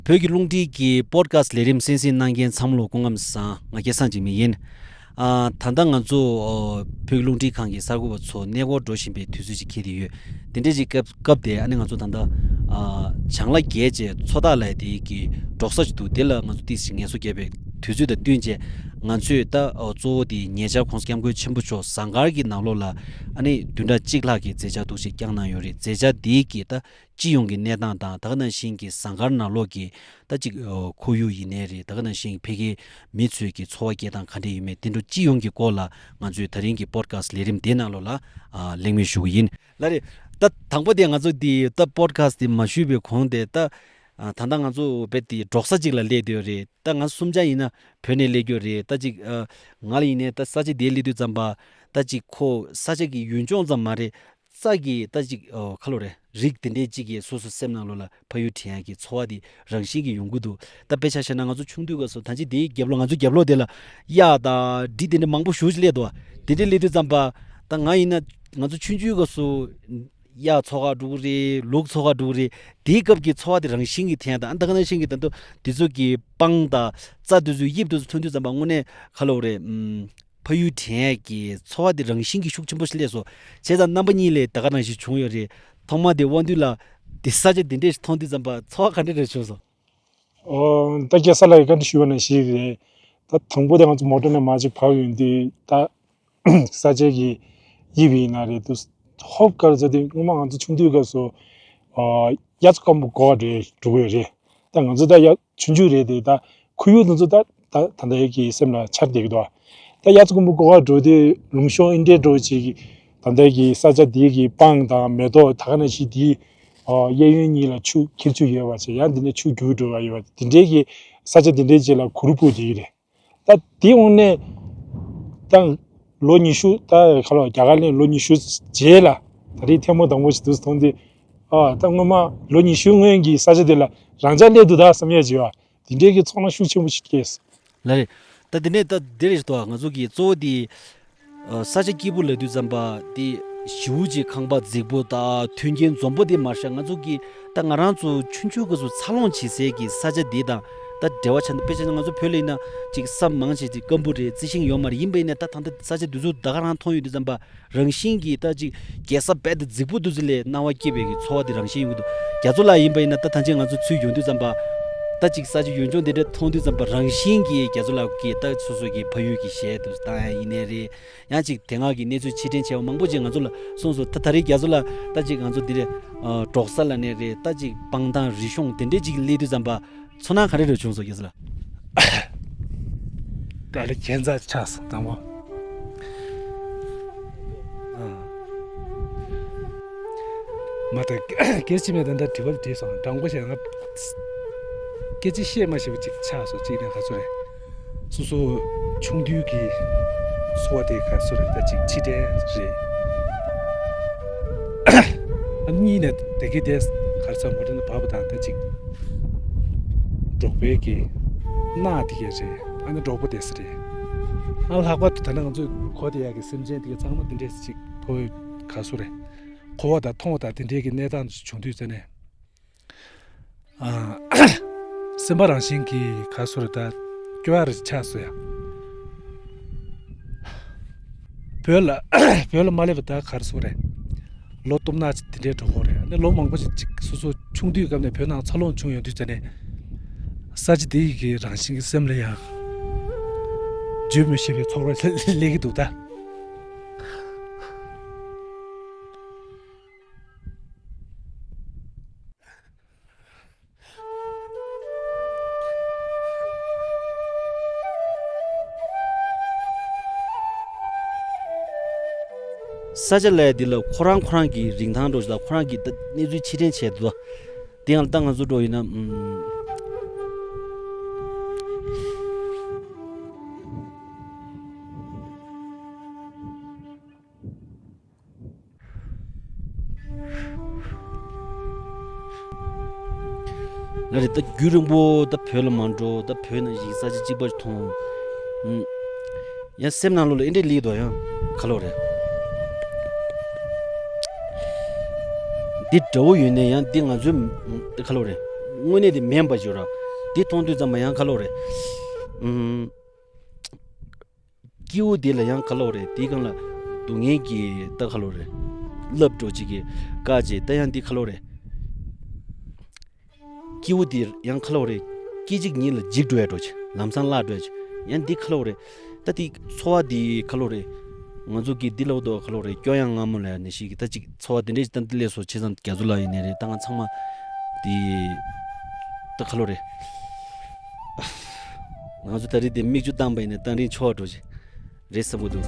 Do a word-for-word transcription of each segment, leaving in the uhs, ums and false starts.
བོད་ཀྱི་རླུང་འཕྲིན་གྱི་པོ་ཌི་ཁ་སི་ཊི་ལས་རིམ་གསན་གཟིགས་གནང་མཁན་ཚང་མ་ལ་སྐུ་ཁམས་བཟང་། ང་སྐལ་བཟང་འཇིགས་མེད་ཡིན། ཨ། ད་ལྟ་ང་ཚོ་ཨོ་བོད་ཀྱི་རླུང་འཕྲིན་ཁང་གི་གསར་འགོད་པ་ཚོ་གནས་སྐོར་འགྲོ་བཞིན་པའི་དུས་ཚོད་ཅིག་འཁེལ་བསྡད་ཡོད། དེ་འདྲའི་ཅིག་སྐབས་སྐབས་དེ་ཨ་ནི་ང་ཚོ་ད་ལྟ་ཨ་བྱང་ལ་རྒྱལ་བྱེད་མཚོ་རྟགས་ལ་དེ་གི་འབྲོག་ས་ཅིག་འདུག་དེ་ལ་ང་ཚོ་ཏོག་ཙམ་ངལ་གསོ་བརྒྱབ་པའི་དུས་ཚོད་དང་བསྟུན་བྱས། ང་ཚོས་ད་ཨོ་གཙོ་བོ་དེ་ཉེ་ཆར་༸གོང་ས་༸སྐྱབས་མགོན་ཆེན་པོ་མཆོག་ཟངས་དཀར་གྱི་ནང་ལོགས་ལ་ཨ་ནི་བདུན་ཕྲག་གཅིག་ལྷག་གི་མཛད་འཆར་འདུག་ཅིག་བསྐྱངས་གནང་ཡོད་རེད། མཛད་འཆར་དེའི་གི་ད་སྤྱི་ཡོངས་ཀྱི་གནས་སྟངས་དང་། ད་ག་ནང་བཞིན་གྱི་ཟངས་དཀར་ནང་ལོགས་ཀྱི་ད་ཅིག་ཨོ་ཁོར་ཡུག་ཡིན་ནའི་རེད། ད་ག་ནང་བཞིན་ཕ་གིའི་མི་ཚོས་ཀྱི་འཚོ་བ་སྐྱེལ་སྟངས་ག་འདྲ་ཡིན་མིན་དེ་འདྲ་སྤྱི་ཡོངས་ཀྱི་སྐོར་ལ་ང་ཚོས་ད་རིང་གི་པོ་ཌི་ཁ་སི་ཊི་ལས་རིམ་དེའི་ནང་ལོགས་ལ་ཨ་གླེང་མོལ་ཞུ་གི་ཡིན། ལགས་རེད། ད་དང་པོ་དེ་ང་ཚོ་དེ་ད་པོ་ཌི་ཁ་སི་ཊི་དེ་མ་ཞུས་པའི་གོང་དེ་ད་ཨ་ད་ལྟ་ང་ཚོ་རྦད་དེ་འབྲོག་ས་ཅིག་ལ་སླེབས་བསྡད་ཡོད་རེད། ད་ང་གསུམ་ཆ་ཡིན་ན་བོད་ནས་སླེབས་ཡོད་རེད། ད་ཅིག་ཨ་ང་ལ་ཡིན་ནའི་ད་ས་ཆ་དེ་སླེབས་དུས་ཙམ་པ་ད་ཅིག་ཁོ་ས་ཆ་གི་ཡུལ་ལྗོངས་ཙམ་མ་རེད། རྩྭ་གི་ད་ཅིག་ཨོ་ཁ་ལོ་རེད། རིགས་དེ་འདྲའི་ཅིག་གིས་སོ་སོ་སེམས་ནང་ལོགས་ལ་ཕ་ཡུལ་དྲན་ཡག་གི་ཚོར་བ་དེ་རང་བཞིན་གྱིས་ཡོང་གི་འདུག་ད་དཔེ་ཆ་བཞག་ན་ང་ཚོ་ཆུང་དུས་སྐབས་སུ་ད་ཅི་དེའི་རྒྱབ་ལོགས་ང་ཚོའི་རྒྱབ་ལོགས་དེ་ལ་གཡག་དང་འབྲི་དེ་འདྲ་མང་པོ་ཞེ་པོ་ཅིག་སླེབས་འདུག་དེ་འདྲ་སླེབས་དུས་ཙམ་པ་ད་ང་ཡིན་ན་ང་ཚོ་ཆུང་ཆུང་སྐབས་སུ་གཡག་འཚོ་ག་འགྲོ་གི་རེད། ལུག་འཚོ་ག་འགྲོ་གི་རེད། དེའི་སྐབས་ཀྱི་ཚོར་བ་དེ་རང་བཞིན་གྱིས་ཐོན་ཡག་དང་། ཨ་ད་ག་ནང་བཞིན་གྱི་ད་དུང་དེ་ཚོ་གི་སྤང་དང་རྩྭ་དེ་ཚོའི་དབྱིབས་དེ་ཚོ་མཐོང་དུས་ཙམ་པ་དངོས་གནས་ཁ་ལོ་རེད། ཨུམ། ཕ་ཡུལ་དྲན་ཡག་གི་ཚོར་བ་དེ་རང་བཞིན་གྱིས་ཤུགས་ཆེན་པོ་ཞིག་སླེབས་སོང་། བྱས་ཙང་རྣམ་པ་གཉིས་ལ་ད་ག་ནང་བཞིན་བྱུང་ཡོད་རེད། ཐོག་མ་དེ་དབང་འདུས་ལགས་དེ་ས་ཆ་དེ་འདྲས་ཤིག་མཐོང་དུས་ཙམ་པ་ཚོར་བ་ག་འདྲ་རེ་བྱུང་སོང་། ཨོ། ད་སྐལ་བཟང་ལགས་ཀྱིས་བཀའ་འདྲི་ཞུས་པ་ནང་བཞིན་རེད། ད་དང་པོ་དེ་ང་ཚོ་མོ་ཊ་ནས་མར་ཅིག་བབས་ཡོང་དུས་ད་ས་ཆ་གི་དབྱིབས་ཡིན་ན་རེད་འདུག་ཧོབ་དཀར་ཚ་དེ་སྔོན་མ་ང་ཚོ་ཆུང་དུས་སྐབས་སུ་ཨོ་དབྱར་རྩྭ་དཀོན་པོ་བགོ་བ་འགྲོ་འགྲོ་གི་ཡོད་རེད། ད་ང་ཚོ་ད་ཡ་ཆུང་ཆུང་རེད་དེ། ད་ཁོར་ཡུག་དེ་ཚོ་ད་ད་ད་ལྟའི་གི་སེམས་ལ་འཆར་བསྡད་ཀྱི་འདུག་ད་དབྱར་རྩྭ་དཀོན་པོ་བགོ་བ་འགྲོ་དུས་ལུང་གཤོང་འདི་འདྲས་འགྲོ་ཅིག་ད་ལྟའི་གི་ས་ཆ་འདིའི་གི་སྤང་དང་མེ་ཏོག་ད་ག་ནང་བཞིན་འདིའི་ཨ་གཡས་གཡོན་གཉིས་ལ་ཆུ་འཁྱིལ་ཆུ་ཡོད་པ་བྱས། ཡང་འདི་ནས་ཆུ་རྒྱུག་འགྲོ་བ་ཡོད་པ། འདི་འདྲའི་གི་ས་ཆ་འདི་འདྲའི་ཅིག་ལ་གུར་སྤོས་བསྡད་ཀྱི་རེད། ད་དེ་འོང་ནས་ད་ལོ་ཉི་ཤུ། ད་ག་ལོ་རྒྱ་གར་གླིང་ལོ་ཉི་ཤུ་རྗེས་ལ་ད་རེས་ཐེངས་མ་དང་པོ་ཞིག་འདུག་སེ་མཐོང་དུས། ཨ་ད་སྔོན་མ་ལོ་ཉི་ཤུ་སྔོན་གྱི་ས་ཆ་དེ་ལ་རང་ཅག་སླེབས་འདུག་ད་བསམ་ཡས་བྱས་པ། དེ་འདྲའི་གི་ཚོར་སྣང་ཤུགས་ཆེན་པོ་ཞིག་སྐྱེས་སོང་། ལགས་རེད། ད་དེ་ནས་ད་འདི་རེད་དོ། ང་ཚོ་གི་གཙོ་བོ་དེ་ཨ་ས་ཆ་སྐྱིད་པོ་ལབ་དུས་ཙམ་པ་དེ་ཞེ་པོ་ཅིག་ཁང་པ་རྫིག་པོ་དང་མཐུན་རྐྱེན་འཛོམས་པོ་དེ་མ་ཤག་ང་ཚོ་གི་ད་ང་རང་ཚོ་ཆུང་ཆུང་སྐབས་སུ་འཚར་ལོངས་བྱེད་སའི་གི་ས་ཆ་དེ་དང་ད་འབྲེལ་བ་ཆགས་འདུག་དཔེ་ཆ་ནི་ང་ཚོ་བོད་ལ་ཡིན་ན་ཅིག་ས་མང་ཆེ་ཅིག་སྐམ་པོ་རེད། རྩི་ཤིང་ཡོད་མ་རེད། ཡིན་པ་ཡིན་ན་ད་ད་ལྟ་ས་ཆ་དེ་ཚོ་ད་ག་རང་མཐོང་ཡོང་དུས་ཙམ་པ། རང་བཞིན་གྱིས་ད་ཅིག་རྒྱལ་ས་རྦད་དེ་རྫིག་པོ་འདུག་ཟེར་ལས་སྣང་བ་སྐྱེས་པའི་གི་ཚོར་བ་དེ་རང་བཞིན་ཡོང་གི་འདུག་རྒྱ་མཚོ་ལགས་ཡིན་པ་ཡིན་ན་ད་ཐང་ཆེན་ང་ཚོ་ཚུར་ཡོང་དུས་ཙམ་པ། ད་ཅིག་ས་ཆ་ཡུལ་ལྗོངས་དེ་འདྲ་མཐོང་དུས་ཙམ་པ་རང་བཞིན་གྱིས་རྒྱ་མཚོ་ལགས་ཀྱིས་ད་སོ་སོ་གི་ཕ་ཡུལ་གྱི་ཞལ་དུ་བཏང་ཡ་ཡིན་ནའི་རེད། ཡང་ཅིག་དེ་སྔ་གི་གནས་ཚུལ་ཕྱིར་དྲན་བྱས་པ་མང་པོ་ཅིག་ང་ཚོ་ལ་གསུངས་སོང་། ད་ད་རེས་རྒྱ་མཚོ་ལགས་ད་ཅིག་ང་ཚོ་འདི་རེད། ཨ་འབྲོག་ས་ལབ་ནའི་རེད། ད་ཅིག་སྤང་ཐང་རི་གཤོང་དེ་འདྲས་ཅིག་སླེབས་དུས་ཙམ་པ། ཚོར་སྣང་ག་རེ་རེ་བྱུང་སོང་རྒྱ་མཚོ་ལགས། ད་ལྟ་ཁྱད་མཚར་ཆགས་སོང་དང་པོ། ཨ། མ་ད་སྐད་ཆ་མེད། ད་ལྟ་དྲི་བ་དྲིས་སོང་། དྲང་པོ་བཤད་ན་སྐད་ཆ་བཤད་མ་ཤེས་པ་ཅིག་ཆགས་སོང་། གཅིག་ནས་ག་ཚོད་རེད། སོ་སོ་ཆུང་དུས་ཀྱི་འཚོ་བ་དེ་ག་ཚོད་རེད། ད་ཅིག་ཕྱིར་དྲན་རེད། ཨ་གཉིས་ནས་དེ་གི་དེ་གར་ཚ་མོ་དེ་ནི་བབ་དང་ད་ཅིག་འབྲོག་པའི་གི་གནའ་དེ་གས་རེད། ཨ་ནི་འབྲོག་པ་དེ་སི་རེད། ཨ་ལྷག་པར་དུ་ད་ནི་ང་ཚོས་གོ་བསྡད་ཡག་གི་སེམས་ཅན་དེ་གས་ཚང་མ་དེ་འདྲས་ཅིག་གོ་ག་ཚོད་རེད། གོ་བ་དང་མཐོང་བ་དང་དེ་འདྲས་ཀྱི་གནས་སྟངས་བྱུང་དུས་ཙ་ནས། ཨ། སེམས་པ་རང་བཞིན་གྱིས་ག་ཚོད་རེད། ད་སྐྱོ་བ་རེ་ཆགས་སོང་ཡ། བོད་ལ་བོད་ལ་མ་སླེབས་པ་ད་ག་ཚོད་རེད། ལོ་སྟོང་ཕྲག་དེ་འདྲའི་འགྲོ་གི་རེད། ཨ་ནི་ལོ་མང་པོ་ཞིག་ཅིག་སོ་སོ་ཆུང་དུས་སྐབས་ནས་བོད་ནང་འཚར་ལོངས་བྱུང་ཡོང་དུས་ཙ་ནས། ས་ཆ་དེ་ཡི་གི་རང་བཞིན་གྱི་སེམས་ལ་ཡང་བརྗོད་མི་ཤེས་པའི་ཚོར་བ་སླེབས་ཀྱི་འདུག་ད། ས་ཆ་ལ་འདི་ལ་ཁོ་རང་ཁོ་རང་གི་རིན་ཐང་འགྲོ་ཞིག་དང་ཁོ་རང་གི་ད་གནས་ཚུལ་ཕྱིར་དྲན་བྱས་འདུག་དེ་ཡང་ད་ང་ཚོ་འགྲོ་ཡིན་ན། ཨུམ། ལགས་རེད། ད་རྒྱུན་རིང་པོ་ད་བོད་ལ་མ་འགྲོ། ད་བོད་ནང་བཞིན་ས་ཆ་གཅིག་པ་ཞིག་མཐོང་། ཨུམ། ཡང་སེམས་ནང་ལོགས་ལ་ཨེ་འདྲས་ལི་དོ་ཡང་ཁ་ལོ་རེད། འདི་འདྲ་བོ་ཡོད་ནས་ཡང་འདི་ང་ཚོའི་ཁ་ལོ་རེད། དངོས་གནས་དེ་མེན་པ་ཅིག་ར། དེ་མཐོང་དུས་ཙམ་པ་ཡང་ག་ལོ་རེད། ཨུམ། སྐྱེ་བོ་དེ་ལ་ཡང་ག་ལོ་རེད། དེའི་སྒང་ལ་སྡུག་བསྔལ་གྱི་ད་ག་ལོ་རེད། རླབས་འགྲོ་ཅིག་གི་བཀག་ཅིག་ད་ཡང་འདི་ག་ལོ་རེད། སྐྱེ་བོ་དེ་ཡང་ག་ལོ་རེད། སྐད་ཅིག་ཉིད་ལ་འཇིག་འགྲོ་ཡ་འགྲོ་ཅིག་ལམ་སང་བརླག་འགྲོ་ཡ་ཅིག་ཡང་འདི་ག་ལོ་རེད། ད་དེ་ཚོར་བ་དེ་ག་ལོ་རེད། ང་ཚོ་གི་འདི་ལོ་དོ་ག་ལོ་རེད། སྐྱོ་ཡང་སྔ་མོ་ལ་ནི་ཞིག་གི་ད་ཅིག་ཚོར་བ་དེ་འདྲས་ཅིག་ད་འདི་ལས་སོ་བྱས་ཙང་རྒྱ་མཚོ་ལགས་ཡིན་ནའི་རེད། ད་ང་ཚང་མ་དེ་ད་ག་ལོ་རེད། ང་ཚོ་ད་རེས་དེ་མིག་ཆུ་བཏང་པ་ཡིན་ན་བཏང་རིན་ཆོག་འགྲོ་ཅིག་རེད་བསམ་གི་འདུག་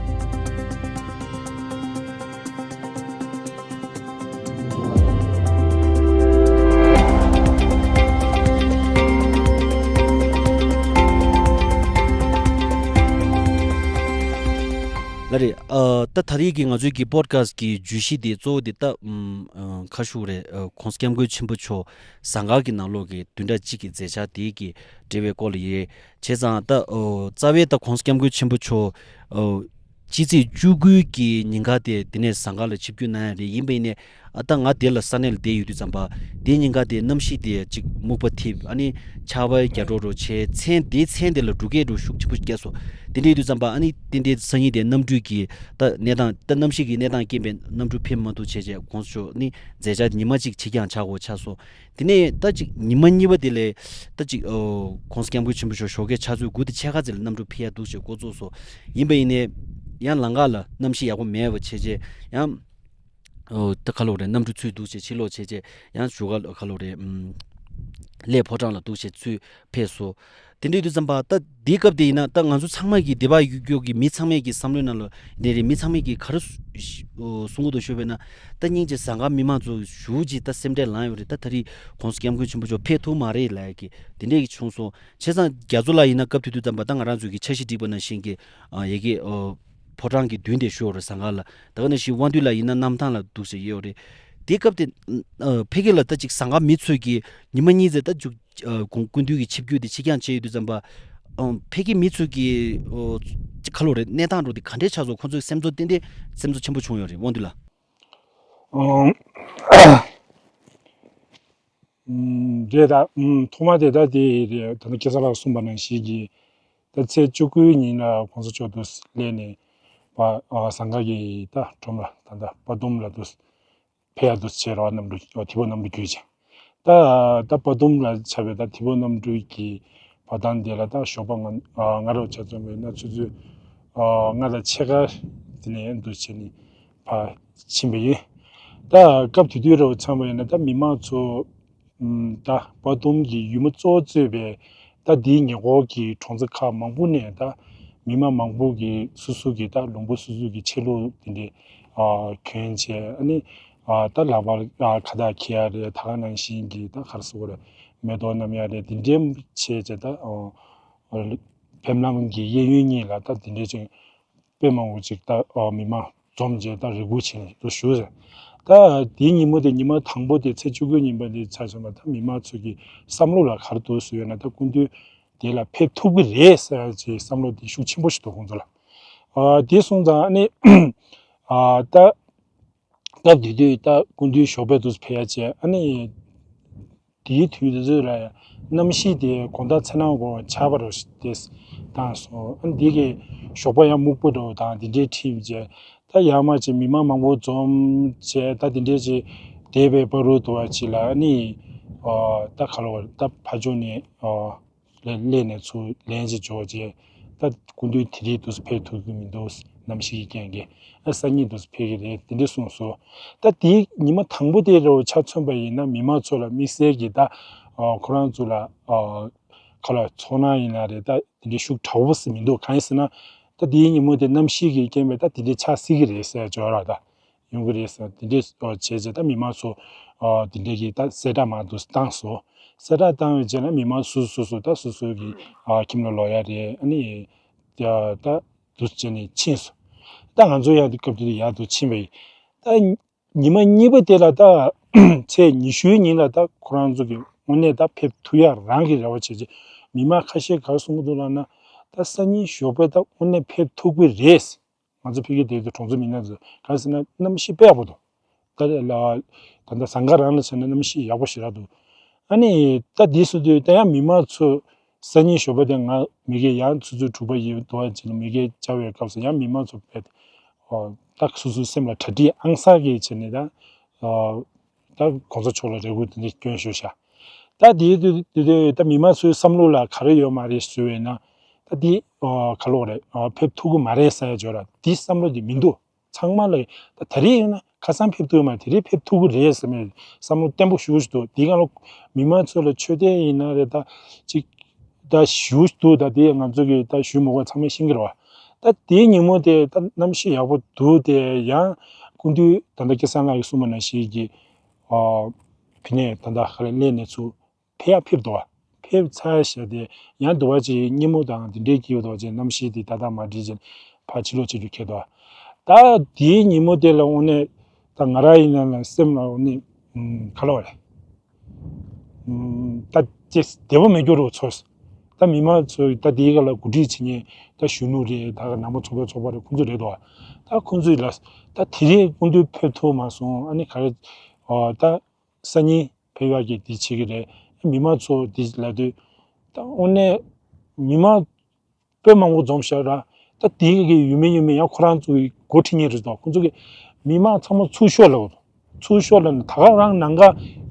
ལ་རེད། ཨ། ད་ད་རེས་ཀྱི་ང་ཚོའི་གི་པོ་ཌི་ཁ་སི་ཊི་གི་བརྗོད་གཞི་དེ་གཙོ་བོ་དེ་ད་ཨམ། ཨ། ཁ་ཤུ་རེད། ཨ། ༸གོང་ས་༸སྐྱབས་མགོན་ཆེན་པོ་མཆོག་ཟངས་དཀར་གྱི་ནང་ལོགས་ཀྱི་བདུན་ཕྲག་གཅིག་གི་མཛད་འཆར་དེ་གི་འབྲེལ་བའི་སྐོར་ལ་ཡིན། བྱས་ཙང་ད། ཨོ། རྩ་བའི་ད་༸གོང་ས་༸སྐྱབས་མགོན་ཆེན་པོ་མཆོག་ཨོ། སྤྱི་ཚེས་བཅུ་དགུའི་གི་ཉིན་ཁ་དེ་དེ་ནས་ཟངས་དཀར་ལ་ཆིབས་བསྒྱུར་གནང་ཡ་རེད། ཡིན་པ་ཡིན་ནའི་ཨ་ད་ང་དེ་ལ་ས་གནས་ལ་བསྡད་ཡོད་དུས་ཙམ་པ་དེའི་ཉིན་ཁ་དེ་གནམ་གཤིས་དེ་ཅིག་སྨུག་པ་འཐིབས། ཨ་ནི་ཆར་པ་རྒྱག་འགྲོ་འགྲོ་བྱས། མཚན་དེའི་མཚན་དེ་ལ་འབྲུག་སྐད་འགྲོ་ཤུགས་ཆེན་པོ་བརྒྱབ་སོང་། དེ་འདྲ་ཡོད་དུས་ཙམ་པ་ཨ་ནི་དེ་འདྲའི་སང་ཉིན་དེ་གནམ་གྲུ་གི་ད་གནས་སྟངས། ད་གནམ་གཤིས་ཀྱི་གནས་སྟངས་རྐྱེན་པས་གནམ་གྲུ་ཕེབས་མ་ཐུབ་བྱས་བྱས། ༸གོང་ས་མཆོག་ནི་མཛད་འཆར་ཉི་མ་གཅིག་ཕྱི་འགྱངས་ཆགས་དགོས་ཆགས་སོང་། དེ་ནས་ད་ཅིག་ཉི་མ་གཉིས་པ་དེ་ལས་ད་ཅིག་ཨོ། ༸གོང་ས་༸སྐྱབས་མགོན་ཆེན་པོ་མཆོག་ཞོགས་ཀའི་ཕྱག་ཚོད་དགུ་དང་ཕྱེད་ཀ་ཙམ་ལ་གནམ་གྲུ་ཕེབས་ཡ་འདུག་ཅེས་འགོ་བཙུགས་སོང་། ཡིན་པ་ཡིན་ནའི་ཡང་ལམ་ཁ་ལ་གནམ་གཤིས་ཡག་པོ་མེད་པ་བྱས་རྗེས་ཡང་ཨོ། ད་ག་ལོ་རེད། གནམ་གྲུ་ཚུད་འདུག་ཅེས་ཕྱིར་ལོག་བྱས་རྗེས་ཡང་བཞུགས་སྒར་ག་ལོ་རེད། ཨམ། གླེ་ཕོ་བྲང་ལ་འདུག་ཅེས་ཚུར་ཕེབས་སོང་། དེ་འདྲ་ཡིན་དུས་ཙམ་པ་ད་འདིའི་སྐབས་དེ་ཡིན་ན་ད་ང་ཚོ་ཚང་མ་གི་སྡེ་པ་ཡུལ་སྐྱོར་གྱི་མི་ཚང་མས་ཀྱི་བསམ་བློའི་ནང་ལ་འདི་རེད། མི་ཚང་མས་ཀྱི་ག་རེ་གསུང་གི་འདུག་ཞུས་པས་ན། ད་སྙིང་རྗེ་ཟངས་དཀར་མི་མང་ཚོ་ཞེ་པོ་ཅིག་ད་སེམས་ཁྲལ་ལངས་ཡོད་རེད། ད་ད་རེས་༸གོང་ས་༸སྐྱབས་མགོན་ཆེན་པོ་མཆོག་ཕེབས་ཐུབ་མ་རེད་ལབ་ཀྱི་དེ་འདྲས་ཀྱི་བྱུང་སོང་། བྱས་ཙང་རྒྱ་མཚོ་ལགས་ཡིན་ན་སྐབས་དེ་དུས་ཙམ་པ་ད་ང་རང་ཚོ་གི་འཆར་གཞི་བསྒྲིགས་པ་ནང་བཞིན་གྱི་ཡ་གི་ཕོ་བྲང་གི་མདུན་དེ་བཞུགས་ཡོད་རེད། ཟངས་དཀར་ལ། ད་ག་ནང་བཞིན་དབང་འདུས་ལགས་ཡིན་ན་གནམ་ཐང་ལ་འདུག་ཟེར་ཡོད་རེད། དེ་སྐབས་དེ་ཕ་གི་ལ་ད་ཅིག་ཟངས་དཀར་མི་ཚོས་ཀྱི་ཉི་མ་གཉིས་ཙམ་ད་ཅིག་ཨ། ཁོང་སྐུ་མདུན་གྱི་ཆིབས་བསྒྱུར་དེ་ཕྱི་འགྱངས་བྱས་ཡོད་དུས་ཙམ་པ། ཨ། ཕ་གི་མི་ཚོས་ཀྱི་ཨོ། ག་ལོ་རེད། གནས་སྟངས་འགྲོ་དེ་ག་འདྲས་ཆགས་སོང་། ཁོང་ཚོའི་སེམས་ཚོར་ཏན་ཏན་སེམས་ཚོར་ཆེན་པོ་བྱུང་ཡོད་རེད། དབང་འདུས་ལགས། ཨང་། རེད་ད། ཨང་། ཐོག་མ་དེ་ད་དེ་རེད། ད་ལྟ་སྐལ་བཟང་ལགས་གསུངས་པ་ནང་བཞིན་གྱི་ད་ཚེས་བཅུ་དགུའི་ཉིན་ལ་གོང་ས་མཆོག་ཏུ་སླེབས་ནས་པ། ཨ། ཟངས་དཀར་གྱི་ད་ཁྲོམ་ལ་ད་ལྟ་དཔལ་སྡོམ་ལ་དུ་ཕེབས་ཡག་ཏུ་བྱས་རོགས། གནམ་གྲུ། ཨོ། ཐིབས་པ་གནམ་གྲུ་བརྒྱུད་བྱས། ད་ད་དཔལ་སྡོམ་ལ་ཆགས་པའི་ད་ཐིབས་པ་གནམ་གྲུ་གི་བར་ཐང་དེ་ལ་ད་ཞོགས་པ་ང་ང་རང་ཆ་མཚོན་པ་ཡིན་ན་ཆུ་ཚོད་ལྔ་དང་ཕྱེད་ཀ་དེ་ནས་འདུག་བྱས་ནས་ཕར་ཕྱིན་པ་ཡིན། ད་སྐབས་དེ་དུས་རུ་ཚང་མ་ཡིན་ན་ད་མི་མང་ཚོ་ད་དཔལ་སྡོམ་གྱི་ཡུལ་མི་གཙོ་བོ་གཙོས་པའི་ད་དེའི་ཉེ་འཁོར་གྱི་གྲོང་ཚོ་ཁག་མང་པོ་ནས་ད་མི་མང་མང་པོ་གིས་སོ་སོ་གི་ད་ལུང་པ་སོ་སོ་གི་ཆས་ལུགས་དེ་འདྲའི་ཨ་གྱོན་བྱས། ཨ་ནི་ཨ་ད་ལག་པར་ཨ་ཁ་བཏགས་འཁྱེར་ཡ་རེད། ད་ག་ནང་བཞིན་གྱི་ད་ག་རེ་ཟེར་དགོས་རེད། མེ་ཏོག་བསྣམས་ཡ་རེད། དེ་འདྲའི་བྱས་བྱས་ད་ཨ་ཕེབས་ལམ་གྱི་གཡས་གཡོན་གཉིས་ལ་ད་དེ་འདྲའི་ཅིག་དཔེ་མང་པོ་ཅིག་ད་ཨ་མི་མང་འཛོམས་བྱས་ད་རེ་སྒུག་བྱས་ནས་དུ་བཞུགས་ཟེར། ད་དེའི་ཉིན་མོ་དེ་ཉི་མ་དང་པོ་དེ་ཚེས་བཅུ་དགུའི་ཉིན་པ་དེ་ཆ་མཚོན་པ་ད་མི་མང་ཚོ་གི་བསམ་བློ་ལ་ག་རེ་འདུག་ཟེར་ཡོད་ན། ད་སྐུ་མདུན་དེ་ལ་ཕེབས་ཐུབ་ཀྱི་རེད་ཟེར་ཅིག་བསམ་བློ་དེ་ཤུགས་ཆེན་པོ་ཞིག་འདུག་ཁོང་ཚོ་ལ། ཨ་དེ་སོང་ཙང་ཨ་ནི་ཨ་ད་སྐབས་དེ་དུས་ད་སྐུ་མདུན་ཞོགས་པའི་དུས་ཕེབས་ཡ་བྱས། ཨ་ནི་དེའི་དུས་དེ་ཚོ་ལ་གནམ་གཤིས་དེ་དགོང་དག་མཚན་ནམ་གོ་ཆར་པ་རོ་ཞིག་དེ་བཏང་སོང་། ཨ་ནི་དེ་གི་ཞོགས་པ་ཡང་སྨུག་པ་འདྲ་བོ་དང་དེ་འདྲའི་འཁྲིགས་བྱས། ད་ཡར་མར་ཅིག་མི་མང་མང་པོ་འཛོམས་བྱས་ད་དེ་འདྲའི་ཅིག་བསྡད་པའི་བར་དུ་དུ་བ་ཅིག་ལ་ཨ་ནི་ཨ་ད་ག་ལ་བ་ད་ཕར་ཕྱོགས་ནས་ཨ་ལ་སླེབས་ནས་ཚུར་ལན་ཅིག་འབྱོར་བྱས། ད་སྐུ་མདུན་དེ་རིང་འདུག་སེ་ཕེབས་ཐུབ་ཀྱི་མི་འདུག་གནམ་གཤིས་ཀྱི་རྐྱེན་གྱིས། ཨ་སང་ཉིན་འདུག་སེ་ཕེབས་ཀྱི་རེད། དེ་འདྲ་གསུངས་སོང་། ད་དེའི་ཉི་མ་དང་པོ་དེ་རུ་ཆ་མཚོན་པ་ཡིན་ན་མི་མང་ཚོ་ལ་དམིགས་བསལ་གྱི་ད་ཨ་ཁོ་རང་ཚོ་ལ་ཨ་ག་ལ་ཚོར་སྣང་ཡིན་ན་རེད། ད་དེ་འདྲའི་ཤུགས་དྲག་པོ་ཞིག་མི་འདུག་གང་ཡིན་ཟེར་ན་ད་དེའི་ཉིན་མོ་དེ་གནམ་གཤིས་ཀྱི་རྐྱེན་པས་ད་དེ་འདྲའི་ཆགས་སྲིད་ཀྱི་རེད་ཟེར་འབྱོར་བ་ད་ཡོང་གི་རེད་ཟེར། དེ་འདྲའི་བྱས་རྗེས་ད་མི་མང་ཚོ་དེ་འདྲའི་གི་ད་གསལ་བསྒྲགས་མང་དུ་བཏང་སོང་། གསལ་བསྒྲགས་བཏང་བའི་རྗེས་ལ་མི་མང་སོ་སོ་སོ་སོ་ད་སོ་སོ་གི་ཁྱིམ་ལ་ལོག་ཡ་རེད། ཨ་ནི་ད་དུ་བྱས་ནས་ཕྱིན་སོང་། ད་ང་ཚོ་ཡང་དེ་སྐབས་དེ་དུས་ཡར་དུ་ཕྱིན་པ་ཡིན། ད་ཉི་མ་གཉིས་པ་དེ་ལ་ད་ཚེས་ཉི་ཤུའི་ཉིན་ལ་ད་ཁོ་རང་ཚོ་གི་དངོས་གནས་ད་ཕེབས་ཐུབ་ཡ་རང་གི་རེ་བ་བྱས་རྗེས་མི་མང་ཁ་ཤས་ག་རེ་གསུང་གི་འདུག་ལབ་ན། ད་སང་ཉིན་ཞོགས་པ་ད་དངོས་གནས་ཕེབས་ཐུབ་ཀྱི་རེད། ང་ཚོ་ཕ་གི་དེ་དུས་གྲོང་ཚོ་མི་སྣ་ཚོ་ག་རེ་ཟེར་ན་གནམ་གཤིས་དཔེ་ཡག་པོ་འདུག་ད་ལ་ད་ལྟ་ཟངས་དཀར་རང་ལ་བྱས་ན་གནམ་གཤིས་ཡག་པོ་ཞེ་དྲག་འདུག་ཨ་ནི་ད་འདི་སུ་དུས་ད་ཡང་མི་མང་ཚོ་སང་ཉིན་ཞོགས་པ་དེ་ང་མི་གེ་ཡང་ཆུ་ཚོད་དྲུག་པ་ཡིན་འདུག་ཅེས་ལ་མི་གེ་བཅར་བའི་སྐབས་སུ་ཡང་མི་མང་ཚོ་བས་ད་སོ་སོའི་སེམས་ལ་གྲ་སྒྲིག་ཨང་གསར་གྱི་བྱས་ནས་ད་ད་གོང་ས་མཆོག་ལ་རེ་སྐུལ་དེ་འདྲ་སྐྱོན་ཞུ་ཤག་ད་དེའི་དུས་དུས་དུས་ད་མི་མང་ཚོའི་བསམ་བློ་ལ་ག་རེ་ཡོད་མ་རེད་ཞུ་བས་ན། ད་འདི་ག་ལོག་རེད། ཕེབས་ཐུབ་ཀྱི་མ་རེད་ཟེར་ཡ་བརྗོད་ར་འདི་བསམ་བློ་འདི་མི་འདུག་ཚང་མ་ལ་ད་དེ་རིང་ཡིན་ན་ཁ་སང་ཕེབས་ཐུབ་ཀྱི་མ་རེད། དེ་རིང་ཕེབས་ཐུབ་ཀྱི་རེད་ཟེར་ནས་བསམ་བློ་བརྟན་པོ་ཞུ་ཞུ་འདུག་འདི་ག་ལོག་མི་མང་ཚོ་ལ་ཆོས་དད་ཡིན་ན་རེད། ད་ཅིག་ད་ཞུ་འདུག་ད་དེ་ང་ཚོ་གི་ད་ཞུ་མ་དགོས་ཚང་མས་ཤེས་ཀྱི་རེད་བ། ད་དེའི་ཉིན་མོ་དེ་ད་གནམ་གཤིས་ཡག་པོ་འདུག་དེ་ཡང་སྐུ་མདུན་ད་ལྟ་སྐལ་བཟང་ལགས་ཀྱིས་གསུངས་པ་ནང་བཞིན་གྱི་ཨ་ཕི་ནས་ད་ལྟ་ཧ་ལས་སླེབས་ནས་ཚུར་ཕེབས་ཡ་ཕེབས་འདུག་བ། ཕེབས་ཚར་བཞག་དེ་ཡང་འདུག་བ་ཅིག་སྙེ་མོ་དང་དེ་འདྲའི་སྐྱེས་འདུག་བ་ཅིག་གནམ་གཤིས་དེ་ད་ལྟ་མ་འགྲིག་ཅིག་ཕར་ཕྱིར་ལོག་བྱེད་རྒྱུ་ཁེལ་འདུག་བ། ད་དེའི་ཉིན་མོ་དེ་ལ་དངོས་གནས་ད་ང་རང་ཡིན་ན་ལ་སེམས་ལ་དངོས་གནས་ཨུམ་ག་ལབ་རེད། ཨུམ་ད་ཅིག་བདེ་པོ་མེད་རྒྱུ་རུ་ཚོར། ད་མི་མང་ཚོས་ད་དེའི་སྒང་ལ་གོ་སྒྲིག་བྱེད་མཁན་ད་གཞོན་ནུ་རེད། ད་ག་ནང་པ་ཚོགས་པའི་ཚོགས་པ་རེད། ཁོང་ཚོ་རེད་འདུག་བ། ད་ཁོང་ཚོས་ལ་ད་དེ་རིང་སྐུ་མདུན་ཕེབས་ཐུབ་མ་སོང་། ཨ་ནི་ག་རེ་ཨོ་ད། སང་ཉིན་ཕེབས་ཡག་གི་དེ་བྱེད་ཀྱི་རེད། མི་མང་ཚོ་དེ་ལབ་དུས་ད་དངོས་གནས་མི་མང་དཔེ་མང་པོ་འཛོམས་ཤག་ར། ད་དེ་གི་ཡོད་མིན་ཡོད་མིན་ཡང་ཁོ་རང་ཚོ་གི་འགོ་ཁྲིད་མཁན་རེད་དོ། ཁོ་ཚོ་གི་མི་མང་ཚང་མ་ཚུར་ཤོག་ལབ་དགོས། ཚུར་ཤོག་ལབ་ནས་ད་ག་རང་ནང་ག་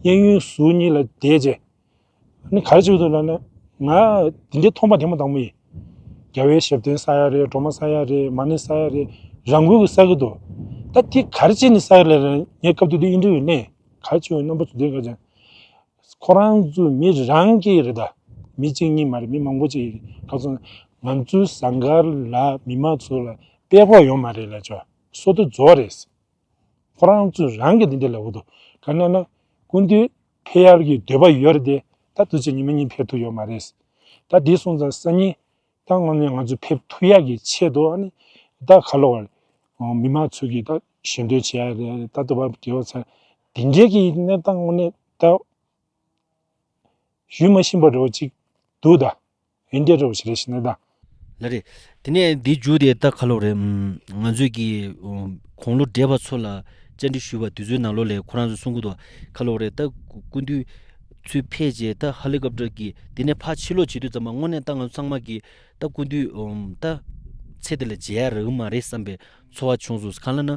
གཡས་གཡོན་ཟུར་གཉིས་ལ་བསྡད་རྗེས་ནི་ག་རེ་བྱེད་དགོས་འདུག་ལབ་ན། ང་དེ་འདྲའི་མཐོང་པ་དེ་མ་དང་པོ་ཡིན། རྒྱལ་བའི་ཞབས་བརྟན་ས་ཡ་རེད། སྒྲོལ་མ་ས་ཡ་རེད། མ་ཎི་ས་ཡ་རེད། རང་འགུལ་གྱི་ས་གི་འདུག་ད་དེ་ག་རེ་བྱས་ནས་ས་ཡ་ལ་རེད། ངས་སྐབས་དེ་དུས་ཨིན་ཊར་བིའུ་ལེན། ག་རེ་བྱས་ཡོད་རྣམ་པ་ཚོ་དེ་ག་ཅང་། ཁོ་རང་ཚོ་མི་རང་གི་རེད། ད་མི་གཅིག་གཉིས་མ་རེད། མི་མང་པོ་ཅིག་ག་ཚོད་ང་ཚོའི་ཟངས་དཀར་ལ་མི་མང་ཚོ་ལ་དཔེ་ཁོག་ཡོད་མ་རེད་ལབ་ཆོག་སོ་ཏོ་རྫོགས་རེད། ཁོ་རང་ཚོ་རང་གི་འདི་འདྲ་ལབ་གི་འདུག་ག་ན་ན་སྐུ་མདུན་ཕེབས་ཡག་གི་འདོད་པ་ཡོད་རེད་དེ། ད་དུས་ཚོད་ཉི་མ་གཉིས་ཕེབས་ཐུབ་ཡོད་མ་རེད། ད་དེ་སོང་ཙང་སང་ཉིན་ད་དངོས་གནས་ང་ཚོ་ཕེབས་ཐུབ་ཡག་གི་ཆེད་དུ་ཨ་ནི་ད་ག་ལབ་དགོས་རེད། མི་མང་ཚོས་ཀྱི་ད་ཞལ་འདོན་བྱེད་ཡག་རེད། ད་དུ་བ་དགེ་བ་ཚ་དེ་འདྲའི་གི་གནས་སྟངས་དངོས་གནས་ད་ཞུས་མ་ཤེས་པ་འདྲ་བོ་ཅིག་འདུག་ད། ཨིན་ཌི་ཡ་འདྲ་བོ་ཞིག་རེད་ཤི་ན་ད། ལ་རེད། དེ་ནས་འདི་མཇུག་དེ་ད་ག་ལབ་རེད། ང་ཚོས་ཀྱི་དགུང་ལོ་བགྲེས་པ་ཚོ་ལ་བཅར་འདྲི་ཞུས་པ་དུས་ཚོད་ནང་ལོགས་ལས་ཁོ་རང་ཚོས་གསུང་གི་འདུག་ག་ལབ་རེད། ད་སྐུ་མདུན་ཚུར་ཕེབས་རྗེས་ད་ཧེ་ལི་ཀོབ་ཊར་གྱིས་དེ་ནས་ཕར་ཕྱིར་ལོག་བྱེད་དུས་ཙམ་པ་དངོས་གནས་ད་ང་ཚོ་ཚང་མ་གིས་ད་སྐུ་མདུན་ད་ཚེ་འདི་ལ་མཇལ་ཡ་རག་གི་མ་རེད་བསམ་པའི་ཚོར་བ་བྱུང་སོང་། གང་ལབ་ན།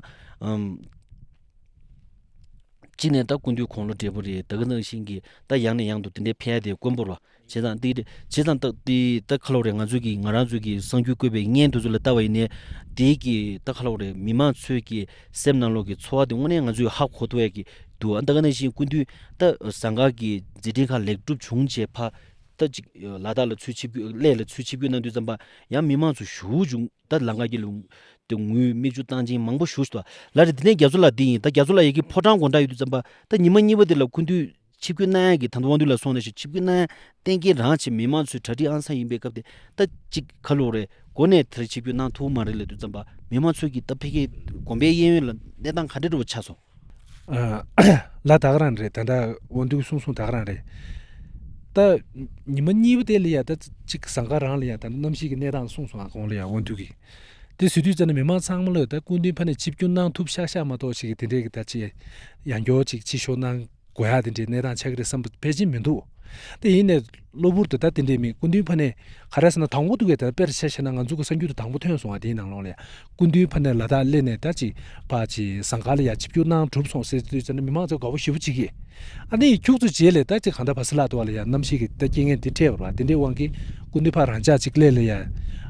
གཅིག་ནས་ད་སྐུ་མདུན་དགུང་ལོ་བགྲེས་པོ་རེད། ད་ག་ནང་བཞིན་གྱི་ད་ཡང་ནས་ཡང་དུ་དེ་འདྲའི་ཕེབས་ཡ་དེ་དཀོན་པོ་རེད། བྱས་ཙང་དེ་བྱས་ཙང་ད་དེ་ད་ག་ལབ་རེད། ང་ཚོ་གི་ང་རང་ཚོ་གི་གསར་འགྱུར་བཀོད་པའི་བརྙན་དེ་ཚོ་ལ་ལྟ་བ་ཡིན་ནའི་དེ་གི་ད་ག་ལབ་རེད། མི་མང་ཚོས་ཀྱི་སེམས་ནང་ལོགས་ཀྱི་ཚོར་བ་དེ་དངོས་གནས་ང་ཚོས་ཧ་གོ་ཐུབ་ཡ་གི་འདུག་ཨ་ད་ག་ནང་བཞིན་སྐུ་མདུན་ད་ཟངས་དཀར་གྱི་མཛད་འཕྲིན་ཁག་ལེགས་གྲུབ་བྱུང་རྗེས་ཕར་ད་ཅིག་ལ་དྭགས་ལ་ཚུར་ཆིབས་བསྒྱུར་གླེ་ལ་ཚུར་ཆིབས་བསྒྱུར་གནང་དུས་ཙམ་པ་ཡང་མི་མང་ཚོ་ཞེ་པོ་ཅིག་ད་ལམ་ཁ་དཀྱིལ་ལ་དེ་ངུས་མིག་ཆུ་བཏང་ཅིང་མང་པོ་བཞུགས་སོང་ལ་རེད། དེ་ནས་རྒྱ་མཚོ་ལགས་འདི་ཡིན། ད་རྒྱ་མཚོ་ལགས་ཡ་གི་ཕོ་བྲང་དགོང་གྲངས་ཡོད་དུས་ཙམ་པ་ད་ཉི་མ་གཉིས་པ་དེ་ལ་སྐུ་མདུན་ཆིབས་བསྒྱུར་གནང་ཡ་གི་ད་ལྟ་དབང་འདུས་ལགས་གསུངས་ནང་བཞིན་ཆིབས་བསྒྱུར་གནང་ཡ་གཏན་འཁེལ་རང་བྱས་མི་མང་ཚོའི་གྲ་སྒྲིག་ཨང་སང་ཡིན་པའི་སྐབས་དེ་ད་ཅིག་ག་ལབ་རེད། འགོ་ནས་དེར་ཆིབས་བསྒྱུར་གནང་ཐུབ་མ་རེད་ལབ་དུས་ཙམ་པ་མི་མང་ཚོས་ཀྱི་ད་ཕ་གིའི་དགོན་པའི་གཡས་གཡོན་ལ་གནས་སྟངས་ག་འདྲ་འདྲ་བོ་ཆགས་སོང་། ལ་ད་ག་རང་རེད། ད་ལྟ་དབང་འདུས་གསུང་གསུང་ད་ག་རང་རེད། ད་ཉི་མ་གཉིས་པ་དེ་ལ་ཡ་ད་ཅིག་ཟངས་དཀར་རང་ལ་ཡ་ད་གནམ་གཤིས་ཀྱི་གནས་སྟངས་གསུངས་སོང་ཨ་གོང་ལ་ཡ་དབང་འདུས་ཀྱིས། དེ་ཟེར་དུས་ཙ་ན་མི་མང་ཚང་མ་ལ་ད་སྐུ་མདུན་ཕ་ནས་ཆིབས་བསྒྱུར་གནང་ཐུབ་ཤག་ཤག་མ་གཏོགས་ཞིག་གི་དེ་འདྲས་ཀྱི་ད་ཅི་ཡང་སྐྱོར་ཅིག་ཕྱི་ཤོག་གནང་དགོས་ཡ་དེ་འདྲའི་གནས་སྟངས་ཆགས་ཀྱི་རེད་བསམ་པ་ཕལ་ཆེར་མི་འདུག་དེ་ཡིན་ནས་གློ་བུར་དུ་ད་དེ་འདྲའི་མི་སྐུ་མདུན་ཕ་ནས་ག་རེ་ཟེར་ན་དང་པོ་འདུག་གས། ད་དཔེར་ཆ་བཞག་ན་ང་ཚོ་གི་གསར་འགྱུར་དུ་དང་པོ་ཐོན་སོང་བ་དེའི་ནང་ལོགས་ལ་ཡ། སྐུ་མདུན་ཕ་ནས་ལ་དྭགས་སླེབས་ནས་ད་ཅིག་ཕར་ཅིག་ཟངས་དཀར་ལ་ཡ་ཆིབས་བསྒྱུར་གནང་གྲུབ་སོང་ཟེར་དུས་ཙ་ན་མི་མང་ཚོ་དགའ་པོ་ཞེ་པོ་བྱེད་ཀྱི། ཨ་ནི་ཁྱུག་ཙམ་རྗེས་ལ་ད་ཅིག་གང་ལྟར་བ་སི་ལགས་དུ་བ་ལ་ཡ་གནམ་གཤིས་ཀྱི་ད་རྐྱེན་ངན་དེ་འཕྲད་པ་རེད་བ། དེ་འདྲའི་དབང་གིས་སྐུ་མདུན་ཕར་རང་འཇགས་ཅིག་སླེབས་ལ་ཡ་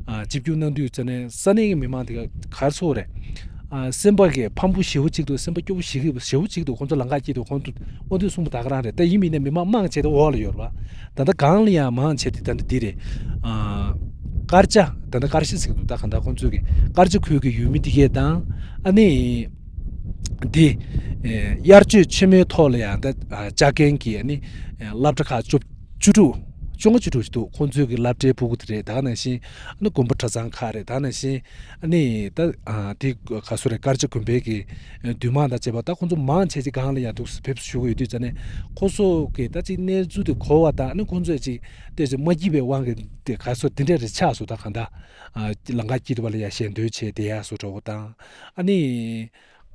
ཨ་ཆིབས་བསྒྱུར་གནང་དུས་ཙ་ནས་ས་གནས་ཀྱི་མི་མང་དེ་ག་ག་རེ་ཟེར་དགོས་རེད། ཨ་སེམས་པ་གི་ཕམ་པོ་ཞེ་པོ་ཅིག་འདུག་སེམས་པ་སྐྱོ་པོ་ཞེ་གི་ཞེ་པོ་ཅིག་འདུག་ཁོང་ཚོ་ལམ་ཁ་དཀྱིལ་དུ་ཁོང་ཚོ་དབང་འདུས་གསུངས་པ་ད་ག་རང་རེད། ད་ཡིན་མིན་ནས་མི་མང་མང་ཆེ་དེ་འོག་ལ་ཡོད་རེད་བ། ད་ལྟ་གང་ལ་ཡ་མང་ཆེ་དེ་ད་ལྟ་འདི་རེད། ཨ་དཀར་ཆ་ད་ལྟ་དཀར་ཤི་ཟེར་གི་འདུག་ད་གང་ལྟར་ཁོང་ཚོས་གི་དཀར་ཆ་ཁུལ་གི་ཡུལ་མི་དེ་གས་དང་ཨ་ནི། འདི། དབྱར་ཆོས་ཆེན་མོའི་ཐོག་ལ་ཡང་ད་བཅའ་མཁན་གྱི་ཨ་ནི་སློབ་གྲྭ་ཁག་བཅུ་བཅུ་དྲུག་བཅོ་ལྔ་བཅུ་དྲུག་ཞིག་འདུག་ཁོང་ཚོའི་གི་སློབ་གྲྭའི་ཕྲུ་གུ་དེ་རེད། ད་ག་ནང་བཞིན་ཨ་ནི་དགོན་པ་གྲྭ་ཚང་ཁག་རེད། ད་ག་ནང་བཞིན་ཨ་ནི་ད་དེ་ག་སོ་རེད། དཀར་ཆ་དགོན་པའི་གི་འདུས་མང་དང་བཅས་པ་ད་ཁོང་ཚོ་མང་ཆེ་ཅིག་སྒང་ལ་ཡང་འདུག་ཕེབས་བཞུགས་ཡོད་དུས་ཙ་ནས་ཁོང་ཚོ་གི་ད་ཅིག་གནས་ཚུལ་དེ་གོ་བ་དང་ཨ་ནི་ཁོང་ཚོས་ཅིག་དེ་ཚོ་མ་སྐྱིད་པའི་དབང་གིས་དེ་ག་སོ་དེ་འདྲ་རེ་ཆགས་སོང་། ད་གང་ལྟར་ལམ་ཁ་དཀྱིལ་དུ་བ་ལ་ཡང་ཞལ་འདོན་བྱས་བསྡད་ཡ་སོ་འདྲ་བོ་དང་ཨ་ནི།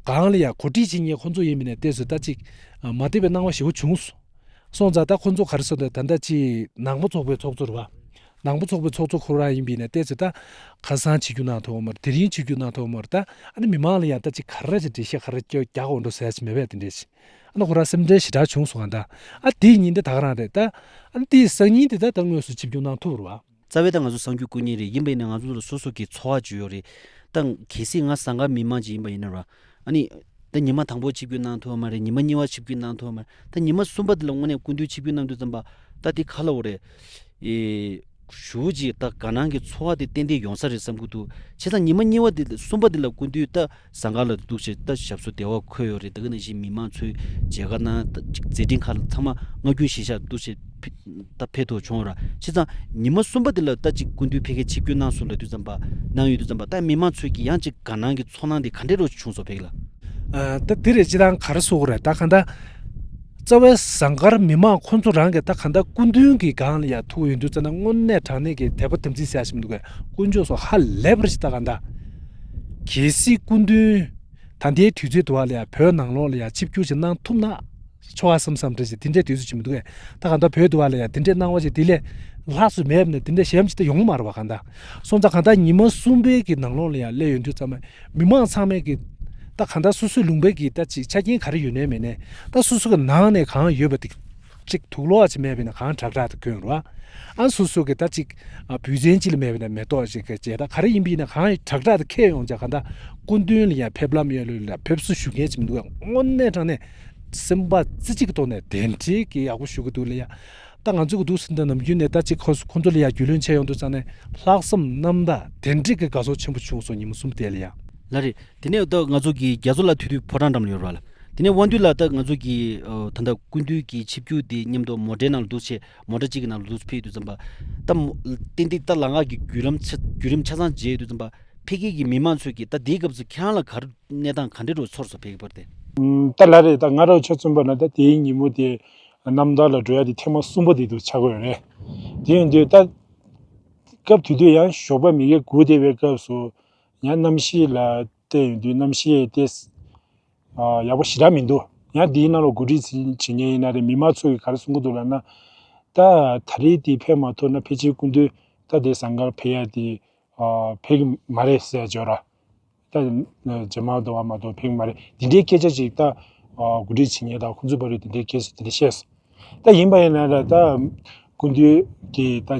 གང་ལ་ཡང་གོ་སྒྲིག་བྱེད་མཁན་ཁོང་ཚོ་ཡིན་མིན་ནས་ཏོག་ཙམ་ད་ཅིག་མ་བདེ་བའི་སྣང་བ་ཞེ་པོ་བྱུང་སོང་ སོང་ཙང་ད་ཁོ་ཚོ་ག་རེ་ཟེར་འདུག་ད་ལྟ་ཅིག་ནང་པ་ཚོགས་པའི་ཚོགས་གཙོ་རེད་བ། ནང་པ་ཚོགས་པའི་ཚོགས་གཙོ་ཁོ་རང་ཡིན་པ་ཡིན་ན་ཏོག་ཙམ་ད་ཁ་སང་བྱེད་རྒྱུ་གནང་ཐུབ་པ་མ་རེད། དེ་རིང་བྱེད་རྒྱུ་གནང་ཐུབ་པ་མ་རེད། ད་ཨ་ནི་མི་མང་ལ་ཡང་ད་ཅིག་ག་རེ་ཅིག་འགྲེལ་བཤད་ག་རེ་རྒྱག་དགོས་འགྲོ་ཟེར་ཡ་ཅིག་མེད་པས། དེ་འདྲས་ཅིག་ཨ་ནི་ཁོ་རང་སེམས་ཁྲལ་ཞེ་དྲག་བྱུང་སོང་ང་། ད་ཨ་དེའི་ཉིན་དེ་ད་ག་རང་རེད། ད་ཨ་ནི་དེའི་སང་ཉིན་དེ་ད་ད་དངོས་སུ་ཆིབས་བསྒྱུར་གནང་ཐུབ་རེད་བ། རྩ་བའི་ད་ང་ཚོ་གསར་འགོད་སྐུ་ཉིད་རེད། ཡིན་པ་ཡིན་ན་ང་ཚོ་ལ་སོ་སོ་གི་འཚོ་བ་ཅིག་ཡོད་རེད། ད་གལ་སྲིད་ང་ཟངས་དཀར་མི་མང་ཅིག་ཡིན་པ་ཡིན་ན་ར། ཨ་ནི། ད་ཉི་མ་དང་པོ་ཆིབས་བསྒྱུར་གནང་ཐུབ་པ་མ་རེད། ཉི་མ་གཉིས་པ་ཆིབས་བསྒྱུར་གནང་ཐུབ་པ་མ་རེད། ད་ཉི་མ་གསུམ་པ་དེ་ལ་དངོས་གནས་སྐུ་མདུན་ཆིབས་བསྒྱུར་གནང་དུས་ཙམ་པ། ད་དེ་ག་ལབ་དགོས་རེད། ཨེ། ཞེ་པོ་ཅིག་ད་དགའ་སྣང་གི་ཚོར་བ་དེ་ཏན་ཏན་ཡོང་ས་རེད་བསམ་གྱི་འདུག་བྱས་ཙང་ཉི་མ་གཉིས་པ་དེ་གསུམ་པ་དེ་ལ་སྐུ་མདུན་ད་ཟངས་དཀར་ལ་འདུག་བྱས་ད་ཞབས་སོར་བདེ་བར་འཁོད་ཡོད་རེད། ད་ག་ནང་བཞིན་མི་མང་ཚོས་མཇལ་ཁ་གནང་། ད་ཅིག་མཛད་འཕྲིན་ཁག་ལ་ཚང་མ་བསྔགས་སྐྱོན་ཞུས་ཤག་འདུག་བྱས་ཕེ་ད་ཕེབས་ཐུབ་བྱུང་ར། བྱས་ཙང་ཉི་མ་གསུམ་པ་དེ་ལ་ད་ཅིག་སྐུ་མདུན་ཕ་གིར་ཆིབས་བསྒྱུར་གནང་སོང་ལབ་དུས་ཙམ་པ། གནང་ཡོད་དུས་ཙམ་པ་ད་མི་མང་ཚོས་ཀྱི་ཡང་ཅིག་དགའ་སྣང་གི་ཚོར་སྣང་དེ་ག་འདྲས་རོ་བྱུང་སོང་ཕ་གི་ལ། ཨ། ད་དེ་རེད། སྤྱིར་བཏང་ག་རེ་ཟེར་དགོས་རེད། ད་གང་ལྟར་རྩ་བའི་ཟངས་དཀར་མི་མང་ཁོ་ཚོ་རང་གིས་ད་གང་ལྟར་སྐུ་མདུན་གྱི་སྒང་ལ་ཡར་ཐུག་ཡོང་དུས་ཙམ་ན་དངོས་གནས་དྲང་གནས་ཀྱི་དད་པ་དམ་ཚིག་ཟེར་ཡ་ཞིག་མི་འདུག་གས། དཀོན་མཆོག་གསུམ་ཧ་ལས་པ་རེད་ཤག་ད་གང་ལྟར། གལ་སྲིད་སྐུ་མདུན་ད་ལྟའི་དུས་ཚོད་དུ་བ་ལ་ཡར་བོད་ནང་ལོགས་ལ་ཡར་ཆིབས་བསྒྱུར་ཞིག་གནང་ཐུབ་ན་ཆོག་ཨ་བསམ་བསམ་རེད་ཅེས། དེ་འདྲའི་དུས་ཚོད་ཅིག་མི་འདུག་གས། ད་གང་ལྟར་བོད་དུ་བ་ལ་ཡར་དེ་འདྲའི་གནང་བ་ཞིག་དེ་ལས་ལྷག་སུ་མེད་པ་ནས་དེ་འདྲ་གཞན་ཅིག་ད་ཡོང་མ་རེད་བ། གང་ལྟར་སོང་ཙང་གང་ལྟར་ཉི་མ་གསུམ་པའི་གི་ནང་ལོགས་ལ་ཡར་སླེབས་ཡོང་དུས་ཙམ་པ། མི་མང་ཚང་མས་ཀྱི་ད་གང་ལྟར་སོ་སོའི་ལུང་པའི་གི་ད་ཅིག་ཆ་རྐྱེན་ག་རེ་ཡོད་ནའི་མེད་ནའི་ད་སོ་སོ་གི་ནང་ནས་གང་ཡོད་པ་དེ་ཅིག་དུག་ལོག་ཅིག་མེད་པ་ཡིན་ན་གང་དྲག་དྲག་ཏུ་གྱོན་རོགས། ཨ་སོ་སོ་གི་ད་ཅིག་ཨ་བུ་ཆེན་ཅིག་ལ་མེད་པ་ཡིན་ན་མེ་ཏོག་ཅིག་གི་བྱས། ད་ག་རེ་ཡིན་པ་ཡིན་ན་གང་དྲག་དྲག་ཏུ་ཁྱེར་ཡོང་བྱས། གང་ལྟར་སྐུ་མདུན་ལ་ཡང་ཕེབས་ལམ་ཡོད་ལ་ཕེབས་བསུ་ཞུ་མཁན་ཅིག་མི་འདུག་གས། དངོས་གནས་དྲང་གནས་སེམས་པ་རྩེ་གཅིག་གི་ཐོག་ནས་དེ་འདྲའི་གི་ཡག་པོ་ཞུ་གི་འདུག་ལ་ཡ། ད་ང་ཚོ་གི་འདུག་ཟེར་འདི་ནམ་རྒྱུན་ནས་ད་ཅིག་ཁོ་ཁོ་ཚོ་ལ་ཡ་རྒྱུས་ལོན་བྱས་ཡོང་དུས་ཙང་ནས་ལྷག་བསམ་རྣམ་དག་དེ་འདྲའི་གི་དགའ་ཚོར་ཆེན་པོ་བྱུང་སོང་། ཉི་མ་གསུམ་དེ་ལ་ཡ། ལགས་རེད། དེ་ནས་ད་ང་ཚོ་གི་རྒྱ་མཚོ་ལགས་དུས་དུས་ཕོ་བྲང་འགྲམ་ལ་ཡོད་རེད་བ་ལ། དེ་ནས་དབང་འདུས་ལགས་ད་ང་ཚོ་གི་ཨ་ད་ལྟ་སྐུ་མདུན་གྱི་ཆིབས་བསྒྱུར་དེ་མཉམ་དུ་མོ་ཊའི་ནང་ལ་འདུག་བྱས། མོ་ཊ་གཅིག་གི་ནང་ལ་འདུག་ཕེབས་དུས་ཙམ་པ། ད་མོ་ཏན་ཏན་ད་ལམ་ཁ་གི་བརྒྱུད་རིམ་ཆ་བརྒྱུད་རིམ་ཆ་ཚང་མཇལ་དུས་ཙམ་པ། ཕ་གི་གི་མི་མང་ཚོས་ཀྱི་ད་དེའི་སྐབས་སུ་ཁྱེད་རང་ལ་ག་རེ་གནས་སྟངས་ག་འདྲ་རུ་ཚོར་སོང་ཕ་གི་བར་དེ། ཨུམ། ད་ལགས་རེད། ད་ང་རང་ཆ་མཚོན་པ་ན་ད་དེའི་ཉིན་མོ་དེ་རྣམ་ཐར་ལ་འགྲོ་ཡ་དེ་ཐེངས་མ་གསུམ་པ་དེ་འདུག་ཆགས་ཀྱི་ཡོད་རེད། དེ་ཡིན་དུས་ད་སྐབས་དེ་དུས་ཡང་ཞོགས་པ་མི་ཡུལ་སྒུག་བསྡད་པའི་སྐབས་སུ་ཡང་གནམ་གཤིས་ལ་བལྟས་ཡོང་དུས་གནམ་གཤིས་དེ་ཨ་ཡག་པོ་ཞེ་དྲག་མི་འདུག་ཡང་དེའི་ནང་ལ་གོ་སྒྲིག་བྱེད་བྱེད་མཁན་ཡིན་ན་རེད། མི་མང་ཚོ་གིས་ག་རེ་གསུང་གི་འདུག་ལབ་ན། ད་ད་རེས་དེ་ཕེབས་མ་ཐུབ་ན་ཕལ་ཆེར་སྐུ་མདུན་ད་དེ་ཟངས་དཀར་ཕེབས་ཡ་དེ་ཨ་ཕེབས་ཀྱི་མ་རེད་ཟེར་བརྗོད་ར། ད་རྗེས་མ་དུ་བ་མ་གཏོགས་ཕེབས་མ་རེད། འདི་འདྲའི་སྐད་ཆ་ཅིག་ད་ཨ་གོ་སྒྲིག་བྱེད་མཁན་དང་ཁོང་ཚོའི་བར་དུ་འདི་འདྲའི་སྐད་ཆ་འདི་འདྲ་བཤད་སོང་། ད་ཡིན་པ་ཡིན་ན་ལ་ད་སྐུ་མདུན་གྱི་ད་ཨ་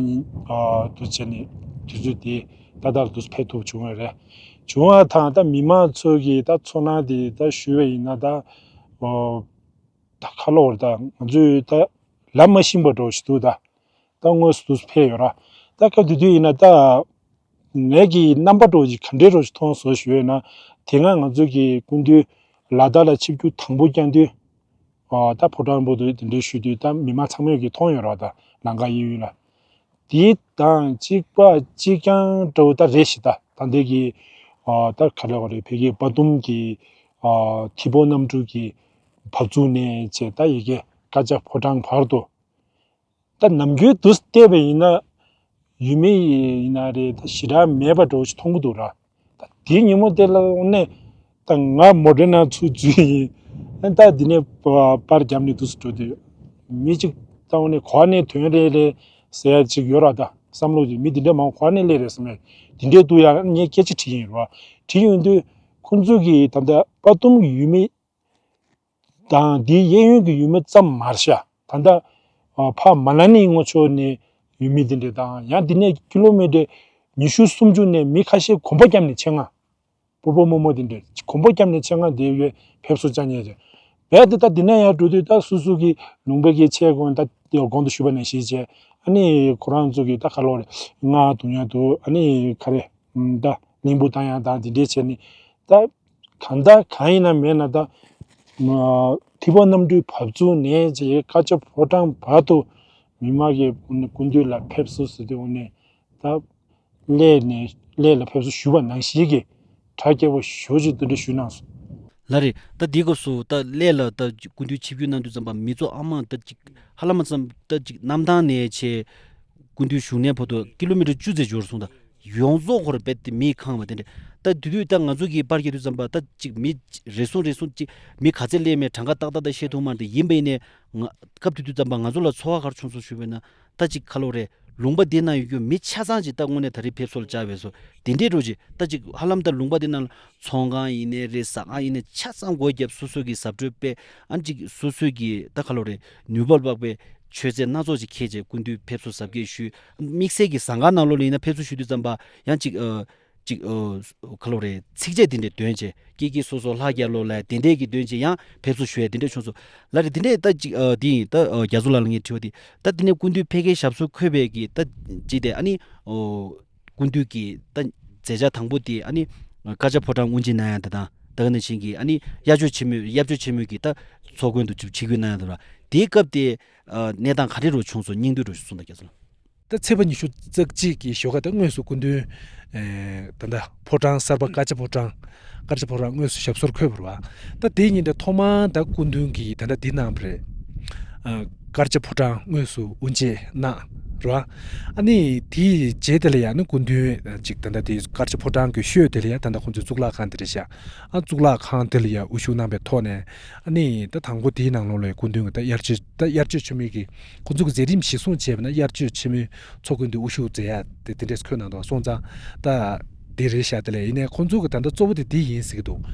དུ་བྱས་ནས་དུས་ཚོད་དེ་ད་ལྟར་དུ་ཕེབས་ཐུབ་བྱུང་བ་རེད། བྱུང་བ་དང་ད་མི་མང་ཚོ་གི་ད་ཚོར་སྣང་དེ་ད་ཞུས་པ་ཡིན་ན་ད་ཨོ་ད་ཁ་ལོ་བར་ད་ང་ཚོས་ད་ལབ་མ་ཤེས་པ་འདྲ་ཞིག་འདུག་ད་ད་དངོས་སུ་དུ་ཕེབས་ཡོད་ར། ད་སྐབས་དེ་དུས་ཡིན་ན་ད། ངེད་ཀྱི་རྣམ་པ་འདྲ་བོ་ཅིག་ག་འདྲའི་འདྲ་བོ་ཅིག་མཐོང་སོང་ཞུས་ན། དེ་སྔ་ང་ཚོ་གི་སྐུ་མདུན་ལ་དྭགས་ལ་ཆིབས་བསྒྱུར་དང་པོ་བསྐྱངས་དུས། ཨ་ད་ཕོ་བྲང་པོ་དེ་དེ་འདྲའི་ཞུས་དུས་ད་མི་མང་ཚང་མས་ཀྱིས་མཐོང་ཡོད་རེད་བ། ད་ལམ་ཁ་གཡས་གཡོན་ལ། དེ་དང་གཅིག་པ་གཅིག་རྐྱང་འདྲ་བོ་ད་རེད་ཤག་ད་ད་འདི་གི་ཨ་ད་ག་རེ་བ་རེད། ཕ་གི་དཔའ་གཏུམ་གྱི་ཨ་ཐིབས་པོ་གནམ་གྲུ་གི་བབས་ཚུགས་ནས་བྱས་ད་ཡ་གི་ཀ་ཅ་ཕོ་བྲང་བར་དུ། ད་ནམ་རྒྱུན་དུ་བལྟས་པ་ཡིན་ན་ཡུལ་མི་ཡིན་ན་རེད། ད་ཞེ་དྲག་མེད་པ་འདྲ་བོ་ཞིག་མཐོང་གི་འདུག་ར། ད་དེའི་ཉིན་མོ་དེ་ལ་དངོས་གནས་ད་ང་མོ་ཊའི་ནང་ཚུར་འཛུལ་ཡིན། ཨ་ད་འདི་ནས་པར་བརྒྱབ་ནས་དུས་སུ་འགྲོ་དུས་མི་གཅིག་ད་དངོས་གནས་ག་ནས་ཐོན་རེད་རེད་ཟེར་ཡ་གཅིག་ཡོད་ར། ད་བསམ་བློ་གཅིག་མི་འདི་འདྲ་མང་པོ་ག་ནས་སླེབས་རེད་བསམ་ཡ། དེ་འདྲའི་འདུག་ཡ། ངས་སྐད་ཆ་དྲིས་ཡིན་ར། དྲིས་ཡོང་དུས་ཁོང་ཚོ་གིས་ད་ལྟ་དཔའ་གཏུམ་གྱི་ཡུལ་མི་དང་དེའི་གཡས་གཡོན་གྱི་ཡུལ་མི་ཙམ་མ་རེད་ཤག་ད་ལྟ་ཨ་ཕ་མ་ན་ལི་ངོས་ཕྱོགས་ནས་ཡུལ་མི་དེ་འདྲ་དང་། ཡང་དེ་ནས་ཀི་ལོ་མི་ཊར་ཉི་ཤུ་སུམ་ཅུ་ནས་མི་ཁ་ཤས་གོམ་པ་བརྒྱབ་ནས་ཆེད་མངགས། སྤོ་བོ་རྨོ་མོ་དེ་འདྲ་གོམ་པ་བརྒྱབ་ནས་ཆེད་མངགས་དེ་ཡོད་ཕེབས་བསུ་བཅར་མཁན་ཅིག་རྦད་དེ་ད་དེ་ནས་ཡར་འགྲོ་དུས་ད་སོ་སོ་གི་ལུང་པའི་གི་ཆས་གོན་ད་དེ་གོང་དུ་ཞུས་པ་ནང་བཞིན་བྱས། ཨ་ནི་ཁོ་རང་ཚོ་གི་ད་ག་ལོ་རེད། རྔ་བརྡུང་ཡག་འདུག་ཨ་ནི་ག་རེ། ད་གླིང་བུ་བཏང་ཡག་དང་དེ་འདྲས་བྱས་ནས། ད་གང་ལྟར་གང་ཡིན་ན་མེད་ན་ད་ཐིབས་པ་གནམ་གྲུའི་བབས་ཚུགས་ནས་ཅིག་ཀ་ཅ་ཕོ་བྲང་བར་དུ་མི་མང་གིས་སྐུ་མདུན་ལ་ཕེབས་བསུ་ཟེར་དུས་དངོས་གནས་ད་སླད་ནས་སླད་ལ་ཕེབས་བསུ་ཞུས་པ་ནང་བཞིན་གྱི་གྲ་རྒྱས་པོ་ཞེ་པོ་ཅིག་དེ་འདྲ་ཞུས་གནང་སོང་། ལགས་རེད། ད་འདིའི་སྐབས་སུ་ད་སླད་ལ་ད་སྐུ་མདུན་ཆིབས་བསྒྱུར་གནང་དུས་ཙམ་པ་མི་ཚོ་ཨ་མ་ད་ཅིག་ཧ་ལམ་ཙམ་ད་ཅིག་གནམ་ཐང་ནས་བྱས་སྐུ་མདུན་བཞུགས་གནས་བར་དུ་ཀི་ལོ་མི་ཊར་བཅུ་ཙམ་འབྱོར་སོང་། ད་ཡོངས་རྫོགས་ཁོ་ར་རྦད་དེ་མིས་ཁེངས་པ་དེ་འདྲ། ད་དེ་དུས་ད་ང་ཚོ་གི་པར་རྒྱག་དུས་ཙམ་པ་ད་ཅིག་མི་རེ་ཟུང་རེ་ཟུང་ཅིག་མི་ག་ཚད་སླེབས་མེད་གྲངས་ཀ་ཏག་ཏག་ད་ཤེས་ཐུབ་མ་རེད། ཡིན་པ་ཡིན་ནའི་ང་སྐབས་དེ་དུས་ཙམ་པ་ང་ཚོ་ལ་ཚོར་བ་ག་རེ་བྱུང་སོང་ཞུས་པ་ཡིན་ན། ད་ཅིག་ག་ལབ་དགོས་རེད། ལུང་པ་འདི་ན་ཡོད་རྒྱུ་མི་ཆ་ཚང་ཅིག་ད་དངོས་གནས་ད་རེས་ཕེབས་བསུ་ལ་བཅར་བས་སོ། དེ་འདྲའི་འགྲོ་ཅིག་ད་ཅིག་ཧ་ལམ་ད་ལུང་པ་འདི་ན་ཚོང་ཁང་ཡིན་ནའི་རེད། ཟ་ཁང་ཡིན་ནའི་ཆ་ཚང་སྒོ་བརྒྱབ། སོ་སོ་གི་ཟབ་སྤྲོད་སྤེལ། ཨ་ནི་ཅིག་སོ་སོ་གི་ད་ག་ལབ་དགོས་རེད། ནུས་པ་དཔག་པའི་མཆོད་རྫས་སྣ་ཚོགས་ཅིག་འཁྱེར་བྱས་སྐུ་མདུན་ཕེབས་བསུ་གཟབ་རྒྱས་ཞུས། དམིགས་བསལ་གྱི་ཟ་ཁང་ནང་ལོགས་ལ་ཡིན་ན་ཕེབས་བསུ་ཞུ་དུས་ཙམ་པ་ཡང་ཅིག་ཨ། ཅིག་ཨ། ག་ལབ་དགོས་རེད། ཚིགས་བཅད་དེ་འདྲ་འདོན་བྱས་ཀྱི་ཀྱི་སོ་སོ་ལྷ་རྒྱལ་ལོ་ལ་དེ་འདྲས་ཀྱི་འདོན་བྱས་ཡང་ཕེབས་བསུ་ཞུ་ཡ་དེ་འདྲས་བྱུང་སོང་། ལ་རེད། དེ་འདྲས་ད་ཅིག་ཨ། དེ་ཡིན་ད་ཨ། རྒྱ་མཚོ་ལགས་ལ་ངས་དྲི་བ་དེ། ད་དེ་ནས་སྐུ་མདུན་ཕ་གིར་ཞབས་སོར་འཁོད་པའི་གི་ད་ཅིག་དེ་ཨ་ནི་ཨོ། སྐུ་མདུན་གྱི་ད་མཛད་འཆར་དང་པོ་དེ་ཨ་ནི་དཀར་ཆག་ཕོ་བྲང་དབུ་འབྱེད་གནང་ཡ་དེ་དང་། ད་ག་ནང་བཞིན་གྱི་ཨ་ནི་དབྱར་ཆོས་ཆེན་མོའི་དབྱར་ཆོས་ཆེན་མོའི་གི་ད་ཚོགས་མགོན་དུ་ཆིབས་བསྒྱུར་གནང་ཡ་དེ་ར། དེའི་སྐབས་དེ་ཨ། གནས་སྟངས་ག་རེ་རུ་བྱུང་སོང་། སྙིང་བསྡུས་རུ་གསུངས་དང་རྒྱ་མཚོ་ལགས། ད་ཚེས་པ་ཉི་ཤུ་རྩ་གཅིག་གི་ཞོགས་ཀ་ད་དངོས་སུ་སྐུ་མདུན་ཨེ། ད་ལྟ་ཕོ་བྲང་གསར་པ་དཀར་ཆག་ཕོ་བྲང་། དཀར་ཆག་ཕོ་བྲང་དངོས་སུ་ཞབས་སོར་འཁོད་པ་རེད་བ། ད་དེའི་ཉིན་དེ་ཐོག་མར་ད་སྐུ་མདུན་གྱིས་ད་ལྟ་འདི་གནང་བ་རེད། ཨ། དཀར་ཆག་ཕོ་བྲང་དངོས་སུ་དབུ་འབྱེད་གནང་རེད་བ། ཨ་ནི་དེའི་རྗེས་དེ་ལ་ཡང་ནི་སྐུ་མདུན་ཅིག་ད་ལྟ་དེ་དཀར་ཆག་ཕོ་བྲང་གི་ཤོད་དེ་ལ་ཡང་ད་ལྟ་ཁོང་ཚོའི་གཙུག་ལག་ཁང་དེ་རེད་ཤག་ཨ། གཙུག་ལག་ཁང་དེ་ལ་ཡང་དབུ་བཞུགས་གནང་བའི་ཐོག་ནས། ཨ་ནི་ད་དང་པོ་དེའི་ནང་ལོགས་ལ་སྐུ་མདུན་གྱིས་ད་དབྱར་ཆོས་ད་དབྱར་ཆོས་ཆེན་མོའི་གི་ཁོང་ཚོ་གི་མཛད་རིམ་གཞིར་བཟུང་བྱས་པ་ན་དབྱར་ཆོས་ཆེན་མོའི་ཚོགས་མགོན་དུ་དབུ་བཞུགས་མཛད་ཡ་དེ་དེ་འདྲས་འཁོད་གནང་འདུག་སོང་ཙང་ད་དེ་རེད་ཤག་དེ་ལས་ཡིན་ནའི་ཁོང་ཚོ་གི་ད་ལྟ་གཙོ་བོ་དེ་དེ་ཡིན་ཟེར་གི་འདུག་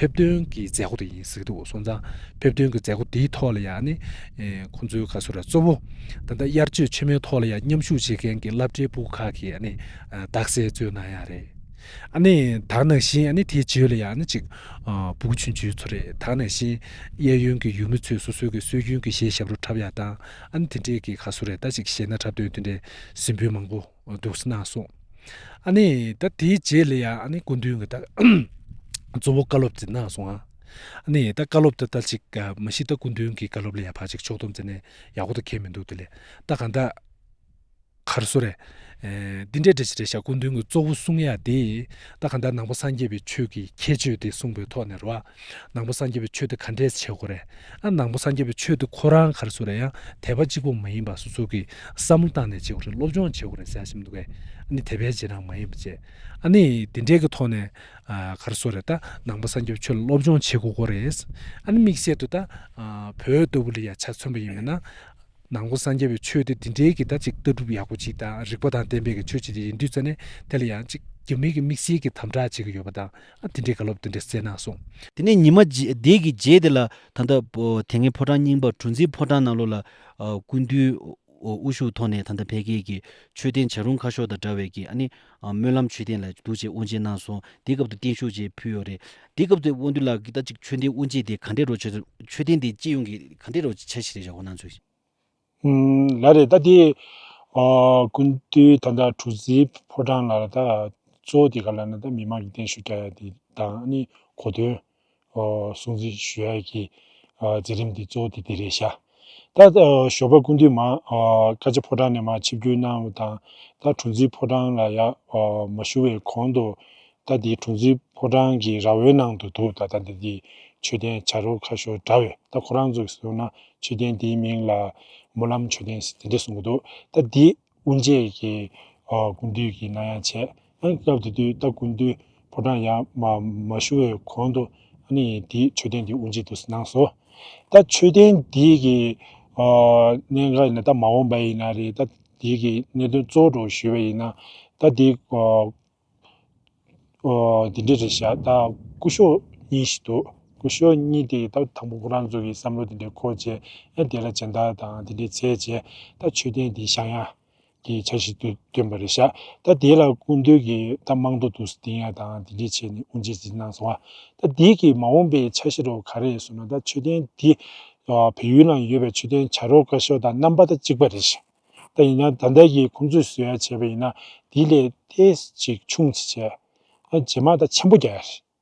ཕེབས་ཐོན་གྱི་མཛད་སྒོ་དེ་ཡིན་ཟེར་གི་འདུག་སོང་ཙང་ཕེབས་ཐོན་གྱི་མཛད་སྒོ་དེའི་ཐོག་ལ་ཡང་ནི་ཁོང་ཚོའི་ག་ཟེར་ར་གཙོ་བོ་ད་ལྟ་དབྱར་ཆོས་ཆེན་མོའི་ཐོག་ལ་ཡང་མཉམ་ཞུགས་བྱེད་མཁན་གྱི་སློབ་གྲྭའི་ཕྲུ་གུ་ཁག་གིས་ནི་རྟགས་གསལ་སྩོལ་གནང་ཡ་རེད། ཨ་ནི་ད་ག་ནང་བཞིན་ཨ་ནི་དེའི་རྗེས་ལ་ཡང་ཨ་ནི་ཅིག་ཨ། ཕྲུ་གུ་ཆུང་ཆུང་ཚོ་རེད། ད་ག་ནང་བཞིན་གཡས་གཡོན་གྱི་ཡུལ་མི་ཚོས་སོ་སོའི་གི་སྲོལ་རྒྱུན་གྱི་གཞས་ཞབས་བྲོ་འཁྲབ་ཡ་དང་། ཨ་ནི་དེ་འདྲས་ཀྱི་ག་ཟེར་རེད། ད་ཅིག་གཞས་སྣ་འཁྲབ་སྟོན་དེ་འདྲས་གཟིགས་འབུལ་མང་པོ་འདུག་སེ་གནང་སོང་། ཨ་ནི་ད་དེའི་རྗེས་ལ་ཡང་ཨ་ནི་སྐུ་མདུན་གྱིས་ད་གཙོ་བོ་བཀའ་སློབ་ཅིག་གནང་སོང་ཨ། ཨ་ནི་ད་བཀའ་སློབ་དེ་ད་ཅིག་མ་གཞི་ད་སྐུ་མདུན་གྱི་བཀའ་སློབ་ལ་ཡ་ཕར་ཅིག་ཕྱོགས་བསྡོམས་བྱས་ནས་ཡག་པོ་ད་གང་ཡང་མི་འདུག་དེ་ལས་ད་གང་ལྟར། ག་རེ་ཟེར་རེད། ཨེ། འདི་འདྲའི་འདྲ་ཞིག་རེད་ཤག་སྐུ་མདུན་གྱིས་གཙོ་བོ་གསུང་ཡ་དེ། ད་གང་ལྟར་ནང་པ་སངས་རྒྱས་པའི་ཆོས་ཀྱི་ཁྱད་ཆོས་དེ་གསུངས་པའི་ཐོག་ནས་རེད་བ། ནང་པ་སངས་རྒྱས་པའི་ཆོས་དེ་ག་འདྲས་བྱེད་དགོས་རེད། ཨ། ནང་པ་སངས་རྒྱས་པའི་ཆོས་དེ་ཁོ་རང་ག་རེ་ཟེར་རེད། ཡང་དད་པ་གཅིག་པོ་མ་ཡིན་པ་སོ་སོ་གིས་བསམ་བློ་བཏང་ནས་བྱེད་དགོས་རེད། སློབ་སྦྱོང་བྱེད་དགོས་རེད་ཟེར་ཡ་ཞིག་འདུག་གས། ཨ་ནི་དད་པའི་རྗེས་གནང་མ་ཡིན་པ་བྱས། ཨ་ནི་དེ་འདྲའི་གི་ཐོག་ནས། ཨ། ག་རེ་ཟེར་རེད། ད་ནང་པ་སངས་རྒྱས་པའི་ཆོས་ལ་སློབ་སྦྱོང་བྱེད་དགོས་ཀྱི་རེད། ཨ་ནི་དམིགས་བསལ་དུ་ད། ཨ། བོད་ལྟ་བུ་ལ་ཡ་ཆ་མཚོན་པ་ཡིན་ན། ནང་པ་སངས་རྒྱས་པའི་ཆོས་དེ་འདི་འདྲའི་གི་ད་ཅིག་ལྟ་གྲུབ་ཡག་པོ་ཅིག་དང་རིག་པ་དང་ལྡན་པའི་གི་ཆོས་ཅིག་དེ་ཡིན་དུས་ཙ་ནས་དེ་ལ་ཡང་ཅིག་རྒྱུ་མེད་ཀྱི་དམིགས་བསལ་གྱི་དམ་དྲག་བྱེད་ཀྱི་ཡོད་པ་དང་། ཨ། དེ་འདྲའི་བཀའ་སློབ་དེ་འདྲ་སྩལ་གནང་སོང་། དེ་ནས་ཉི་མ་རྗེས་དེ་གི་རྗེས་དེ་ལ་ད་ལྟ་དེ་སྔའི་ཕོ་བྲང་རྙིང་པ་གྲུ་འཛིན་ཕོ་བྲང་ནང་ལོགས་ལ་སྐུ་མདུན་དབུ་བཞུགས་ཐོག་ནས་ད་ལྟ་ཕ་གི་གི་མཆོད་རྟེན་བྱ་རུང་ཁ་ཤོར་དང་འདྲ་བའི་གི་ཨ་ནི་སྨོན་ལམ་མཆོད་རྟེན་ལ་འདུག་ཅེས་དབུ་འབྱེད་གནང་སོང་། དེའི་སྐབས་དུ་བརྟན་བཞུགས་ཅེས་ཕུལ་ཡོད་རེད། དེའི་སྐབས་དུ་དབང་འདུས་ལགས་ཀྱིས་ད་ཅིག་མཆོད་རྟེན་དབུ་འབྱེད་དེ་ག་འདྲས་རོ་བྱས། མཆོད་རྟེན་དེ་སྤྱི་ཡོངས་ཀྱི་ག་འདྲས་རོ་འཆར་གཞི་རེད་བཞག་གོ་གནང་ཚུལ། ཨུམ། ལགས་རེད། ད་དེ་ཨ་སྐུ་མདུན་ད་ལྟ་གྲུ་འཛིན་ཕོ་བྲང་ལ་ད་གཙོ་བོ་དེ་ག་ལབ་ན་ད་མི་མང་གི་བརྟན་བཞུགས་རྒྱག་ཡ་དེ་དང་ཨ་ནི་གོ་སྟོན་ཨ་སྲུང་བརྩི་ཞུ་ཡ་གི་ཨ་མཛད་རིམ་དེ་གཙོ་བོ་དེ་དེ་རེད་ཤག་ད་ཨ་ཞོགས་པ་སྐུ་མདུན་མར་ཨ་དཀར་ཆག་ཕོ་བྲང་ནས་མར་ཆིབས་བསྒྱུར་གནང་བ་དང་། ད་གྲུ་འཛིན་ཕོ་བྲང་ལ་ཡར་ཨ་མ་ཞུ་བའི་གོང་དུ། ད་འདི་གྲུ་འཛིན་ཕོ་བྲང་གི་ར་བའི་ནང་དུ་འདུག་ད་ལྟ་འདི་འདི་མཆོད་རྟེན་བྱ་རུང་ཁ་ཤོར་འདྲ་བས། ད་ཁོ་རང་ཚོས་ཟེར་ན་མཆོད་རྟེན་འདིའི་མིང་ལ་སྨོན་ལམ་མཆོད་རྟེན་ཟེར་དེ་འདྲས་གསུང་གི་འདུག་ད་འདི་དབུ་འབྱེད་ཀྱི་ཨ་སྐུ་མདུན་གྱིས་གནང་ཡ་བྱས། ཨ་ནི་སྐབས་དེ་དུས་ད་སྐུ་མདུན་ཕོ་བྲང་ཡར་མ་མ་ཞུ་བའི་གོང་དུ་ཨ་ནི་འདི་མཆོད་རྟེན་འདི་དབུ་འབྱེད་དུ་གནང་སོང་། ད་མཆོད་རྟེན་འདི་གི་ཨ་གནད་འགག་ཡིན་ན་ད་མ་འོངས་པ་ཡིན་ན་རེད། ད་འདི་གི་གནད་དོན་གཙོ་བོ་འདྲ་བོ་ཞུས་པ་ཡིན་ན་ད་འདི་ཨ། ཨོ། འདི་འདྲ་རེད་ཤག་ད་སྐུ་ཞབས་གཉིས་ཤིག་འདུག་སྐུ་ཞབས་གཉིས་དེ་ད་དང་པོ་ཁོ་རང་ཚོ་གི་བསམ་བློ་འདི་འདྲ་འཁོར་བྱས། ཨ་དེ་ལ་སྦྱིན་བདག་དང་འདི་འདྲ་བྱས་བྱས་ད་མཆོད་རྟེན་འདི་བཞེངས་ཡ་གི་འཆར་གཞི་འདི་བཏོན་པ་རེད་ཤག་ད་དེ་ལ་སྐུ་མདུན་གྱིས་ད་རྨང་རྡོ་འདུག་སེ་བཏིང་ཡ་དང་འདི་འདྲ་བྱས་ནས་དབུ་འབྱེད་ཅིག་གནང་སོང་བ། ད་འདི་གི་མ་འོངས་པའི་འཆར་གཞི་རོ་ག་རེ་ཡིན་ཟེར་ན། ད་མཆོད་རྟེན་འདི་ཨ་བལ་ཡུལ་ནང་ཡོད་པའི་མཆོད་རྟེན་བྱ་རུང་ཁ་ཤོར་དང་རྣམ་པ་ད་གཅིག་པ་རེད་ཤག་ད་ཡིན་ན་ད་ལྟ་གི་ཁོང་ཚོས་བཟོ་ཡ་བྱས་པ་ཡིན་ན་དེ་ལས་ཏོག་ཙམ་ཅིག་ཆུང་ཙམ་བྱས། ཨ་རྗེས་མ་ད་ཆེན་པོ་རྒྱག་ཡ་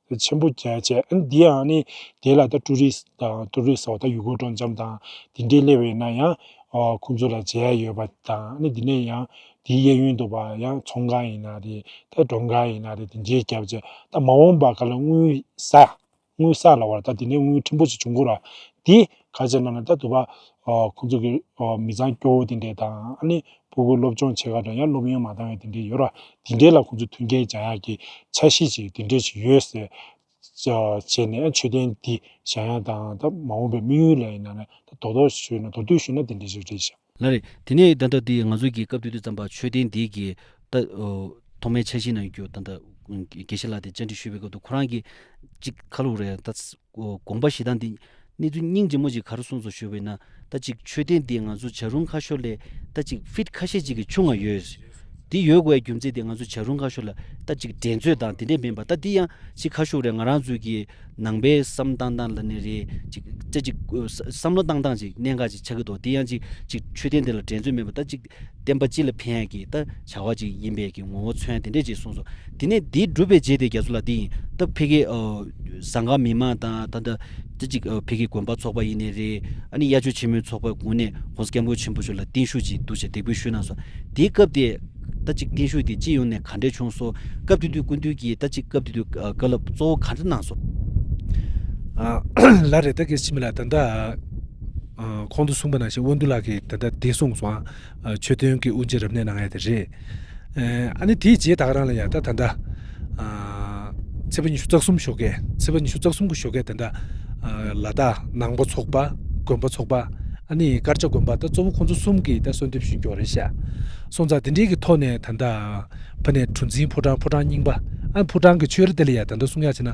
རེད། ཆེན་པོ་རྒྱག་བྱས། ཨ་འདི་ཡང་ནི་དེ་ལ་ད་ཀྲུ་རི་སི་དང་ཀྲུ་རི་སི་ཟེར་བ་ད་ཡུལ་སྐོར་སྤྲོ་འཆམ་དང་དེ་འདྲའི་སླེབས་པ་ཡིན་ན་ཡང་ཨ་ཁོང་ཚོ་ལ་མཇལ་ཡ་ཡོད་པ་དང་། ཨ་ནི་འདི་ནས་ཡང་དེའི་གཡས་གཡོན་དུ་བ་ཡང་ཚོང་ཁང་ཡིན་ན་རེད། ད་མགྲོན་ཁང་ཡིན་ན་རེད། དེ་འདྲའི་རྒྱབ་བྱས་ད་མ་འོངས་པ་ག་ལ་དངུལ་ཟ། དངུལ་བསགས་ལ་བར་ད་དེ་ནས་དངུལ་ཕྲན་བུ་ཅིག་བྱུང་གི་ར། དེ་ག་བྱས་ན་ན་ད་དུ་བ་ ཨ་ཁོང་ཚོ་གི་ཨ་མི་ཚང་སྐྱོ་བོ་དེ་འདྲས་དང་། ཨ་ནི་ཕྲུ་གུ་སློབ་སྦྱོང་བྱེད་ག་འགྲོ་ཡང་སློབ་ཡོན་མ་འདང་བའི་དེ་འདྲས་ཡོད་ར། དེ་འདྲས་ལ་ཁོང་ཚོ་མཐུན་རྐྱེན་སྦྱང་ཡག་གི་འཆར་གཞི་ཅིག་དེ་འདྲས་ཅིག་ཡོད་ཟེར་བྱས་ནས། མཆོད་རྟེན་འདི་བཞེངས་ཡག་དང་ད་མ་འོངས་པའི་དམིགས་ཡུལ་ལ་ཡིན་ན་ནི་ད་རྡོག་རྡོག་ཞུས་ན་མདོར་བསྡུས་ཞུས་ན་དེ་འདྲས་ཅིག་རེད་ཤག་ལགས་རེད། དེ་ནས་ད་ལྟ་འདི་ང་ཚོ་གི་སྐབས་དེ་དུས་ཙམ་པ་མཆོད་རྟེན་འདི་གི་ད་ཨོ་ཐོག་མའི་འཆར་གཞི་ནང་བསྐྱོད། ད་ལྟ་དགེ་བཤེས་ལགས་དེ་བཅར་འདྲི་ཞུས་པའི་སྐབས་དུ་ཁོ་རང་གིས་ཅིག་ཁ་ལོ་རེད། ད་དགོངས་པ་བཞེས་སྟངས་འདི་གནས་ཚུལ་སྙིང་རྗེ་མོ་ཅིག་ག་རེ་གསུངས་སོང་ཞུས་པ་ཡིན་ན། ད་ཅིག་མཆོད་རྟེན་འདི་ང་ཚོ་བྱ་རུང་ཁ་ཤོར་ལས་ད་ཅིག་ཕིཊ་ཁ་ཤས་ཅིག་གི་ཆུང་ང་ཡོད། འདི་ཡོད་དགོས་རྒྱུ་མཚན་དེ་ང་ཚོ་བྱ་རུང་ཁ་ཤོར་ལ་ད་ཅིག་འགྲན་རྩོད་དང་དེ་འདྲས་མིན་པ། ད་འདི་ཡང་ཅིག་ཁ་ཤོར་རེད། ང་རང་ཚོའི་གི་ནང་པའི་བསམ་བཏང་སྟངས་ལ་ནི་རེད། ཅིག་ཅི་ཅིག་བསམ་བློ་བཏང་སྟངས་ཅིག་གནད་འགག་ཅིག་ཆགས་ཀྱི་འདུག་དེ་ཡང་ཅིག་ཅིག་མཆོད་རྟེན་དེ་ལ་འགྲན་རྩོད་མེད་པ། ད་ཅིག་བསྟན་པ་སྤྱི་ལ་ཕན་ཡག་གི་ད་བྱ་བ་ཅིག་ཡིན་པའི་གི་ངོ་བོ་མཚོན་ཡག་དེ་འདྲས་ཅིག་གསུངས་སོང་། དེ་ནས་འདི་སྒྲུབ་པའི་རྗེས་དེ་རྒྱ་མཚོ་ལགས་འདི་ཡིན། ད་ཕ་གི་ཨ་ཟངས་དཀར་མི་མང་དང་ད་ད་ད་ཅིག་ཨ་ཕ་གི་དགོན་པ་ཚོགས་པ་ཡིན་ནའི་རེད། ཨ་ནི་དབྱར་ཆོས་ཆེན་མོའི་ཚོགས་པ་ངོས་ནས་༸གོང་ས་༸སྐྱབས་མགོན་ཆེན་པོ་མཆོག་ལ་བརྟན་བཞུགས་ཅིག་འདུག་བྱས་འདེགས་འབུལ་ཞུས་གནང་སོང་། དེའི་སྐབས་དེ་ད་ཅིག་བརྟན་བཞུགས་དེ་སྤྱི་ཡོངས་ནས་ག་འདྲས་བྱུང་སོང་། སྐབས་དེ་དུས་སྐུ་མདུན་གྱིས་ད་ཅིག་སྐབས་དེ་དུས་ཨ་བཀའ་སློབ་གཙོ་བོ་ག་འདྲ་གནང་སོང་། ཨ་ལགས་རེད། ད་གལ་ཆེ་མི་ལ་ད་ལྟ་ཨ་གོང་དུ་གསུངས་པ་ནང་བཞིན་དབང་འདུས་ལགས་ཀྱིས་ད་ལྟ་བདེ་སྲུང་སོང་ཨ་མཆོད་རྟེན་གྱི་དབུ་འབྱེད་རབ་གནས་གནང་ཡ་དེ་རེད། ཨ་ནི་དེའི་རྗེས་ད་ག་རང་ལ་ཡང་ད་ད་ལྟ་ཚེས་པ་ཉི་ཤུ་རྩ་གསུམ་ཞོགས་ཀས་ཚེས་པ་ཉི་ཤུ་རྩ་གསུམ་གྱི་ཞོགས་ཀས་ད་ལྟ་ལ་དྭགས་ནང་པ་ཚོགས་པ། དགོན་པ་ཚོགས་པ། ཨ་ནི་དཀར་ཆག་དགོན་པ། ད་གཙོ་བོ་ཁོང་ཚོ་གསུམ་གྱིས་ད་གསོལ་འདེབས་ཞུ་རྒྱུ་རེད་ཤག་སོང་ཙང་དེ་འདྲའི་གི་ཐོག་ནས་ད་ལྟ་ཕ་ནས་གྲུ་འཛིན་ཕོ་བྲང་། ཕོ་བྲང་རྙིང་པ། ཨ་ཕོ་བྲང་གི་ཆོས་ར་དེ་ལ་ཡང་ད་ལྟ་གསུང་ཡག་བྱས་ན་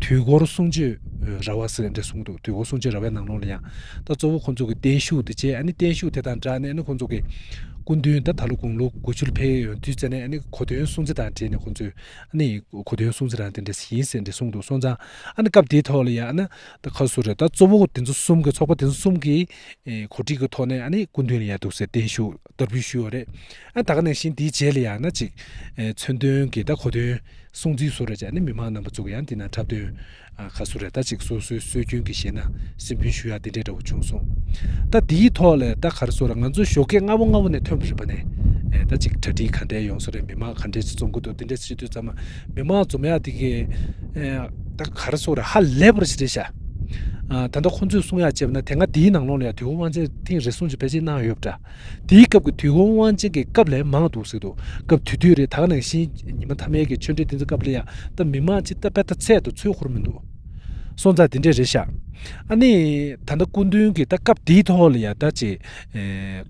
དུས་འཁོར་གསུང་ཆོས་ར་བ་ཟེར་འདྲ་གསུངས་འདུག་དུས་འཁོར་གསུང་ཆོས་ར་བའི་ནང་ལོགས་ལ་ཡང་ད་གཙོ་བོ་ཁོང་ཚོ་གི་བརྟན་བཞུགས་དེ་བྱས། ཨ་ནི་བརྟན་བཞུགས་དེ་དང་སྦྲགས་ནས་ཨ་ནི་ཁོང་ཚོ་གི་སྐུ་མདུན་ད་ད་ལོ་དགུང་ལོ་དགུ་བཅུ་ལ་ཕེབས་ཡོང་དུས་ཙ་ནས་ཨ་ནི་གོ་སྟོན་སྲུང་བརྩི་དང་འབྲེལ་ནས་ཁོང་ཚོས་ཨ་ནི་གོ་སྟོན་སྲུང་བརྩི་རང་དེ་འདྲ་ཡིན་ཟེར་འདྲ་གསུངས་འདུག་སོང་ཙང་ཨ་ནི་སྐབས་དེའི་ཐོག་ལ་ཡང་ཨ་ནི་ད་ཁ་སུ་རེད། ད་གཙོ་བོ་དེ་ཚོ་གསུམ་གི་ཚོགས་པ་དེ་ཚོ་གསུམ་གི་གོ་སྒྲིག་གི་ཐོག་ནས་ཨ་ནི་སྐུ་མདུན་ལ་ཡང་འདུག་སེ་བརྟན་བཞུགས་བསྟར་འབུལ་ཞུས་ཡོད་རེད། ཨ་ད་ག་ནང་བཞིན་དེའི་རྗེས་ལ་ཡང་ན་ཅིག་མཚོན་དོན་གྱི་ད་གོ་སྟོན་སྲུང་བརྩིའི་སོ་རེད་ཅེས་ནི་མི་མང་རྣམ་པ་ཚོ་གི་ཡང་དེ་ན་འཁྲབ་སྟོན་ཁ་སོ་རེད། ད་ཅིག་སོ་སོའི་སྲོལ་རྒྱུན་གྱི་ཞེ་ན་སེམས་འབུལ་ཞུ་ཡ་དེ་འདྲའི་འདྲ་བོ་བྱུང་སོང་། ད་དེའི་ཐོག་ལ་ད་ག་རེ་ཟེར་ང་ཚོ་ཞོགས་ཀས་སྔ་པོ་སྔ་པོ་ནས་ཐོན་པ་རེད་པ་ནས་ད་ཅིག་གྲ་སྒྲིག་ག་འདྲས་ཡོང་ས་རེད། མི་མང་ག་འདྲས་ཅིག་འཛོམས་ཀྱི་འདུག་དེ་འདྲས་བྱེད་དུས་ཙམ་མི་མང་འཛོམས་ཡ་དེ་གི་ད་ག་རེ་ཟེར་ཧ་ལས་པ་ཞིག་རེད་ཤག་ད་ལྟ་ཁོང་ཚོས་གསུང་ཡ་བྱས་པ་ན་དེ་སྔ་དེའི་ནང་ལོགས་ལ་ཡ་དུས་འཁོར་དབང་ཆེན་ཐེངས་རེ་ཟུང་ཅིག་ཕལ་ཆེར་གནང་ཡོད་པ་འདྲ། དེའི་སྐབས་ཀྱི་དུས་འཁོར་དབང་ཆེན་གྱི་སྐབས་ལས་མང་འདུག་ཟེར་འདུག་སྐབས་དེ་དུས་རེད། ད་ག་ནང་བཞིན་ཉི་མ་མཐའ་མའི་གི་ཆོས་འབྲེལ་དེ་ཚོའི་སྐབས་ལ་ཡང་ད་མི་མང་ཅིག་ད་དཔེ་ད་ཚད་དུ་ཚོད་འཁོར་མི་འདུག་སོང་ཙང་དེ་འདྲས་རེད་ཤག་ཨ་ནི་ད་ལྟ་སྐུ་མདུན་གྱི་ད་སྐབས་དེའི་ཐོག་ལ་ཡང་ད་ཅིག་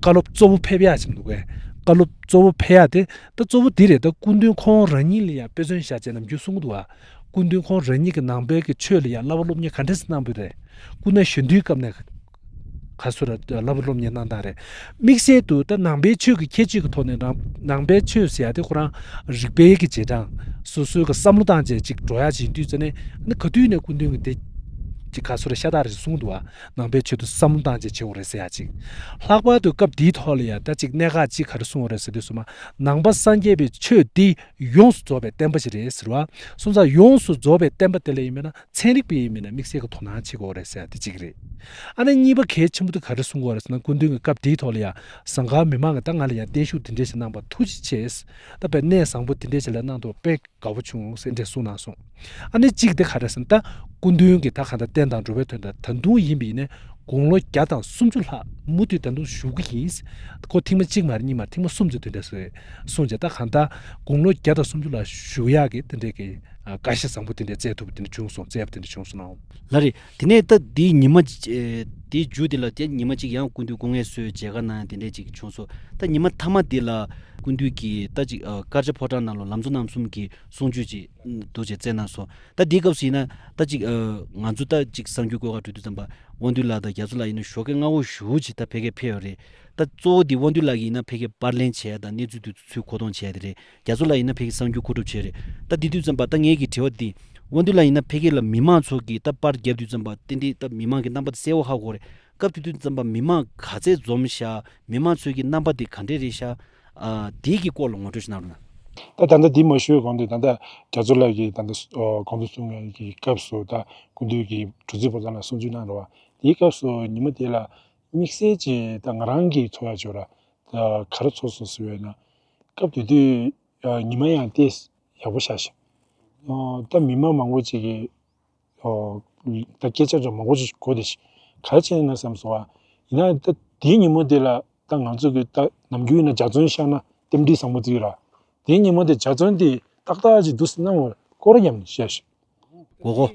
བཀའ་སློབ་གཙོ་བོ་ཕེབས་ཡག་ཅིག་འདུག་གས། བཀའ་སློབ་གཙོ་བོ་ཕེབས་ཡག་དེ་ད་གཙོ་བོ་དེ་རེད། ད་སྐུ་མདུན་ཁོང་རང་ཉིད་ལ་ཡང་དཔེ་མཚོན་བཞག་བྱས་ནམ་རྒྱུན་གསུང་གི་འདུག་ཨ། སྐུ་མདུན་ཁོང་རང་ཉིད་ཀྱི་ནང་པའི་གི་ཆོས་ལ་ཡང་བསླབ་པ་སློབ་གཉེར་ག་འདྲས་སེ་གནང་བ་རེད། སྐུ་ན་གཞོན་དུས་སྐབས་ནས་ག་ཚོད་ར་བསླབ་པ་སློབ་གཉེར་གནང་སྟངས་རེད། དམིགས་བསལ་དུ་ད་ནང་པའི་ཆོས་ཀྱི་ཁྱད་ཆོས་ཀྱི་ཐོག་ནས་ནང་ནང་པའི་ཆོས་ཟེར་ཡ་དེ་ཁོ་རང་རིག་པའི་གི་རྗེས་འབྲང་སོ་སོའི་གི་བསམ་བློ་བཏང་བྱས་ཅིག་འགྲོ་ཡ་ཅིག་ཡིན་དུས་ཙ་ནས་ནི་ག་དུས་ནས་སྐུ་མདུན་གྱི་དེ་ཅིག་ག་ཚོད་ར་ཤ་སྟག་རེ་གསུངས་འདུག་བ། ནང་པའི་ཆོས་དུ་བསམ་བློ་བཏང་བྱས་བྱེད་དགོས་རེད་ཟེར་ཡ་ཅིག་ལྷག་པར་དུ་སྐབས་འདིའི་ཐོག་ལ་ཡ་ད་ཅིག་གནད་འགག་ཅིག་ག་རེ་གསུངས་པ་རེད་ཟེར་དུས་སོ་མ་ནང་པ་སངས་རྒྱས་པའི་ཆོས་འདི་ཡོངས་སུ་རྫོགས་པའི་བསྟན་པ་ཞིག་རེད་ཟེར་བ། སོང་ཙང་ཡོངས་སུ་རྫོགས་པའི་བསྟན་པ་དེ་ལ་ཡིན་མིན་ན་ཚན་རིག་པས་ཡིན་མིན་ན་དམིགས་བསལ་གྱི་དོ་སྣང་བྱེད་དགོས་རེད་ཟེར་ཡ་དེ་གཅིག་རེད། ཨ་ནི་གཉིས་པ་གལ་ཆེན་པོ་དེ་ག་རེ་གསུང་གི་ཡོད་རེད་ཟེར་ན་སྐུ་མདུན་གྱི་སྐབས་དེའི་ཐོག་ལ་ཡང་ཟངས་དཀར་མི་མང་གིས་ད་ང་ལ་ཡང་བརྟན་བཞུགས་དེ་འདྲས་ཞིག་གནང་བར་ཐུགས་རྗེ་ཆེ། ད་དཔེ་གནས་བཟང་པོ་དེ་འདྲས་ཞིག་ལ་གནང་འདུག་དཔེ་དགའ་པོ་བྱུང་ཟེར་འདྲས་གསུངས་གནང་སོང་། ཨ་ནི་གཅིག་དེ་ག་རེ་ཟེར་ན་ད་སྐུ་མདུན་གྱིས་ད་གང་ལྟར་བསྟན་དང་འགྲོ་བའི་དོན་དུ་ད་དུང་ཡིན་པ་ཡིན་ནའི་དགུང་ལོ་བརྒྱ་དང་སུམ་ཅུ་ལྷག་མུ་མཐུད་ད་དུང་བཞུགས་ཀྱི་ཡིན། ཁོ་ཐེངས་མ་གཅིག་མ་རེད་གཉིས་མ་རེད་ཐེངས་མ་གསུམ་ཙམ་དེ་འདྲས་ཟེར་གསུངས་རྗེས་ད་གང་ལྟར་དགུང་ལོ་བརྒྱ་དང་སུམ་ཅུ་ལ་བཞུགས་ཡག་གི་དེ་འདྲས་ཀྱི་ཨ་བཀའ་ཤག་བཟང་པོ་དེ་འདྲས་བསྩལ་ཐུབ་པ་དེ་འདྲས་བྱུང་སོང་། བསྩལ་བ་དེ་འདྲས་བྱུང་སོང་ནའང་། ལགས་རེད། དེ་ནས་ད་འདིའི་ཉི་མ་ཨེ་འདིའི་མཇུག་དེ་ལ་དེ་ཉི་མ་གཅིག་ཡང་སྐུ་མདུན་སྐུ་ངལ་གསོའི་མཇལ་ཁ་གནང་དེ་འདྲས་ཅིག་བྱུང་སོང་། ད་ཉི་མ་མཐའ་མ་དེ་ལ་སྐུ་མདུན་གྱིས་ད་ཅིག་ཨ་དཀར་ཆག་ཕོ་བྲང་ནང་ལ་ལམ་གཙོ་རྣམ་གསུམ་གྱི་གསུང་ཆོས་ཅིག་འདུག་ཅེས་བསྩལ་གནང་སོང་། ད་འདིའི་སྐབས་སུ་ཡིན་ན་ད་ཅིག་ཨ་ང་ཚོ་ད་ཅིག་གསར་འགྱུར་བཀོད་ཁང་འགྲོ་དུས་ཙམ་པ་དབང་འདུས་ལགས་དང་རྒྱ་མཚོ་ལགས་ཡིན་ན་ཞོགས་ཀས་སྔ་པོ་ཞེ་པོ་ཅིག་ད་ཕ་གིར་ཕེབས་ཡོད་རེད། ད་གཙོ་བོ་འདི་དབང་འདུས་ལགས་ཀྱིས་ཡིན་ན་ཕ་གིར་པར་ལེན་བྱས་དང་གནས་ཚུལ་དེ་ཚོ་ཚུར་མཁོ་གཏོང་བྱས་དེ་རེད། རྒྱ་མཚོ་ལགས་ཡིན་ན་ཕ་གིར་གསར་འགྱུར་མཁོ་སྒྲུབ་བྱས་རེད། ད་འདི་དུས་ཙམ་པ་ད་ངེད་ཀྱི་དྲི་བ་འདི་དབང་འདུས་ལགས་ཡིན་ན་ཕ་གི་ལ་མི་མང་ཚོ་གིས་ད་པར་བརྒྱབ་དུས་ཙམ་པ་ཏན་ཏན་ད་མི་མང་གི་རྣམ་པ་དེ་གསལ་པོ་ཧ་གོ་རེད། སྐབས་དེ་དུས་ཙམ་པ་མི་མང་ག་ཚད་འཛོམས་ཤག་མི་མང་ཚོའི་གི་རྣམ་པ་དེ་ག་འདྲས་རེད་ཤག་ཨ་དེའི་གི་སྐོར་ལ་ངོ་སྤྲོད་ཞིག་གནང་རོགས་གནང་། ད་ད་ལྟ་འདི་མ་ཞུས་གོང་དུ་ད་ལྟ་རྒྱ་མཚོ་ལགས་ཀྱིས་ད་ལྟ་གོང་དུ་གསུངས་པའི་གི་སྐབས་སུ་ད་སྐུ་མདུན་གྱིས་གྲུ་འཛིན་ཕོ་བྲང་ལ་གསུང་ཆོས་གནང་རོགས། དེའི་སྐབས་སུ་ཉི་མ་དེ་ལ་དམིགས་བསལ་གྱིས་ད་ང་རང་གིས་ཚོར་བ་བྱུང་ར། ད་ག་རེ་ཚོར་སོང་ཟེར་བས་ན། སྐབས་དེ་དུས་ཉི་མ་ཡང་ཏོག་ཙམ་ཡག་པོ་ཤར་ཤག་ད་མི་མང་མང་པོ་ཅིག་གིས་ད་སྐད་ཆ་ཅིག་མང་པོ་ཅིག་གོ་བསྡད་ཤག་ག་རེ་བྱས་ན་བསམ་སོང་བ། ཡིན་ན་ད་དེའི་ཉིན་མོ་དེ་ལ་ད་ང་ཚོ་གི་ད་ནམ་རྒྱུན་ཡིན་ན་འཇའ་ཚོན་ཤར་ན་རྟེན་འབྲེལ་བཟང་པོ་བརྩི་གི་ར། དེའི་ཉིན་མོ་དེ་འཇའ་ཚོན་དེ་ཏག་ཏག་ཅིག་འདུག་སེ་གནང་བར་སྐོར་ར་བརྒྱབ་ནས་བཤད་ཤག་གོ་གོ།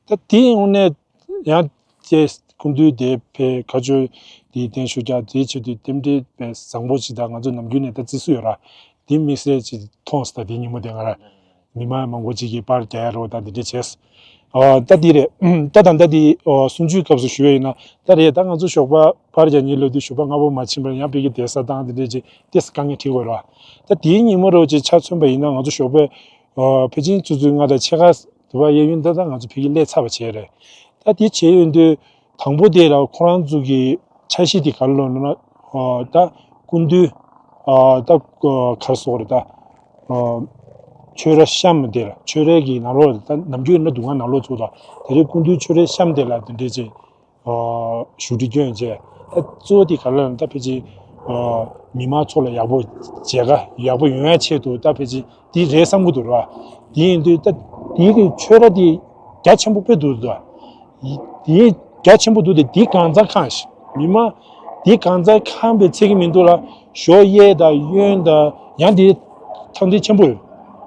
ད་དེའི་ངོ་ནས་ཡང་དེ་སྐུ་མདུན་དེ་ཕེབས་ཁ་ཆོས་དེའི་བརྟན་བཞུགས་རྒྱག་དེའི་ཆེད་དུ་རྟེན་འབྲེལ་དཔེ་བཟང་པོ་ཞིག་དང་ང་ཚོ་ནམ་རྒྱུན་ནས་ད་བརྩི་སྲོལ་ཡོད་ར། དེ་དམིགས་བསལ་ཅིག་མཐོང་སོང་། ད་དེའི་ཉིན་མོ་དེ་ང་ར་མི་མང་མང་པོ་ཅིག་གིས་པར་རྒྱག་ཡ་རོ་ད་དེ་འདྲ་བྱས། ཨ་ད་དེ་རེད། ད་ད་ད་དེ་ཨ་གསུང་ཆོས་སྐབས་སུ་ཞུ་ཡ་ཡིན་ན་ད་རེད། ད་ང་ཚོ་ཞོགས་པ་པར་རྒྱག་ཉིན་ལོ་དུས་ཞོགས་པ་སྔ་པོ་མ་ཕྱིན་པར་ཡང་ཕ་གིའི་བསྡད་ས་དང་དེ་འདྲ་ཅིག་ཏོག་ཙམ་དཀའ་ངལ་འཕྲད་དགོས་ར། ད་དེའི་ཉིན་མོ་རོ་ཅིག་ཆ་མཚོན་པ་ཡིན་ན་ང་ཚོ་ཞོགས་པ་ཨ་ཕལ་ཆེར་ཆུ་ཚོད་ལྔ་དང་ཕྱེད་ཀ་དུ་བ་གཡས་གཡོན་ད་ད་ང་ཚོ་ཕ་གིར་སླེབས་ཚར་བ་བྱས་རེད། ད་དེ་བྱས་ཡོང་དུས་དང་པོ་དེ་ལ་ཁོ་རང་ཚོ་གི་འཆར་གཞི་དེ་ག་རེ་ལབ་ན་ཨ་ད་སྐུ་མདུན་ཨ་ད་ག་རེ་ཟེར་དགོས་རེད། ད་ཨ་ཆོས་ར་གཤམ་དེ་ལ་ཆོས་རའི་གི་ནང་ལོགས་ད་ནམ་རྒྱུན་ཡིན་ན་སྡུག་བསྔལ་ནང་ལོགས་ཚུད་ད་དེ་རིང་སྐུ་མདུན་ཆོས་རའི་གཤམ་དེ་ལ་དེ་འདྲས་ཅིག་ཨ་བཞུགས་ཁྲི་བསྐྱོན་བྱས། ད་གཙོ་བོ་དེ་ག་རེ་ལབ་ན་ད་ཕལ་ཆེར་ཨ་མི་མང་ཚོ་ལ་ཡག་པོ་མཇལ་ཁ་ཡག་པོ་ཡོང་ཡ་ཆེད་དུ་ད་ཕལ་ཆེར་དེ་རེད་བསམ་གྱི་འདུག་ར། དེ་ཡིན་དུས་ད་དེ་གི་ཆོས་ར་དེ་རྒྱ་ཆེན་པོ་དཔེ་འདུག་ད། དེ་རྒྱ་ཆེན་པོ་འདུག་སྟེ་དེ་གང་ཚང་ཁང་ཞིག་མི་མང་དེ་གང་ཚང་ཁང་པའི་ཚད་ཀྱི་མི་འདུག་ལ། ཞོགས་གཡས་དང་གཡོན་དང་ཡང་དེ་ཐང་དེ་ཆེན་པོ་ཡོད།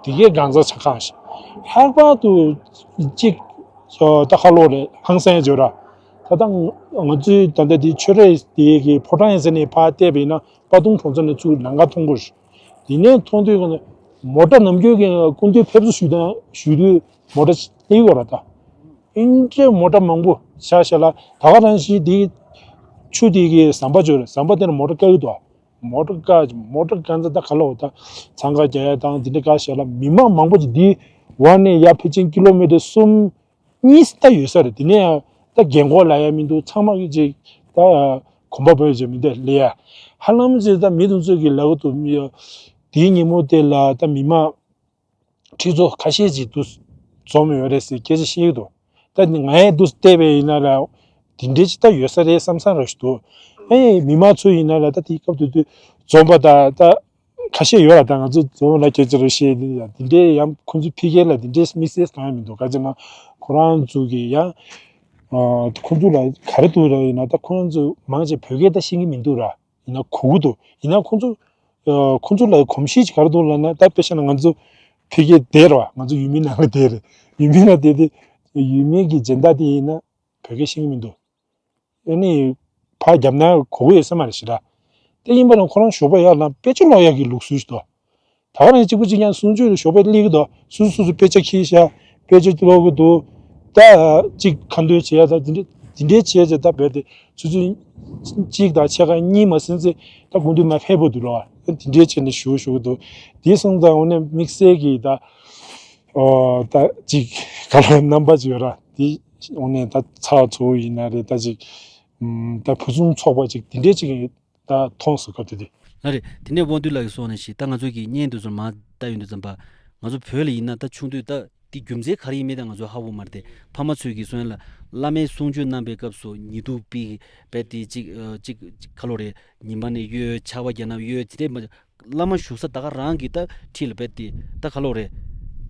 དེ་གའི་གང་ཚང་ཆ་ཁང་ཞིག་ལྷག་པར་དུ་གཅིག་ད་ཁ་ལོ་རེད་ཧང་སང་བརྗོད་ར། ད་ལྟ་ང་ཚོའི་ད་ལྟ་དེ་ཆོས་ར་དེ་གི་ཕོ་བྲང་ཡིན་ཟེར་ནས་ཕར་བལྟས་པ་ཡིན་ན་དཔའ་གདོང་གྲོང་ཚོ་ནས་ཚུར་ནང་ཁ་མཐོང་གི་རེད། དེ་ནས་མཐོང་དུས་ཀྱང་མོ་ཊ་ནམ་རྒྱུན་གྱི་སྐུ་མདུན་ཕེབས་བསུ་ཞུ་དང་ཞུ་དུས་མོ་ཊ་སླེབས་ཡོད་རེད་ད། ཨིན་ཏྲེ་མོ་ཊ་མང་པོ་ཤ་ཤ་ལ་ད་ག་རང་བཞིན་དེ་ཆུ་དེ་གི་ཟམ་པ་ཅིག་ཡོད་རེད། ཟམ་པ་དེ་ན་མོ་ཊ་བཀག་གི་འདུག་མོ་ཊ་བཀག་མོ་ཊ་གང་ཚ་ད་ག་ལ་འོ་ད་འཚང་ཁ་རྒྱག་ཡ་དང་དེ་འདྲ་ག་ཤ་ལ་མི་མང་མང་པོ་ཅིག་དེ་འོག་ནས་ཡར་ཕལ་ཆེར་ཀི་ལོ་མི་ཊར་གསུམ་གཉིས་ད་ཡོད་ས་རེད། དེ་ནས་ཡང་ད་རྒན་གོག་ལབ་ཡ་མི་འདུག་ཚང་མ་གི་ཅིག་ད་གོམ་པ་བོད་ཅིག་མི་འདུག་ལས་ཡ་ཧ་ལམ་ཅིག་ད་མི་དེ་ཚོ་གི་ལབ་གི་འདུག་དེའི་ཉིན་མོ་དེ་ལ་ད་མི་མང་ཁྲི་ཚོ་ཁ་ཤས་ཅིག་ཏུ་འཛོམས་ཡོད་རེད་ཟེར་སྐད་ཆ་བཤད་ཀྱི་འདུག་ད་ངས་འདུག་བལྟས་པ་ཡིན་ན་ལ་དེ་འདྲའི་ཅིག་ད་ཡོད་ས་རེད་བསམ་བསམ་ར་ཞིག་འདུག་ཨེ་མི་མང་ཚོ་ཡིན་ན་ལ་ད་དེའི་སྐབས་དུས་དུས་འཛོམས་པ་ད་ད་ཁ་ཤས་ཡོད་ལ་ད་ང་ཚོ་འཛོམས་ལ་སྐད་ཆ་ར་བཤད་དེ་ཡང་དེ་འདྲའི་ཡང་ཁོང་ཚོའི་ཕི་གེ་ལ་དེ་འདྲའི་དམིགས་བསལ་གང་ཡང་མི་འདུག་ག་ཅི་ན་ཁོ་རང་ཚོ་གི་ཡང་ཁོང་ཚོ་ལ་ག་རེ་འདུག་ར་ཡིན་ན་ད་ཁོང་ཚོ་མང་ཆེ་བོད་སྐད་ད་ཤེས་ཀྱི་མི་འདུག་ར། ཡིན་ན་གོ་གི་འདུག་ཡིན་ན་ཁོང་ཚོ་ཨ་ཁོང་ཚོ་ལ་གོམས་གཤིས་ཅིག་ག་རེ་འདུག་ལབ་ན་ད་དཔེ་བཞག་ན་ང་ཚོ་ཕ་གིར་བསྡད་ར་བ་ང་ཚོ་ཡུལ་མི་ནང་ལ་བསྡད་རེད། ཡུལ་མི་ནང་བསྡད་དེ་ཡུལ་མི་གི་སྦྱིན་བདག་དེ་ཡིན་ན་བོད་སྐད་ཤེས་ཀྱི་མི་འདུག་ཨ་ནི་ཕར་རྒྱབ་ན་གོ་གི་ཡོད་ས་མ་རེད་ཞེ་དྲག་དེ་ཡིན་པ་ན་ཁོ་རང་ཞོགས་པ་ཡར་ལངས་དཔེ་ཆ་ཀློག་ཡག་གི་ལུགས་སྲོལ་ཞིག་འདུག་ད་ག་ནང་གཅིག་པུ་གཅིག་རྐྱང་གསུང་ཆོས་ལ་ཞོགས་པ་སླེབས་ཀྱི་འདུག་སོ་སོ་སོ་སོ་དཔེ་ཆ་འཁྱེར་ཤག་དཔེ་ཆ་ཀློག་གི་འདུག་ད་གཅིག་ཁ་འདོན་བྱེད་ཡ་ད་དེ་འདྲས་དེ་འདྲས་བྱས་བྱས་ད་བས་ཏེ་ཆུ་ཚོད་གཅིག་དང་ཕྱེད་ཀ་གཉིས་མ་ཟིན་ཚེ་ད་སྐུ་མདུན་མར་ཕེབས་པ་འདུག་ལ་བ་དེ་འདྲས་བྱས་ནས་བཞུགས་བཞུགས་གི་འདུག་དེ་སོང་ཙང་འོ་ནས་དམིགས་བསལ་གྱི་ད་ཨོ་ད་གཅིག་ག་ལ་རྣམ་པ་ཅིག་ཡོད་ར་དེ་འོ་ནས་ད་ཚ་བ་ཚ་བོ་ཡིན་ན་རེད་ད་གཅིག་ད་ཕུན་སུམ་ཚོགས་པ་ཅིག་དེ་འདྲས་ཅིག་ད་མཐོང་སོང་སྐབས་དེ་དུས། ལགས་རེད། དེ་ནས་དབང་འདུས་ལགས་ཀྱིས་གསུངས་ནང་བཞིན་ད་ང་ཚོ་གི་བརྙན་དེ་ཚོ་མར་ལྟ་ཡོང་དུས་ཙམ་པ་ང་ཚོ་བོད་ལ་ཡིན་ན་ད་ཆུང་དུས་ད་དེ་རྒྱུ་མཚན་ག་རེ་ཡིན་མིན་ད་ང་ཚོ་ཧ་གོ་མ་རེད་དེ་ཕ་མ་ཚོས་ཀྱིས་གསུང་ཡ་ལ་བླ་མའི་གསུང་ཆོས་གནང་པའི་སྐབས་སུ་ཉི་གདུགས་པི་རྦད་དེ་གཅིག་གཅིག་གཅིག་ག་ལོ་རེད་ཉི་མ་ནས་གཡོལ་ཆར་པ་བརྒྱབ་ན་གཡོལ་དེ་འདྲས་མ་བླ་མ་བཞུགས་ས་ད་ག་རང་གི་ད་འཁྲིས་ལ་རྦད་དེ་ད་ག་ལོ་རེད་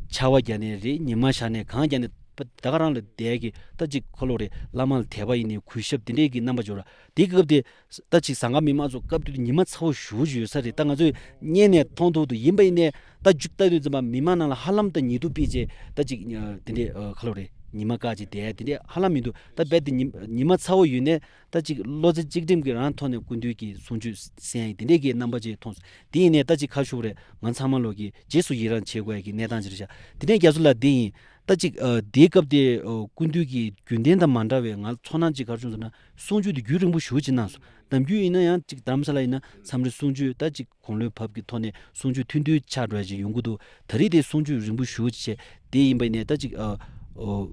ཆར་པ་བརྒྱབ་ནས་རེད་ཉི་མ་ཤར་ནས་གངས་བརྒྱབ་ནས་ད་ག་རང་ལ་བསྡད་ཀྱི་ད་གཅིག་ག་ལོ་རེད་བླ་མ་ལ་དད་པ་ཡིན་ནས་གུས་ཞབས་དེ་འདྲས་ཀྱི་རྣམ་པ་འབྱོར་ར་དེའི་སྐབས་དེ། ད་ཅིག་ཟངས་དཀར་མི་མང་ཚོ་སྐབས་དེ་དུས་ཉི་མ་ཚ་བོ་ཞེ་པོ་ཅིག་ཡོད་ས་རེད། ད་ང་ཚོས་བརྙན་ནས་མཐོང་ཐུབ་འདུག་ཡིན་པ་ཡིན་ནའི་ད་མཇུག་ལྟ་དུས་ཙམ་པ་མི་མང་ནང་ལ་ཧ་ལམ་ད་ཉི་གདུགས་པི་ཅེ་ད་ཅིག་དེ་འདྲས་ཁ་ལོ་རེད་ཉི་མ་བཀག་ཅིག་བསྡད་དེ་འདྲས་ཧ་ལམ་མི་འདུག་ད་རྦད་དེ་ཉི་ཉི་མ་ཚ་བོ་ཡོད་ནའི་ད་ཅིག་བློ་རྩེ་གཅིག་སྒྲིམ་གྱི་རང་ཐོག་ནས་སྐུ་མདུན་གྱི་གསུང་ཆོས་གསན་ཡ་དེ་འདྲས་ཀྱི་རྣམ་པ་ཅིག་མཐོང་སོང་། དེ་ཡིན་ནའི་ད་ཅིག་ཁ་ཤུབ་རེད་ང་ཚང་མ་ལོག་གི་རྗེས་སུ་ཡི་རང་བྱེད་དགོས་ཡ་གི་གནས་སྟངས་ཅིག་རེད་ཤག་དེ་ནས་རྒྱ་མཚོ་ལགས་འདི་ཡིན། ད་ཅིག་ཨ་དེའི་སྐབས་དེ་ཨ་སྐུ་མདུན་གྱི་རྒྱུན་ལྡན་དང་མ་འདྲ་བའི་ང་ཚོར་སྣང་ཅིག་ག་རེ་བྱུང་ཟེར་ན་གསུང་ཆོས་དེ་རྒྱུན་རིང་པོ་ཞེ་པོ་ཅིག་གནང་སོང་། ནམ་རྒྱུན་ཡིན་ན་ཡང་ཅིག་རྡ་རམ་ས་ལ་ཡིན་ན་མཚམས་རེ་གསུང་ཆོས་ད་ཅིག་དགུང་ལོའི་བབ་ཀྱི་ཐོག་ནས་གསུང་ཆོས་ཐུང་ཐུང་ཆགས་འགྲོ་ཡ་ཅིག་ཡོང་གི་འདུག་ད་རེས་དེ་གསུང་ཆོས་རིང་པོ་ཞེ་པོ་ཅིག་བྱས་དེ་ཡིན་པ་ཡིན་ནའི་ད་ཅིག་ཨ་ཨོ་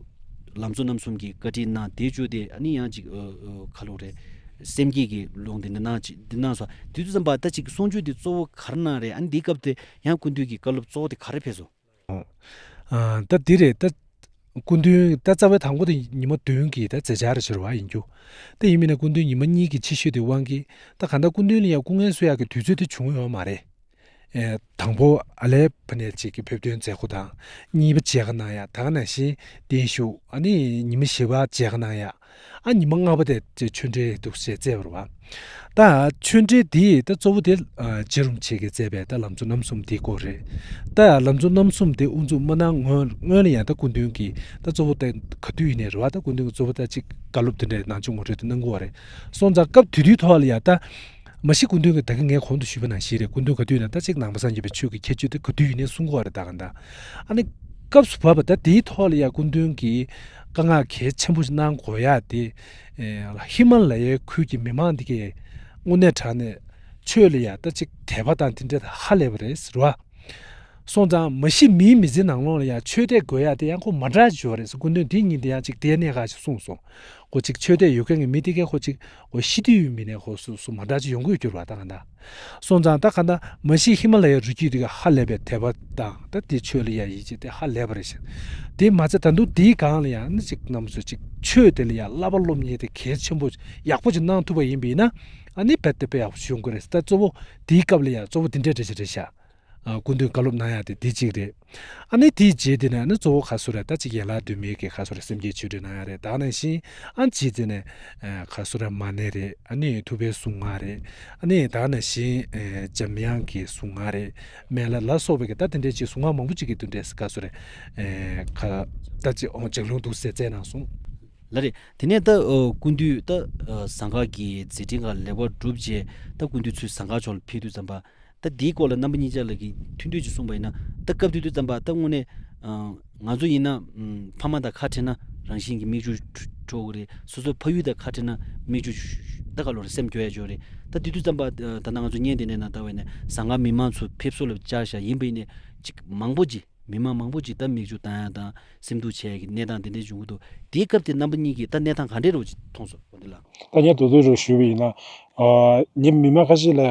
ལམ་གཙོ་རྣམ་གསུམ་གྱིས་བཀའ་དྲིན་གནང་དེ་བརྗོད་དེ་ཨ་ནི་ཡང་ཅིག་ཨ་ཨ་ཁ་ལོ་རེད་སེམས་བསྐྱེད་ཀྱི་ལུང་དེ་འདྲ་གནང་ཅིག་འདི་གནང་སོང་། དུས་ཚོད་ཙམ་པ་ད་ཅིག་གསུང་ཆོས་དེ་གཙོ་བོ་ག་རེ་གནང་རེད། ཨ་ནི་དེའི་སྐབས་དེ་ཡང་སྐུ་མདུན་གྱི་བཀའ་སློབ་གཙོ་བོ་དེ་ག་རེ་ཕེབས་སོང་། ཨ་ད་འདི་རེད་ད། སྐུ་མདུན་ད་རྩ་བའི་དང་པོ་དེ་ཉི་མ་བདུན་གྱི་ད་མཛད་འཆར་ཕྱིར་བ་ཡིན་རྒྱུ། ད་ཡིན་མིན་ན་སྐུ་མདུན་ཉི་མ་གཉིས་ཀྱི་ཕྱི་བཤོལ་དེ་དབང་གིས་ད་གང་ལྟར་སྐུ་མདུན་ལ་ཡང་སྐུ་ངལ་གསོ་ཡག་གི་དུས་ཚོད་དེ་བྱུང་ཡོད་མ་རེད། ཨེ། དང་པོ་ཨ་ལེ་ཕ་ནས་ཅིག་གི་ཕེབས་ཐོན་མཛད་སྒོ་དང་། གཉིས་པ་མཇལ་ཁ་གནང་ཡ། ད་ག་ནང་བཞིན་བརྟན་བཞུགས། ཨ་ནི་ཉི་མ་བཞི་པ་མཇལ་ཁ་གནང་ཡ། ཨ་ཉི་མ་ལྔ་པ་དེ་ཅིག་ཆོས་འབྲེལ་འདུག་ཟེར་བྱས་བརྩད་པ་རེད་པ། ད་ཆོས་འབྲེལ་འདི་ད་གཙོ་བོ་དེ་ཨ་རྗེ་རིན་པོ་ཆེ་གིས་བསྩལ་བའི་ད་ལམ་གཙོ་རྣམ་གསུམ་འདི་སྐོར་རེད། ད་ལམ་གཙོ་རྣམ་གསུམ་དེ་དབུ་འཛུགས་མ་གནང་སྔོན་སྔོན་ལ་ཡང་ད་སྐུ་མདུན་གྱིས་ད་གཙོ་བོ་ད་ག་དུས་ཡིན་ནའི་རེད་པ། ད་སྐུ་མདུན་གྱིས་གཙོ་བོ་ད་ཅིག་བཀའ་སློབ་དེ་འདྲ་ནང་ཆོས་ངོ་སྤྲོད་དེ་གནང་གི་ཡོད་རེད། སོང་ཙང་སྐབས་དེ་དུས་ཐོག་ལ་ཡང་ད་མ་གཞི་སྐུ་མདུན་གྱིས། ད་གིན་ངས་གོང་དུ་ཞུས་པ་ནང་བཞིན་རེད། སྐུ་མདུན་ག་དུས་ཡིན་ན་ད་ཅིག་ནང་པ་སངས་རྒྱས་པའི་ཆོས་ཀྱི་ཁྱད་ཆོས་དེ་ག་དུས་ཡིན་ནའི་གསུང་གི་ཡོད་རེད། ད་ག་ད་ཨ་ནི་སྐབས་སུ་བབས་པ་ད་དེའི་ཐོག་ལ་ཡང་སྐུ་མདུན་གྱིས་བཀའ་མངགས་གལ་ཆེན་པོ་ཞིག་གནང་དགོས་ཡ་དེ། ཨེ། ཧི་མ་ལ་ཡའི་ཁུལ་གྱི་མི་མང་འདི་གས་དངོས་གནས་དྲང་གནས་ཆོས་ལ་ཡ་ད་ཅིག་དད་པ་དང་དེ་འདྲ་ཧ་ལས་པ་རེད་ཟེར་བ། སོང་ཙང་མ་གཞི་མིའི་མི་ཚེ་ནང་ལོགས་ལ་ཡ་ཆོས་དད་དགོས་ཡ་དེ་ཡང་ཁོ་མ་འདྲ་ཞིག་ཡོད་རེད་ཟེར། སྐུ་མདུན་དེ་ཉིད་དེ་ཡང་ཅིག་དེ་གནད་འགག་ཞིག་གསུངས་སོང་། ཁོ་ཅིག་ཆོས་དད་ཡོད་མཁན་གྱི་མི་དེ་གས་ཁོ་ཅིག་ཁོ་ཤི་དུས་ཡོད་མི་ནས་ཁོ་སུ་སུ་མ་འདྲ་ཅིག་ཡོང་གི་ཡོད་གྱུར་བ། ད་ག་ད། སོང་ཙང་ད་ག་ད་མ་གཞི་ཧི་མ་ལ་ཡའི་རི་རྒྱུད་དེ་ག་ཧ་ལས་པའི་དད་པ་དང་ད་དེ་ཆོས་ལ་ཡ་ཡིད་ཆེས་དེ་ཧ་ལས་པ་རེད་ཤག། དེ་མ་ཚད་ད་དུང་དེའི་སྒང་ལ་ཡང་ནི་ཅིག་རྣམ་པ་ཚོ་ཅིག་ཆོས་དེ་ལ་ཡ་བསླབ་པ་སློབ་གཉེར་དེ་གལ་ཆེན་པོ་ཡག་པོ་ཅིག་གནང་ཐུབ་པ་ཡིན་པ་ཡིན་ན། ཨ་ནི་རྦད་དེ་དཔེ་ཡག་པོ་ཞིག་ཡོང་གི་རེད། ད་གཙོ་བོ་དེའི་སྐབས་ལ་ཡ་གཙོ་བོ་དེ་འདྲ་རེད་ཤག་རེད་ཤག། ཨ། སྐུ་མདུན་བཀའ་སློབ་གནང་ཡ་དེ་འདི་གཅིག་རེད། ཨ་ནི་དེའི་རྗེས་དེ་ནས་ནི་གཙོ་བོ་ག་སུ་རེད། ད་ཅིག་ཡན་ལག་བདུན་མའི་གི་ག་སུ་རེད། སེམས་བསྐྱེད་ཆོས་འབྲེལ་གནང་ཡ་རེད། ད་ནང་བཞིན་ཨ་རྗེས་དེ་ནས་ཨ་ག་སུ་རེད། མ་ཎི་རེད། ཨ་ནི་ཐུབ་པའི་གཟུངས་སྔགས་རེད། ཨ་ནི་ད་ནང་བཞིན་ཨ་འཇམ་དབྱངས་ཀྱི་གཟུངས་སྔགས་རེད། སྨན་བླ་ལ་སོགས་པའི་གི་ད་དེ་འདྲའི་ཅིག་གཟུངས་སྔགས་མང་པོ་ཅིག་གི་དེ་འདྲའི་ག་སུ་རེད། ཨ་ག་ད་ཅིག་ཨོ་ལྗགས་ལུང་འདུག་ཟེར་བསྩལ་གནང་སོང་། ལགས་རེད། དེ་ནས་ད་ཨ་སྐུ་མདུན་ད་ཨ་ཟངས་དཀར་གྱི་མཛད་འཕྲིན་ཁག་ལེགས་པར་གྲུབ་རྗེས་ད་སྐུ་མདུན་ཚུར་ཟངས་དཀར་ཕྱོགས་ལ་ཕེབས་དུས་ཙམ་པ། ད་འདིའི་སྐོར་ལ་རྣམ་པ་གཉིས་ཆ་ལ་གི་ཐུང་ཐུང་ཅིག་གསུངས་པ་ཡིན་ན། ད་སྐབས་དེ་དུས་ཙམ་པ་ད་དངོས་གནས་ཨ་ང་ཚོ་ཡིན་ན་ཨམ་ཕ་མ་དང་ཁ་བྲལ་ན་རང་བཞིན་གྱི་མིག་ཆུ་འཁྲུ་འཁྲུ་གི་རེད། སོ་སོའི་ཕ་ཡུལ་དང་ཁ་བྲལ་ན་མིག་ཆུ་ད་ག་ལོ་རེད། སེམས་སྐྱོ་ཡ་ཅིག་ཡོད་རེད། ད་དེ་དུས་ཙམ་པ་ད་ད་ལྟ་ང་ཚོ་བརྙན་དེ་འདྲའི་ནང་ལྟ་བ་ཡིན་ན་ཟངས་དཀར་མི་མང་ཚོ་ཕེབས་བསུ་ལ་བཅར་བཞག་ཡིན་པ་ཡིན་ནའི་ཅིག་མང་པོ་ཅིག་མི་མང་མང་པོ་ཅིག་ད་མིག་ཆུ་བཏང་ཡ་དང་སེམས་སྡུག་བྱེད་ཡ་གི་གནས་སྟངས་དེ་འདྲ་བྱུང་གི་འདུག། དེའི་སྐབས་དེ་རྣམ་པ་གཉིས་ཀྱིས་ད་གནས་སྟངས་ག་འདྲས་རེད་ཅིག་མཐོང་སོང་། འོ་འདི་ལ། ད་ངས་དོ་དོ་རུ་ཞུས་པ་ཡིན་ན། ཨ་ངས་མི་མང་ཁ་ཤས་ལ་ཨ་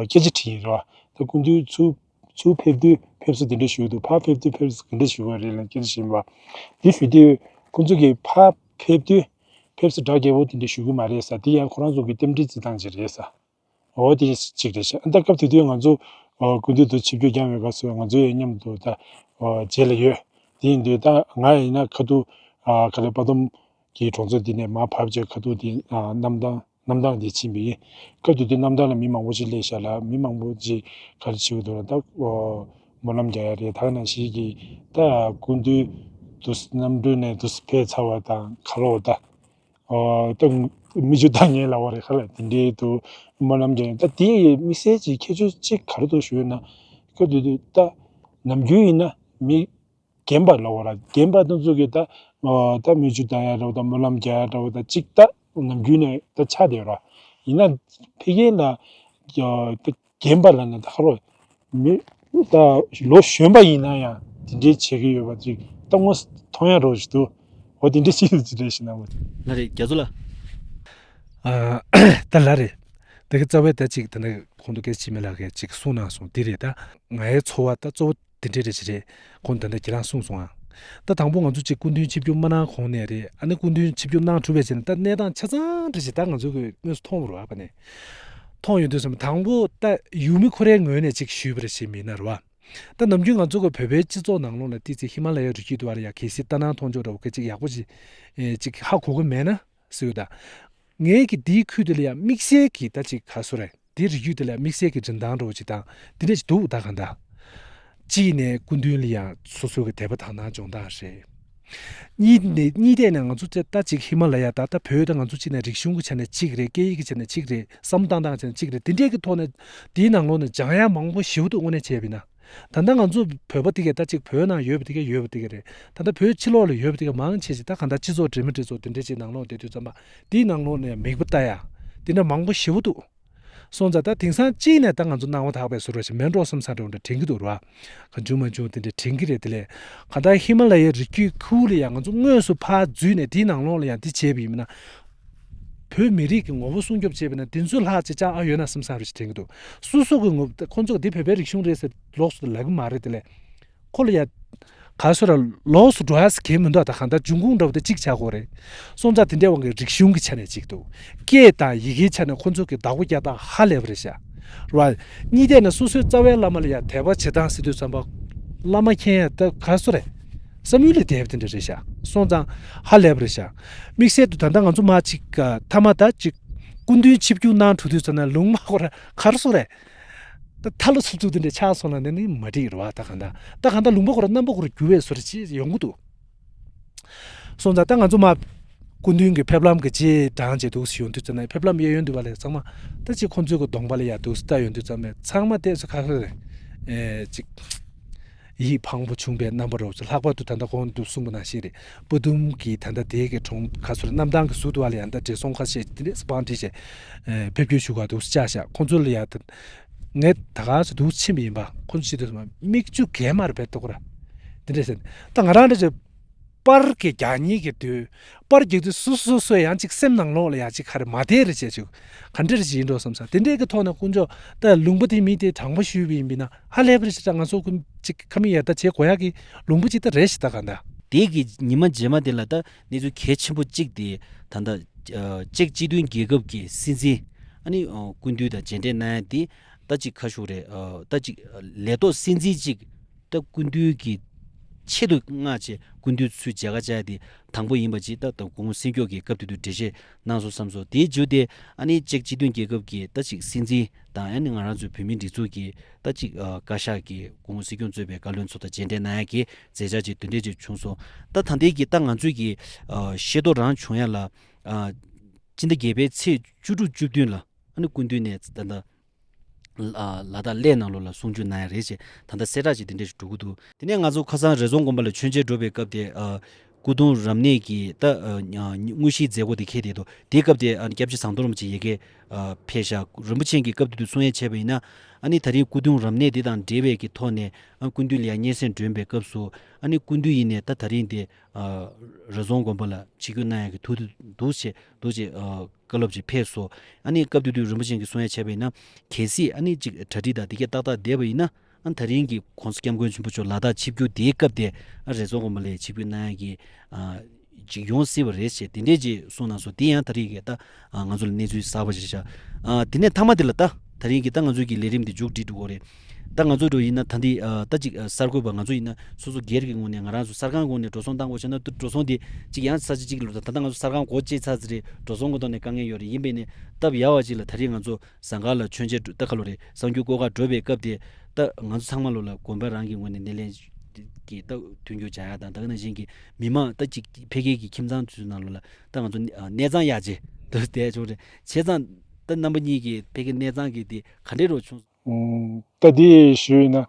སྐད་ཆ་དྲིས་ཡིན་རེད་བ། ད་སྐུ་མདུན་ཚུར་ཚུར་ཕེབས་དུས་ཕེབས་བསུ་དེ་འདྲ་ཞུས་འདུག། ཕར་ཕེབས་དུས་ཕེབས་བསུ་ག་འདྲ་ཞུས་པ་རེད་ལབ་སྐད་ཆ་དྲིས་པ། དེ་ཞུས་དུས་ཁོང་ཚོ་གིས་ཕར་ཕེབས་དུས་ཕེབས་བསུ་གྲ་རྒྱས་པོ་དེ་འདྲ་ཞུ་གི་མ་རེད་ཟེར། དེ་ཡང་ཁོ་རང་ཚོ་གི་རྟེན་འབྲེལ་བརྩི་སྟངས་ཅིག་རེད་ཟེར། འོ་དེ་གཅིག་རེད་ཤག། ད་སྐབས་དེ་དུས་ང་ཚོ་ཨ་སྐུ་མདུན་དུ་ཆིབས་བསྒྱུར་བསྐྱངས་པའི་སྐབས་སུ་ང་ཚོ་ཡང་མཉམ་དུ་ད་ཨ་མཇལ་ལ་ཡོད། དེ་ཡིན་དུས་ད་ང་ཡིན་ན་ཁ་ཐུག་ཨ་ག་རེ་དཔའ་མཐོང་གི་གྲོང་ཚོ་འདི་ནས་མར་བབས་བྱས་ཁ་ཐུག་དེ་ཨ་གནམ་ཐང་གནམ་ཐང་དེ་ཕྱིན་པ་ཡིན། སྐབས་དེ་དུས་གནམ་ཐང་ལ་མི་མང་པོ་ཅིག་སླེབས་ཤག་ལ། མི་མང་པོ་ཅིག་ག་རེ་བྱེད་ཀྱི་འདུག་ལ། ད་ཨ་སྨོན་ལམ་རྒྱག་ཡ་རེད། ད་ག་ནང་བཞིན་གྱི་ད་སྐུ་མདུན་དུ་གནམ་གྲུ་ནས་དུ་ཕེབས་ཚར་བ་དང་ཁ་ལོ་ད། ཨོ། ད་མིག་ཆུ་བཏང་ཉེན་ལ་བ་རེད་ཁ་ལ་དེ་འདྲའི་དུ་སྨོན་ལམ་རྒྱག་ཡིན། ད་དེ་ཡི་དམིགས་བསལ་གྱི་ཁྱད་ཆོས་གཅིག་ག་རེ་འདུག་ཞུས་ན། སྐབས་དེ་དུས་ད་ནམ་རྒྱུན་ཡིན་ན་མི་རྒན་པ་ལ་བ་ར་རྒན་པ་དེ་ཚོ་གི་ད་ཨོ་ད་མིག་ཆུ་བཏང་ཡ་འདྲ་བོ་ད་སྨོན་ལམ་རྒྱག་ཡ་འདྲ་བོ་ད་གཅིག་ད་ནམ་རྒྱུན་ནས་ད་ཆགས་བསྡད་ར། ཡིན་ན་ཕ་གི་ལ་ད། རྒན་པ་ལ་ནི་ད་ཁ་རོག་མི་ད་ལོ་གཞོན་པ་ཡིན་ན་ཡང་དེ་འདྲའི་བྱེད་ཀྱི་ཡོད་པ་ཅིག་ད་དངོས་སུ་མཐོང་ཡ་རོགས་ཞིག་འདུག། འོ་དེ་འདྲའི་ཅིག་ཅིག་རེད་ཤི་ན་མོ། ལ་རེད་རྒྱ་མཚོ་ལ། ཨ་ད་ལ་རེད། དེ་གི་རྩ་བའི་ད་ཅིག་ད་ནི་ཁོང་དུ་སྐད་ཆ་མི་ལ་གས་ཅིག་གསུང་གནང་སོང་། དེ་རེད། ད་ངའི་ཚོར་བ་ད་གཙོ་བོ་དེ་འདྲའི་རེད་ཅི་རེད། ཁོང་ད་ནི་ཁྱེད་རང་གསུངས་སོང་ཨ། ད་དང་པོ་ང་ཚོ་ཅིག་སྐུ་མདུན་ཆིབས་བསྒྱུར་མ་གནང་གོང་ནས་རེད། ཨ་ནི་སྐུ་མདུན་ཆིབས་བསྒྱུར་གནང་གྲུབ་པའི་རྗེས་ནས་ད་གནས་སྟངས་ཆ་ཚང་རེད་ཅི་ད་ང་ཚོ་གི་དངོས་སུ་མཐོང་བ་རེད་བ་ནི། མཐོང་ཡོང་དུས་ཙམ་དང་པོ་ད་ཡུལ་མི་ཁོ་རའི་ངོས་ནས་ཅིག་ཞུས་པ་རེད་ཞེས་མིན་ན་རེད་བ། ད་ནམ་རྒྱུན་ང་ཚོ་གི་བོད་པའི་སྤྱི་ཚོགས་ནང་ལོགས་ལ་ཏི་ཙི་ཧི་མ་ལ་ཡའི་རི་རྒྱུད་དུ་བ་རེད་ཡ་གལ་སྲིད་ལྟ་སྣང་མཐོང་ཕྱོགས་འདྲ་བོ་གི་ཅིག་ཡག་པོ་ཅིག་ཨེ་ཅིག་ཧ་གོ་གི་མེད་ན་ཟེར་ཡོད་ད། ངས་ཀྱི་དེའི་ཁུལ་དེ་ལ་ཡ་དམིགས་བསལ་གྱི་ད་ཅིག་ག་སོ་རེད། དེའི་རི་རྒྱུད་དེ་ལ་ཡ་དམིགས་བསལ་གྱི་འགྲན་སྟངས་འདྲ་བོ་ཅིག་དང་དེ་འདྲ་ཅིག་འདུག་ད་གང་ལྟར། གཅིག་ནས་སྐུ་མདུན་ལ་ཡང་སོ་སོ་གི་དད་པ་དག་སྣང་སྦྱོང་སྟངས་རེད། གཉིས་ནས་གཉིས་ཐད་ནས་ང་ཚོ་ད་ཅིག་ཧི་མ་ལ་ཡ་ད་ད་བོད་ད་ང་ཚོ་གཅིག་ནས་རིག་གཞུང་གི་ཆ་ནས་གཅིག་རེད། སྐད་ཡིག་གི་ཆ་ནས་གཅིག་རེད། བསམ་བློ་བཏང་སྟངས་ཆ་ནས་གཅིག་རེད། དེ་འདྲས་ཀྱི་ཐོག་ནས་དེའི་ནང་ལོགས་ནས་སྦྱང་ཡ་མང་པོ་ཞེ་པོ་འདུག་དངོས་གནས་བྱས་པ་ཡིན་ན། ད་ལྟ་ང་ཚོ་བོད་པ་དེ་གས་ད་ཅིག་བོད་ནང་ཡོད་པ་དེ་གས་ཡོད་པ་དེ་གས་རེད། ད་ལྟ་བོད་ཕྱི་ལོགས་ལ་ཡོད་པ་དེ་གས་མང་ཆེ་ཞིག་ད་གང་ལྟར་སྤྱི་ཚོགས་འབྲེལ་མི་འབྲེལ་ཚོགས་དེ་འདྲས་ཅིག་ནང་ལོགས་བསྡད་དུས་ཙམ་པ་དེའི་ནང་ལོགས་ནས་མིག་དཔེ་ལྟ་ཡ་དེ་འདྲ་མང་པོ་ཞེ་པོ་འདུག། སོང་ཙང་ད་དེང་སང་གཅིག་ནས་ད་ང་ཚོ་སྣང་བ་དག་པའི་བཟོ་འདྲ་ཞིག་མེད་འགྲོ་བསམ་བསམ་འདྲ་བོ་འདྲ་དྲན་གྱི་འདུག་ར། གང་བྱུང་མ་བྱུང་དེ་འདྲ་དྲན་གྱི་རེད། དེ་ལས་གང་ལྟར་ཧི་མ་ལ་ཡའི་རི་རྒྱུད་ཁུལ་ལ་ཡང་ང་ཚོ་དངོས་སུ་ཕར་འཛུལ་ནས་དེའི་ནང་ལོགས་ལ་ཡང་དེ་བྱས་པ་ཡིན་ན། བོད་མི་རིགས་ཀྱི་ངོ་བོ་སྲུང་སྐྱོབ་བྱས་པ་ཡིན་ན་དེ་ཚོའི་ལྷག་ཅིག་ཅང་ཨ་ཡོད་ན་བསམ་བསམ་རེ་ཞིག་དྲན་གྱི་འདུག། སོ་སོ་གི་ངོ་ཁོ་ཚོ་གི་དེ་བོད་པའི་རིག་གཞུང་རེད་ཟེར་ལོགས་སུ་ལབ་ཀྱི་མ་རེད། དེ་ལས་ཁོ་ལ་ཡ། ག་སོ་ར་ལོགས་སུ་འགྲོ་ཡ་ཟེར་གྱི་མི་འདུག། ད་གང་ལྟར་འབྱུང་ཁུངས་འདྲ་བོ་དེ་གཅིག་ཆགས་ཀྱི་ཡོད་རེད། སོང་ཙང་དེ་འདྲའི་དབང་གིས་རིག་གཞུང་གི་ཆ་ནས་གཅིག་འདུག། སྐད་དང་ཡི་གེའི་ཆ་ནས་ཁོ་ཚོ་གི་བདག་པོ་རྒྱག་སྟངས་ཧ་ལས་པ་རེད་ཤག། རེད་བ། གཉིས་ཐད་ནས་སོ་སོའི་རྩ་བའི་བླ་མ་ལ་ཡང་དད་པ་བྱེད་སྟངས་ཟེར་དུས་ཙམ་པ། བླ་མ་མཁྱེན་ཡ་ད་ག་སུ་རེད། བསམ་ཡུལ་ལས་འདས་པ་དེ་འདྲ་རེད་ཤག་སོང་ཙང་ཧ་ལས་པ་རེད་ཤག་དམིགས་བསལ་དུ་ད་ལྟ་ང་ཚོ་མ་ཅིག་མཐའ་མ་ད་ཅིག་སྐུ་མདུན་ཆིབས་བསྒྱུར་གནང་གྲུབ་དུས་ཙམ་ན་ལུང་མ་ཁོ་ར་ག་རེ་སུ་རེད། ད་ཐ་ལོ་ཚུབ་ཚུབ་དེ་འདྲ་ཆགས་སོང་ན་ནི་ནི་མ་འགྲིག་རེད་བ། ད་གང་ལྟར་ད་གང་ལྟར་ལུང་པ་ཁོ་ར་རྣམ་པ་ཁོ་ར་འགྱུར་བའི་བཟོ་འདྲ་ཅིག་ཡོང་གི་འདུག་སོང་ཙང་ད་ང་ཚོ་མ་སྐུ་མདུན་གྱི་ཕེབས་ལམ་གྱི་རྗེས་འབྲང་བྱས་འདུག་སེ་ཡོང་དུས་ཙམ་ན་ཕེབས་ལམ་གཡས་གཡོན་དུ་བ་ལས་ཚང་མ་ད་ཅིག་ཁོང་ཚོའི་གི་གདོང་པ་ལ་ཡ་འདུག་སེ་ལྟ་ཡོང་དུས་ཙམ་ནས་ཚང་མ་ཏོག་ཙམ་ཁ་ཁ་རེད། ཨེ་ཅིག་ཡིད་ཕངས་པོ་བྱུང་བའི་རྣམ་པ་རོབ་ཙམ་ལྷག་པར་དུ་ད་ལྟ་གོང་དུ་གསུངས་པ་ནང་བཞིན་རེད། སྤོ་ཏུམ་གྱི་ད་ལྟ་དེའི་གི་གྲོང་ཁ་སོ་རེད། གནམ་ཐང་གི་ཟུར་དུ་བ་ལ་ཡ་ད་བགྲེས་སོང་ཁ་ཤས་དེ་འདྲས་སེ་བང་བསྒྲིགས་བྱས་ཨེ་ཕེབས་སྐྱེལ་ཞུ་ག་འདུག་སེ་བཅར་ཤག་ཁོང་ཚོ་ལ་ཡ་ད་ངས་ད་ག་སེ་འདུག་སེ་ཕྱིན་པ་ཡིན་པ། ཁོང་ཚོ་ཅི་འདུག་སེ་མ་མིག་ཆུ་གས་མར་བེད་ཐོག་ར་དེ་འདྲས་ཟེར། ད་ང་རང་འདྲ་ཅིག་པར་གྱི་རྒྱག་ཉེས་ཀྱི་དུས། པར་རྒྱག་དུས་སོ་སོ་སོ་ཡང་ཅིག་སེམས་ནང་ལོགས་ལ་ཡང་ཅིག་ག་རེ་མ་བདེ་རེ་བྱས་ཅིག་ག་འདྲ་རེ་ཅིག་ཡིན་འགྲོ་བསམ་ས་དེ་འདྲའི་གི་ཐོག་ནས་དཀོན་མཆོག་ད་ལུང་པ་དེ་མི་དེ་དྲང་པོ་ཞུས་པ་ཡིན་པས་ན་ཧ་ལས་པ་རེ་ཞིག་ད་ང་ཚོ་ཀུན་ཅིག་ཁ་མིག་ཡར་ལྟ་བྱེད་དགོས་ཡག་གི་ལུང་པ་ཅིག་ད་རེད་ཞིག་ད་ག་འདྲ། དེ་གི་ཉི་མ་རྗེས་མ་དེ་ལ་ད་གནས་ཚུལ་གལ་ཆེན་པོ་གཅིག་དེ་ད་ལྟ་ཨ་ཅེཀ་སྤྱི་མཐུན་རྒྱལ་ཁབ་ཀྱི་སྲིད་འཛིན་ཨ་ནི་ཨ་སྐུ་མདུན་དང་མཇལ་འཕྲད་གནང་ཡ་དེ་ད་ཅིག་ཁ་ཤུགས་རེད། ཨ་ད་ཅིག་ལས་ཐོག་སྲིད་འཛིན་ཅིག་ད་སྐུ་མདུན་གྱི་ཆེད་དུ་མངགས་བྱས་སྐུ་མདུན་ཚུར་མཇལ་ཁ་བཅར་ཡ་དེ་དང་པོ་ཡིན་པ་ཅིག་ད་ད་སྐུ་ངོ་སྲིད་སྐྱོང་གི་སྐབས་དེ་དུས་འགྲེལ་བཤད་གནང་སོང་བསམ་སོང་། དེའི་མཇུག་དེ་ཨ་ནི་ཅེཀ་སྤྱི་མཐུན་རྒྱལ་ཁབ་ཀྱི་ད་ཅིག་སྲིད་འཛིན་དང་ཨ་ནི་ང་རང་ཚོའི་བོད་མིའི་སྒྲིག་འཛུགས་ཀྱི་ད་ཅིག་ཨ་བཀའ་ཤག་གི་སྐུ་ངོ་སྲིད་སྐྱོང་གཙོས་པའི་བཀའ་བློན་ཚོ་དང་མཇལ་འཕྲད་གནང་ཡ་གི་མཛད་འཆར་ཅིག་དེ་འདྲས་ཅིག་བྱུང་སོང་། ད་ད་ལྟའི་གི་ད་ང་ཚོའི་གི་ཨ་ཤེས་རྟོགས་རང་བྱུང་ཡ་ལ་ཨ་སྤྱི་ཟླ་བརྒྱད་པའི་ཚེས་བཅུ་དྲུག་བཅུ་བདུན་ལ་ཨ་ནི་སྐུ་མདུན་ནས་ད་ལྟ། ལ་ལ་དྭགས་གླེ་ནང་ལོགས་ལ་གསུང་ཆོས་གནང་ཡ་རེད་ཅེས་ད་ལྟ་གསལ་བསྒྲགས་ཅིག་དེ་འདྲ་ཞིག་འགྲོ་གི་འདུག་དེ་ནས་ང་ཚོ་ཁ་སང་རི་རྫོང་དགོན་པ་ལ་མཆོད་མཇལ་འགྲོ་བའི་སྐབས་དེ་ཨ་སྐུ་གདུང་རབ་གནས་ཀྱི་ད་ཨ་དངོས་གཞིའི་མཛད་སྒོ་དེ་འཁེལ་བསྡད་འདུག་དེའི་སྐབས་དེ་ཨ་སྐྱབས་རྗེ་ཟམ་གདོང་རིན་པོ་ཆེ་ཡ་གིར་ཨ་ཕེབས་ཤག་རིན་པོ་ཆེ་གིས་སྐབས་དེ་དུས་གསུང་ཡ་བྱས་པ་ཡིན་ན་ཨ་ནི་ད་རིང་སྐུ་གདུང་རབ་གནས་དེ་དང་འབྲེལ་བའི་གི་ཐོག་ནས་ཨ་སྐུ་མདུན་ལ་ཡ་སྙན་སེང་སྒྲོན་པའི་སྐབས་སུ་ཨ་ནི་སྐུ་མདུན་ཡིན་ནས་ད་ད་རིང་དེ་ཨ་རི་རྫོང་དགོན་པ་ལ་ཆིབས་བསྒྱུར་གནང་ཡ་གི་ཐུགས་འདུན་འདུག་ཅེས་འདུག་ཅེས་ཨ་བཀའ་སློབ་ཅིག་ཕེབས་སོང་། ཨ་ནི་སྐབས་དེ་དུས་རིན་པོ་ཆེ་གིས་གསུང་ཡ་བྱས་པ་ཡིན་ན་གལ་སྲིད་ཨ་ནི་ཅིག་གྲ་སྒྲིག་དང་དེ་གས་ཏག་ཏག་བསྡད་པ་ཡིན་ན་ཨ་ད་རིང་གི་༸གོང་ས་༸སྐྱབས་མགོན་ཆེན་པོ་མཆོག་ལ་དྭགས་ཆིབས་བསྒྱུར་དེའི་སྐབས་དེ་ཨ་རི་རྫོང་དགོན་པ་ལ་ཆིབས་བསྒྱུར་གནང་ཡ་གི་ཨ་ཅིག་ཡོང་སྲིད་པ་རེད་ཅེས་དེ་འདྲས་ཅིག་གསུངས་གནང་སོང་། དེ་ཡང་ད་རིང་གི་ད་ཨ་ང་ཚོ་ལ་གནས་ཚུལ་གསར་པ་ཞིག་ཤག་ཨ་དེ་ནས་མཐའ་མ་དེ་ལ་ད་ད་རིང་གི་ད་ང་ཚོའི་གི་ལས་རིམ་འདི་མཇུག་སྒྲིལ་འགྲོ་གི་རེད། ད་ང་ཚོ་འགྲོ་ཡིན་ན་ད་འདི་ཨ་ད་ཅིག་ཨ་གསར་འགོད་པ་ང་ཚོ་ཡིན་ན་སོ་སོ་སྒེར་གྱི་ངོས་ནས་ང་རང་ཚོ་གསར་ཁང་ངོས་ནས་འགྲོ་སོང་བཏང་དགོས་བྱས་ན་ད་འགྲོ་སོང་འདི་ཅིག་ཡང་ས་ཆ་གཅིག་ལ་ད་ད་ལྟ་ང་ཚོ་གསར་ཁང་སྒོ་ཕྱེ་ཚར་ཟིན་རེད། འགྲོ་སོང་གི་ཐོག་ནས་དཀའ་ངལ་ཡོད་རེད། ཡིན་པས་ནས་སྟབས་ཡག་པ་ཅིག་ལ་ད་རིང་ང་ཚོ་ཟངས་དཀར་ལ་མཆོད་མཇལ་ད་ཁ་ལོ་རེད། གསར་འགྱུར་སྐོར་ཁག་འགྲོ་བའི་སྐབས་དེ་ད་ང་ཚོ་ཚང་མ་ལོ་ལ་དགོན་པ་རང་གི་ངོས་ནས་སྣེ་ལེན་གྱི་ད་མཐུན་འགྱུར་བྱ་ཡག་དང་ད་ག་ནང་བཞིན་གྱི་མི་མང་ད་ཅིག་ཕ་གི་གི་ཁྱིམ་ཚང་ཚོའི་ནང་ལོ་ལ་ད་ང་ཚོ་གནས་ཚང་གཡར་རྗེས་ད་བསྡད་ཆོག་རེད། བྱས་ཙང་ད་རྣམ་པ་གཉིས་ཀྱི་ཕ་གི་གནས་ཚང་གི་དེ་ག་འདྲས་རོ་བྱུང་། ཨུམ། ད་དེ་ཞུས་ཡིན་ན་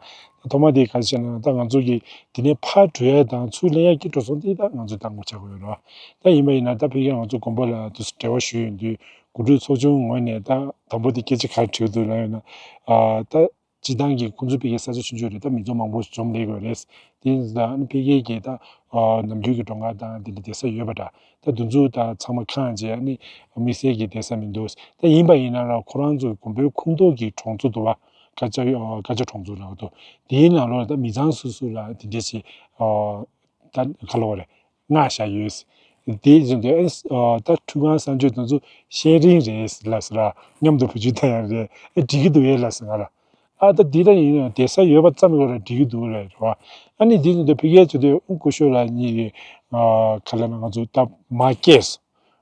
ཐོག་མ་དེ་ག་རེ་བྱས་ན་ད་ང་ཚོ་གི་དེ་ནས་ཕར་འགྲོ་ཡ་དང་ཚུར་ལེན་ཡ་གི་འགྲོ་སོང་དེ་ད་ང་ཚོས་བཏང་དགོས་ཆགས་ཀྱི་ཡོད་རེད་བ། ད་ཡིན་པ་ཡིན་ན་ད་ཕ་གི་ང་ཚོ་དགོན་པ་ལ་དུ་འབྲེལ་བ་ཞུས་ཡོང་དུས་གོ་སྒྲིག་ཚོགས་ཆུང་ངོས་ནས་ད་དང་པོ་དེ་སྐད་ཆ་ག་རེ་དྲིས་འདུག་ལབ་ཡོད་ན་ཨ་ད། སྤྱི་བཏང་གི་ཁོང་ཚོའི་ཕ་གིའི་ས་ཆ་ཆུང་ཆུང་རེད། ད་མི་ཚོགས་མང་པོ་འཛོམས་སླེབས་ཀྱི་རེད། དེ་ཡིན་ཙང་ཨ་ནི་ཕ་གིའི་གི་ད་ཨ་ནམ་རྒྱུན་གྱི་འགྲོ་སྐངས་དང་དེ་འདྲ་བསྡད་ས་ཡོད་པ་འདྲ། ད་དེ་ཚོ་ད་ཚང་མ་ཁེངས་བྱས་ཨ་ནི་དམིགས་བསལ་གྱི་བསྡད་ས་མི་འདུག་ད་ཡིན་པ་ཡིན་ན་ར་ཁོ་རང་ཚོའི་དགོན་པའི་ཁོངས་གཏོགས་ཀྱི་གྲོང་ཚོ་འདུག་བ། ཀ་ཅ་ཀ་ཅ་གྲོང་ཚོ་ལབ་འདུག་དེའི་ནང་ལོགས་ད་མི་ཚང་སོ་སོ་ལ་དེ་འདྲ་ཞིག་ཨ་ད་ག་ལབ་དགོས་རེད། མངགས་བཞག་ཡོད། དེ་བཞིན་དུ་ཨེ་ཨ་ད་ཁྲུས་ཁང་གསང་སྤྱོད་དེ་ཚོ་ཤེས་རིག་རེད་ལབ་ཟེར་ར། མཉམ་དུ་བུ་ཆུ་ཐེ་ཡང་རེད། ཨེ་འགྲིག་གི་འདུག་ཨེ་ལབ་ཟེར་ང་ལ། ཨ་ད་འདི་ལ་ཡིན་ན་བསྡད་ས་ཡོད་པ་ཙམ་ཡོད་ར་འགྲིག་གི་འདུག་ལབ་རེད་བ། ཨ་ནི་དེ་བཞིན་དུ་ཕ་གིའི་ཆེད་དུ་སྐུ་ཞབས་ལགས་གཉིས་ཀྱིས་ཨ་ག་ལབ་ན་ང་ཚོ་ད་མར་སྐྱེལ་སོང་།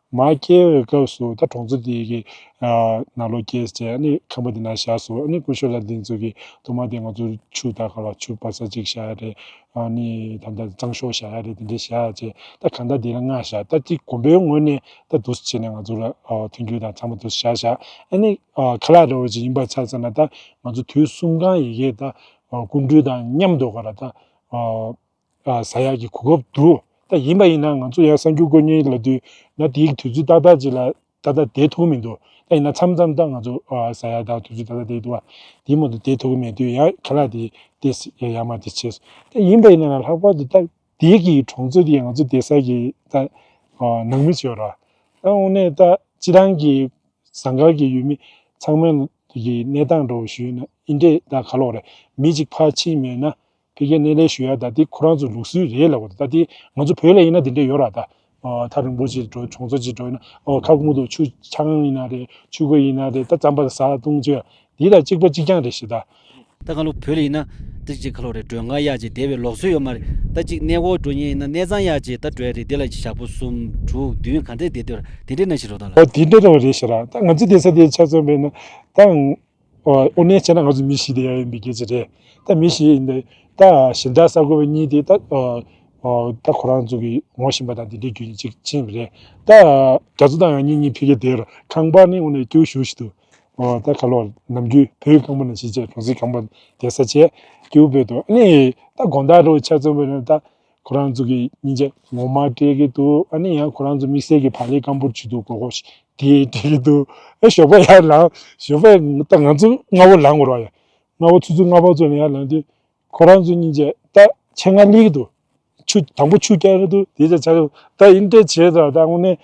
མར་སྐྱེལ་བའི་སྐབས་སུ་ད་གྲོང་ཚོ་དེ་གི་ཨ་ནང་ལོགས་སྐྱེལ་བྱས་ཨ་ནི་ཁང་པ་དེ་ནང་བཞག་སོང་། ཨ་ནི་སྐུ་ཞབས་ལགས་འདི་ཚོ་གིས་ཐོག་མ་དེ་ང་ཚོ་ཆུ་ད་ག་ལ་ཆུ་བ་ས་གཅིག་བཞག་ཡ་རེད། ཨ་ནི་ད་ལྟ་གཙང་ཤོག་བཞག་ཡ་རེད། དེ་འདྲ་བཞག་བྱས་ད་གང་ལྟར་དེ་ལ་མངགས་བཞག་ད་དེ་དགོན་པའི་ངོས་ནས་ད་འདུག་སེ་བྱས་ནས་ང་ཚོ་ལ་ཨ་མཐུན་འགྱུར་དང་ཚང་མ་འདུག་སེ་བཞག་བཞག་ཨ་ནི་ཨ་ཁ་ལག་འདྲ་བོ་ཅིག་ཡིན་པ་ཆ་ཚང་ན་ད་ང་ཚོ་དུས་གསུམ་ཀའང་ཡི་གེ་ད་ཨ་སྐུ་མགྲོན་དང་མཉམ་དུ་ག་ར་ད་ཨ་ཨ་ཟ་ཡག་གི་གོ་སྐབས་འདུག་ད་ཡིན་པ་ཡིན་ན་ང་ཚོ་ཡང་གསར་འགྱུར་སྐོར་གཉེར་ལབ་དུས་ན་དེའི་དུས་ཚོད་ཏག་ཏག་ཅིག་ལ། ཏག་ཏག་བསྡད་ཐུབ་མི་འདུག་ད་ཡིན་ན་མཚམས་མཚམས་ད་ང་ཚོ་ཨ་ཟ་ཡ་དང་དུས་ཚོད་ཏག་ཏག་བསྡད་འདུག་བ། དེ་མ་གཏོགས་བསྡད་ཐུབ་ཀྱི་མེད་དུས་ཡང་ཁ་ལག་དེ་ཏོག་ཙམ་ཡར་མར་དེ་བྱས་སོང་། ད་ཡིན་པ་ཡིན་ན་ལྷག་པར་དུ་ད་དེ་གི་གྲོང་ཚོ་དེ་ང་ཚོ་བསྡད་ས་གི་ད་ཨ་ནང་མི་ཚོ་ཡོད་ར། ད་དངོས་གནས་ད་སྤྱི་བཏང་གི་ཟངས་དཀར་གྱི་ཡུལ་མི་ཚང་མ་གི་གནས་སྟངས་འདྲ་བོ་ཞུས་ན་ཨིན་འདྲས་ད་ག་ལོག་རེད། མི་གཅིག་ཕར་ཕྱིན་མེད་ན། ཕ་གིར་སྣེ་ལེན་ཞུ་ཡ་ད་དེ་ཁོ་རང་ཚོ་ལུགས་སྲོལ་རེད་ལབ་དགོས་འདུག་ད་དེ་ང་ཚོ་བོད་ལ་ཡིན་ན་དེ་འདྲས་ཡོད་ར། ད་ཨོ་ཐག་རིང་པོ་ཅིག་འགྲོ་གྲོང་ཚོ་ཅིག་འགྲོ་ཡིན་ན་ཨོ་ཁ་སྐོང་དུ་ཆུ་ཆང་ཡིན་ན་རེད། ཆུ་ཁོལ་ཡིན་ན་རེད། ད་རྩམ་པ་ཟ་བཏུང་བྱས་ དེ་དང་གཅིག་པ་གཅིག་རྐྱང་རེད་ཤག་ད། ད་ཁ་ལོ་བོད་ལ་ཡིན་ན་ད་ཅིག་ཁ་ལོ་རེད། མགྲོན་ཁང་གཡར་བྱས་བསྡད་པའི་ལུགས་སྲོལ་ཡོད་མ་རེད། ད་ཅིག་གནས་སྐོར་འགྲོ་མཁན་ཡིན་ན་གནས་ཚང་གཡར་བྱས་ད་འགྲོ་ཡ་རེད། དེ་ལ་ཞག་པོ་གསུམ་དྲུག་བདུན་ག་འདྲས་བསྡད་འདོད་ར། དེ་འདྲས་ན་ཞིག་རོ་ད་ལ། ཨོ་དེ་འདྲས་རོ་རེད་ཤག་ར། ད་ང་ཚོ་བསྡད་ས་དེ་ཆ་མཚོན་པས་ན་ད་ཨོ་ནས་བྱས་ན་ང་ཚོ་མི་བཞི་བསྡད་ཡ་ཡིན་པའི་སྐད་ཆ་རེད། ད་མི་བཞི་ཡིན་ད་ད་གཞན་དག་ས་དགོས་པ་གཉིས་དེ་ད་ཨོ་ཨོ་ད་ཁོ་རང་ཚོ་གི་ངོ་ཤེས་པ་དང་དེ་འདྲས་རྒྱུ་ཡིན་གཅིག་ཕྱིན་པ་རེད། ད་རྒྱ་མཚོ་དང་ཡང་གཉིས་གཉིས་ཕ་གིར་བསྡད་ར། ཁང་པ་ནི་ཨོ་ནས་སྐྱིད་པོ་ཞེ་པོ་ཞིག་འདུག་ཨོ་ད་ཁ་ལོ་ནམ་རྒྱུན་བོད་ཁང་པ་ནང་བཞིན་བྱས། གྲོང་གསེབ་ཁང་པ་བསྡད་ས་བྱས་སྐྱིད་པོ་འདུག་ཨ་ནི་ད་དགོང་དག་རུ་ཆ་མཚོན་པ་ཡིན་ན་ད་ཁོ་རང་ཚོ་གི་སྙིང་རྗེ་ངོ་མ་སྤྲད་ཀྱི་འདུག་ཨ་ནི་ཡང་ཁོ་རང་ཚོ་དམིགས་བསལ་གྱི་བག་ལེབ་སྐམ་པོ་བྱེད་འདུག་སྒོར་སྒོར་ཞིག་དེ་སྤྲད་ཀྱི་འདུག་ཨ་ཞོགས་པ་ཡར་ལངས། ཞོགས་པ་ད་ང་ཚོ་སྔ་པོ་ལངས་དགོས་རེད་པ། ཡ་སྔ་པོ་ཆུ་ཚོད་ལྔ་པ་ཙམ་ནས་ཡར་ལངས་དུས་ཁོ་རང་ཚོ་སྙིང་རྗེ་ད་ཆེད་མངགས་སླེབས་ཀྱི་འདུག་ཆུ་དང་པོ་ཆུ་རྒྱག་གི་འདུག་དེ་ཚོ་ཆགས་ཀྱི་འདུག་ད་ཡིན་དེ་བྱས་ཙང་ད་དངོས་གནས་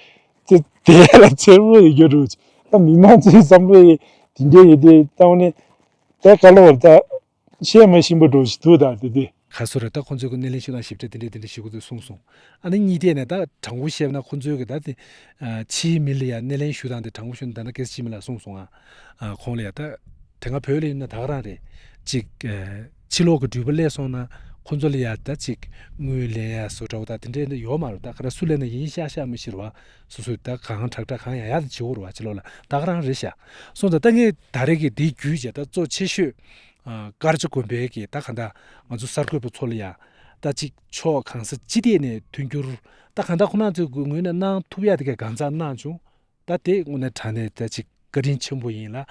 དེ་དེ་ལ་འཚེར་པོ་ཡོད་རྒྱུ་རུ། ད་མི་མང་ཚོའི་བསམ་བློ་ཡི་དེ་འདྲས་ཡོད་དེ་ད་དངོས་གནས་ད་ཁ་ལོ་བ་ད་བཤད་མ་ཤེས་པ་འགྲོ་ཞིག་འདུག་ད་དེ་དེ། ག་སོ་རེད། ད་ཁོང་ཚོའི་གི་སྣེ་ལེན་ཞུ་སྟངས་ཞིབ་ཕྲ་དེ་འདྲས་དེ་འདྲས་ཞུ་གི་འདུག་གསུངས་སོང་། ཨ་ནི་གཉིས་ཐད་ནས་ད་དྲང་པོ་བཤད་ན་ཁོང་ཚོའི་གི་ད་དེ་ཕྱིའི་མི་ལ་ཡ་སྣེ་ལེན་ཞུ་སྟངས་དེ་དྲང་པོ་ཞུ་ན་ད་ནི་ཀེ་སི་ཅི་མི་ལ་གསུངས་སོང་ཨ། ཁོང་ལ་ཡ་ད་དེ་སྔ་བོད་ལ་ཡིན་ན་ད་ག་རང་རེད། ཅིག་ཕྱི་ལོགས་ཀྱི་འགྲུལ་པ་སླེབས་སོང་ན་ཁོང་ཚོ་ལ་ཡ་ད་ཅིག་དངུལ་ལེན་ཡ་བཟོ་འདྲ་བོ་ད་དེ་འདྲས་ཡོད་མ་རེད། ད་ག་ར་སུ་ལེན་ན་ཡིན་ཤག་ཤག་མི་ཤེས་རེད་པ། སོ་སོས་ད་གང་དྲག་དྲག་གང་ཡག་ཡག་ད་བྱེད་དགོས་རེད་པ། ཕྱི་ལོགས་ལ་ད་ག་རང་རེད་ཤག་སོང་ཙང་ད་ངས་ད་རེས་ཀྱི་འདི་བརྒྱུད་བྱས་ད་གཙོ་ཆེ་ཤོས་ཀར་ཅ་དགོན་པའི་གི་ད་ག་ད་ང་ཚོ་གསར་འགོད་པ་ཚོ་ལ་ཡ་ད་ཅིག་ཕྱོགས་གང་ས་ཅི་ཐད་ནས་མཐུན་འགྱུར་ད་ག་ད་ཁོ་རང་ཚོའི་ངོས་ནས་གནང་ཐུབ་ཡ་དེ་ག་གང་ཙམ་གནང་བྱུང་། ད་དེ་དངོས་གནས་དྲང་གནས་ད་ཅིག་བཀའ་དྲིན་ཆེན་པོ་ཡིན་ལ།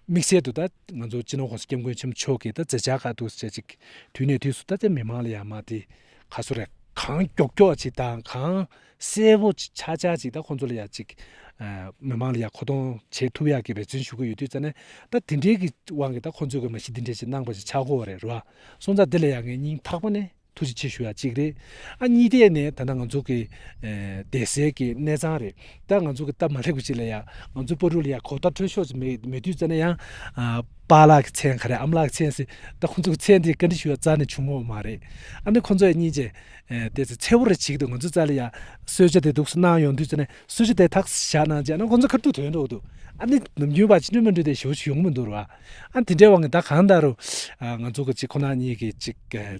དམིགས་བསལ་དུ་ད་ང་ཚོ་སྤྱི་ནོར་༸གོང་ས་༸སྐྱབས་མགོན་ཆེན་པོ་མཆོག་གིས་ད་མཛད་འཆར་ཁག་འདུག་ཟེར་ཅིག་དུས་ནས་དུས་སུ་ད་དེ་མི་མང་ལ་ཡ་མ་དེ་ག་སོ་རེད། གང་མགྱོགས་མགྱོགས་ཅིག་དང་གང་གསལ་པོ་ཆགས་ཆགས་ཅིག་ད་ཁོང་ཚོ་ལ་ཡ་ཅིག་ཨ་མི་མང་ལ་ཡ་མཁོ་གཏོང་བྱེད་ཐུབ་ཡག་གི་འབད་བརྩོན་ཞུ་གི་ཡོད་དུས་ཙ་ནས་ད་དེ་འདྲའི་གི་དབང་གིས་ད་ཁོང་ཚོས་གི་མ་གཞི་འདི་འདྲའི་ཅིག་གནང་པ་ཅིག་ཆགས་ཀྱི་ཡོད་རེད་རེད་པ། སོང་ཙང་དེ་ལ་ཡ་ངས་སྙིང་ཐག་པ་ནས་ཐུགས་རྗེ་ཆེ་ཞུ་ཡ་གཅིག་རེད། ཨ་གཉིས་ཐད་ནས་ད་ལྟ་ང་ཚོ་གི་ཨེ་སྡེ་སྲིད་ཀྱི་གནས་ཚང་རེད། ད་ང་ཚོ་གི་སྟབས་མ་ལེགས་པ་ཅིག་ལ་ཡ་ང་ཚོའི་བར་དུ་ལ་ཡ་གོ་བརྡ་འཕྲོད་ཤོག་ཅིག་མེད་མེད་དུས་ཙ་ན་ཡང་ཨ་པཱ་ལགས་ཀྱི་མཚན་ག་རེ་ཨ་མ་ལགས་ཀྱི་མཚན་ཟེར་ད་ཁོང་ཚོ་གི་མཚན་དེ་བཀའ་འདྲི་ཞུ་ཡ་རྩ་ནས་བྱུང་ཡོད་མ་རེད། ཨ་ནི་ཁོང་ཚོ་ཡ་སྙིང་རྗེ་ཨེ་དེ་ཚོ་འཚེར་པོ་རེ་བྱེད་ཀྱི་འདུག་ང་ཚོ་རྩ་ལ་ཡ་གསོལ་ཇ་དེ་འདུག་སེ་གནང་ཡོང་དུས་ཙ་ན་གསོལ་ཇ་དེ་ཐག་བཞག་གནང་བྱས་ན་ཁོང་ཚོ་ཁ་ཐུག་དོན་འགྲོ་འདུག་ཨ་ནི་ནམ་རྒྱུན་པ་ཅི་འདྲ་མི་འདྲ་དེ་ཞུ་ཞུ་ཡོང་མི་འདུག་ར། ཨ་དེ་འདྲའི་དབང་གིས་ད་གང་ལྟར་རུ་ཨ་ང་ཚོ་གི་ཅིག་ཁོ་ན་གཉིས་ཀྱི་ཅིག་ཨེ།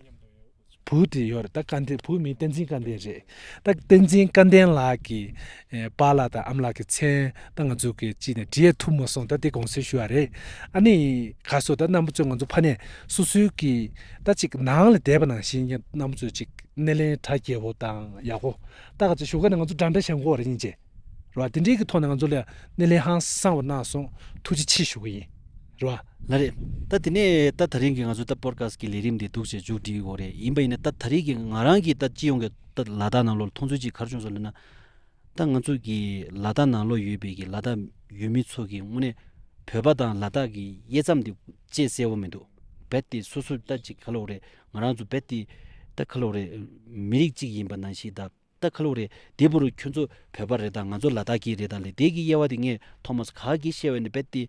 བུ་དེ་ཡོད་རེད། ད་སྐལ་ལྡན་བུ་མིང་བསྟན་འཛིན་སྐལ་ལྡན་རེད། ད་བསྟན་འཛིན་སྐལ་ལྡན་ལགས་ཀྱི་ཨེ་པཱ་ལགས་དང་ཨ་མ་ལགས་ཀྱི་མཚན་ད་ང་ཚོ་གི་ཅི་ནས་འབྲི་ཡས་ཐུབ་མ་སོང་། ད་དེ་དགོངས་སེལ་ཞུ་ཡ་རེད། ཨ་ནི་ག་སོ་ད་རྣམ་པ་ཚོས་ང་ཚོ་ཕ་ནས་སོ་སོའི་གི་ད་ཅིག་ནང་ལ་བསྡད་པ་ནང་བཞིན་གྱི་རྣམ་པ་ཚོས་ཅིག་སྣེ་ལེན་གྲ་རྒྱས་པོ་དང་ཡག་པོ་ད་ག་ཚོད་ཞུ་ག་ནས་ང་ཚོ་འདྲ་འདྲ་བྱེད་དགོས་རེད་སྙིང་རྗེ། རེད་བ། དེ་འདྲའི་གི་ཐོག་ནས་ང་ཚོ་ལ་སྣེ་ལེན་ཧང་སང་བ་གནང་སོང་། ཐུགས་རྗེ་ཆེ་ཞུ་གི་ཡིན། རེད་བ། ལགས་རེད། ད་དེ་ནས་ད་ད་རིང་གི་ང་ཚོ་ད་པོ་ཌི་ཁ་སི་ཊི་གི་ལས་རིམ་དེ་འདུག་སེ་མཇུག་སྒྲིལ་ཡོད་རེད། ཡིན་པ་ཡིན་ན་ད་ད་རིང་གི་ང་རང་གི་ད་སྤྱི་ཡོངས་ཀྱི་ད་ལ་དྭགས་ནང་ལོགས་ལ་མཐོང་ཚུལ་ཅིག་ག་རེ་བྱུང་སོང་ལབ་ན། ད་ང་ཚོ་གི་ལ་དྭགས་ནང་ལོགས་ཡོད་པའི་གི་ལ་དྭགས་ཡུལ་མི་ཚོ་གི་དངོས་གནས་བོད་པ་དང་ལ་དྭགས་ཀྱི་དབྱེ་མཚམས་དེ་ཅེས་གསལ་བོ་མི་འདུག་རྦད་དེ་སོ་སོ་ད་ཅིག་ག་ལབ་དགོས་རེད། ང་རང་ཚོ་རྦད་དེ་ད་ག་ལབ་དགོས་རེད། མི་རིགས་གཅིག་ཡིན་པ་ནང་བཞིན་ད། ད་ག་ལབ་དགོས་རེད། དེ་བར་ཁྱོད་ཚོ་བོད་པ་རེད་དང་ང་ཚོ་ལ་དྭགས་ཀྱི་རེད་དང་ལས་དེ་གི་དབྱེ་བ་དེ་ངས་མཐོང་མ་སོང་། ག་གི་བཤད་པ་ནི་རྦད་དེ་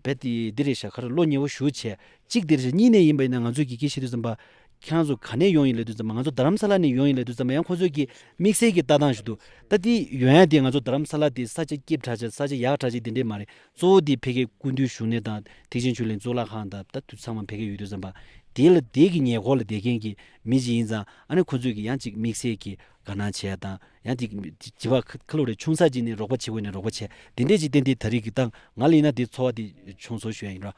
རྦད་དེ་འདི་རེད་ཤག་ག་རེ་བློ་ཉེ་བོ་ཞེ་པོ་བྱས། གཅིག་དེ་རེད་ཤག་གཉིས་ནས་ཡིན་པ་ཡིན་ན་ང་ཚོས་ཀྱི་སྐད་ཆ་བཤད་དུས་ཙམ་པ། ཁྱེད་རང་ཚོ་ག་ནས་ཡོང་ཡིན་ལབ་དུས་ཙམ་པ། ང་ཚོ་རྡ་རམ་ས་ལ་ནས་ཡོང་ཡིན་ལབ་དུས་ཙམ་པ། ཡང་ཁོ་ཚོས་ཀྱི་དམིགས་བསལ་གྱི་ལྟ་སྟངས་ཤིག་འདུག་ད་དེ་ཡོང་ཡ་དེ་ང་ཚོ་རྡ་རམ་ས་ལ་དེ་ས་ཆ་སྐྱིད་དྲགས་ཆགས་ས་ཆ་ཡག་དྲགས་ཆགས་དེ་འདྲས་མ་རེད། གཙོ་བོ་དེ་ཕ་གིའི་སྐུ་མདུན་བཞུགས་གནས་དང་ཐེག་ཆེན་ཆོས་གླིང་གཙུག་ལག་ཁང་དང་ད་དུ་ཚང་མ་ཕ་གི་ཡོད་དུས་ཙམ་པ། དེ་ལ་དེ་གི་ཉེ་འཁོར་ལ་བསྡད་མཁན་གྱི་མི་ཞིག་ཡིན་ཙང་། ཨ་ནི་ཁོ་ཚོས་ཀྱི་ཡང་ཅིག་དམིགས་བསལ་གྱི་དགའ་སྣང་བྱས་དང་། ཡང་དེ་བྱིས་པ་ག་ལབ་དགོས་རེད། ཆུང་ས་ཅིག་ནས་རོགས་པ་བྱེད་དགོས་ནས་རོགས་པ་བྱས། དེ་འདྲས་ཅིག་བསྟན་ཏེ་ད་རེས་ཀྱི་ད་ང་ལ་ཡིན་ན་དེ་ཚོར་བ་དེ་བྱུང་སོང་ཞུ་ཡ་ཡིན་ར།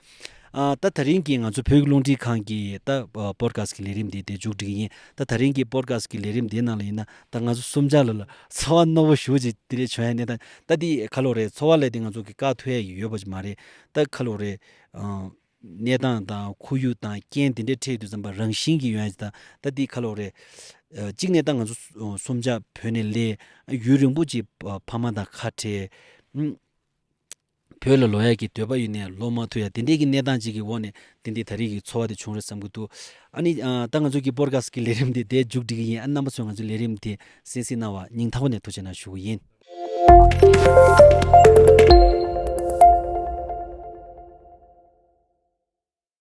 ཨ་ད་ད་རིང་གི་ང་ཚོ་བོད་ཀྱི་རླུང་འཕྲིན་ཁང་གི་ད་པོ་ཌི་ཁ་སི་ཊི་གི་ལས་རིམ་དེ་དེ་མཇུག་སྒྲིལ་གྱི་ཡིན། ད་ད་རིང་གི་པོ་ཌི་ཁ་སི་ཊི་གི་ལས་རིམ་དེའི་ནང་ལ་ཡིན་ན་ད་ང་ཚོ་གསུམ་ཆ་ལ་ལ་ཚོར་བ་རྣོ་བོ་ཞེ་པོ་ཅིག་དེ་འདྲས་བྱུང་ཡ་གནས་སྟངས། ད་དེ་ག་ལབ་དགོས་རེད། ཚོར་བ་ལབ་དེ་ང་ཚོ་གི་བཀག་ཐུབ་ཡ་ཡོད་པ་ཅིག་མ་རེད། ད་ག་ལབ་དགོས་རེད། ཨ། གནས་སྟངས་དང་ཁོར་ཡུག་དང་རྐྱེན་དེ་འདྲས་འཕྲད་དུས་ཙམ་པ་རང་བཞིན་གྱིས་ཡོང་ཡ་ཅིག་དང་། ད་དེ་ག་ལབ་དགོས་རེད། ཨ་གཅིག་ནས་ད་ང་ཚོ་གསུམ་ཆ་བོད་ནས་སླེབས། ཡུན་རིང་པོ་ཅིག་ཕ་མ་དང་ཁ་བྲལ། ཨུམ། བོད་ལ་ལོག་ཡ་གི་འདོད་པ་ཡོད་ནའི་ལོག་མ་ཐུབ་ཡ་དེ་འདྲས་ཀྱི་གནས་སྟངས་ཅིག་གི་འོག་ནས་དེ་འདྲས་ད་རེས་ཀྱི་ཚོར་བ་དེ་བྱུང་རེད་བསམ་གྱི་འདུག་ཨ་ནི་ཨ་ད་ང་ཚོ་གི་པོ་ཌི་ཁ་སི་ཊི་གི་ལས་རིམ་དེ་དེ་མཇུག་སྒྲིལ་གྱི་ཡིན། ཨ་རྣམ་པ་ཚོས་ང་ཚོའི་ལས་རིམ་དེ་གསན་གཟིགས་གནང་བ་སྙིང་ཐག་པ་ནས་ཐུགས་རྗེ་གནང་ཞུ་གི་ཡིན།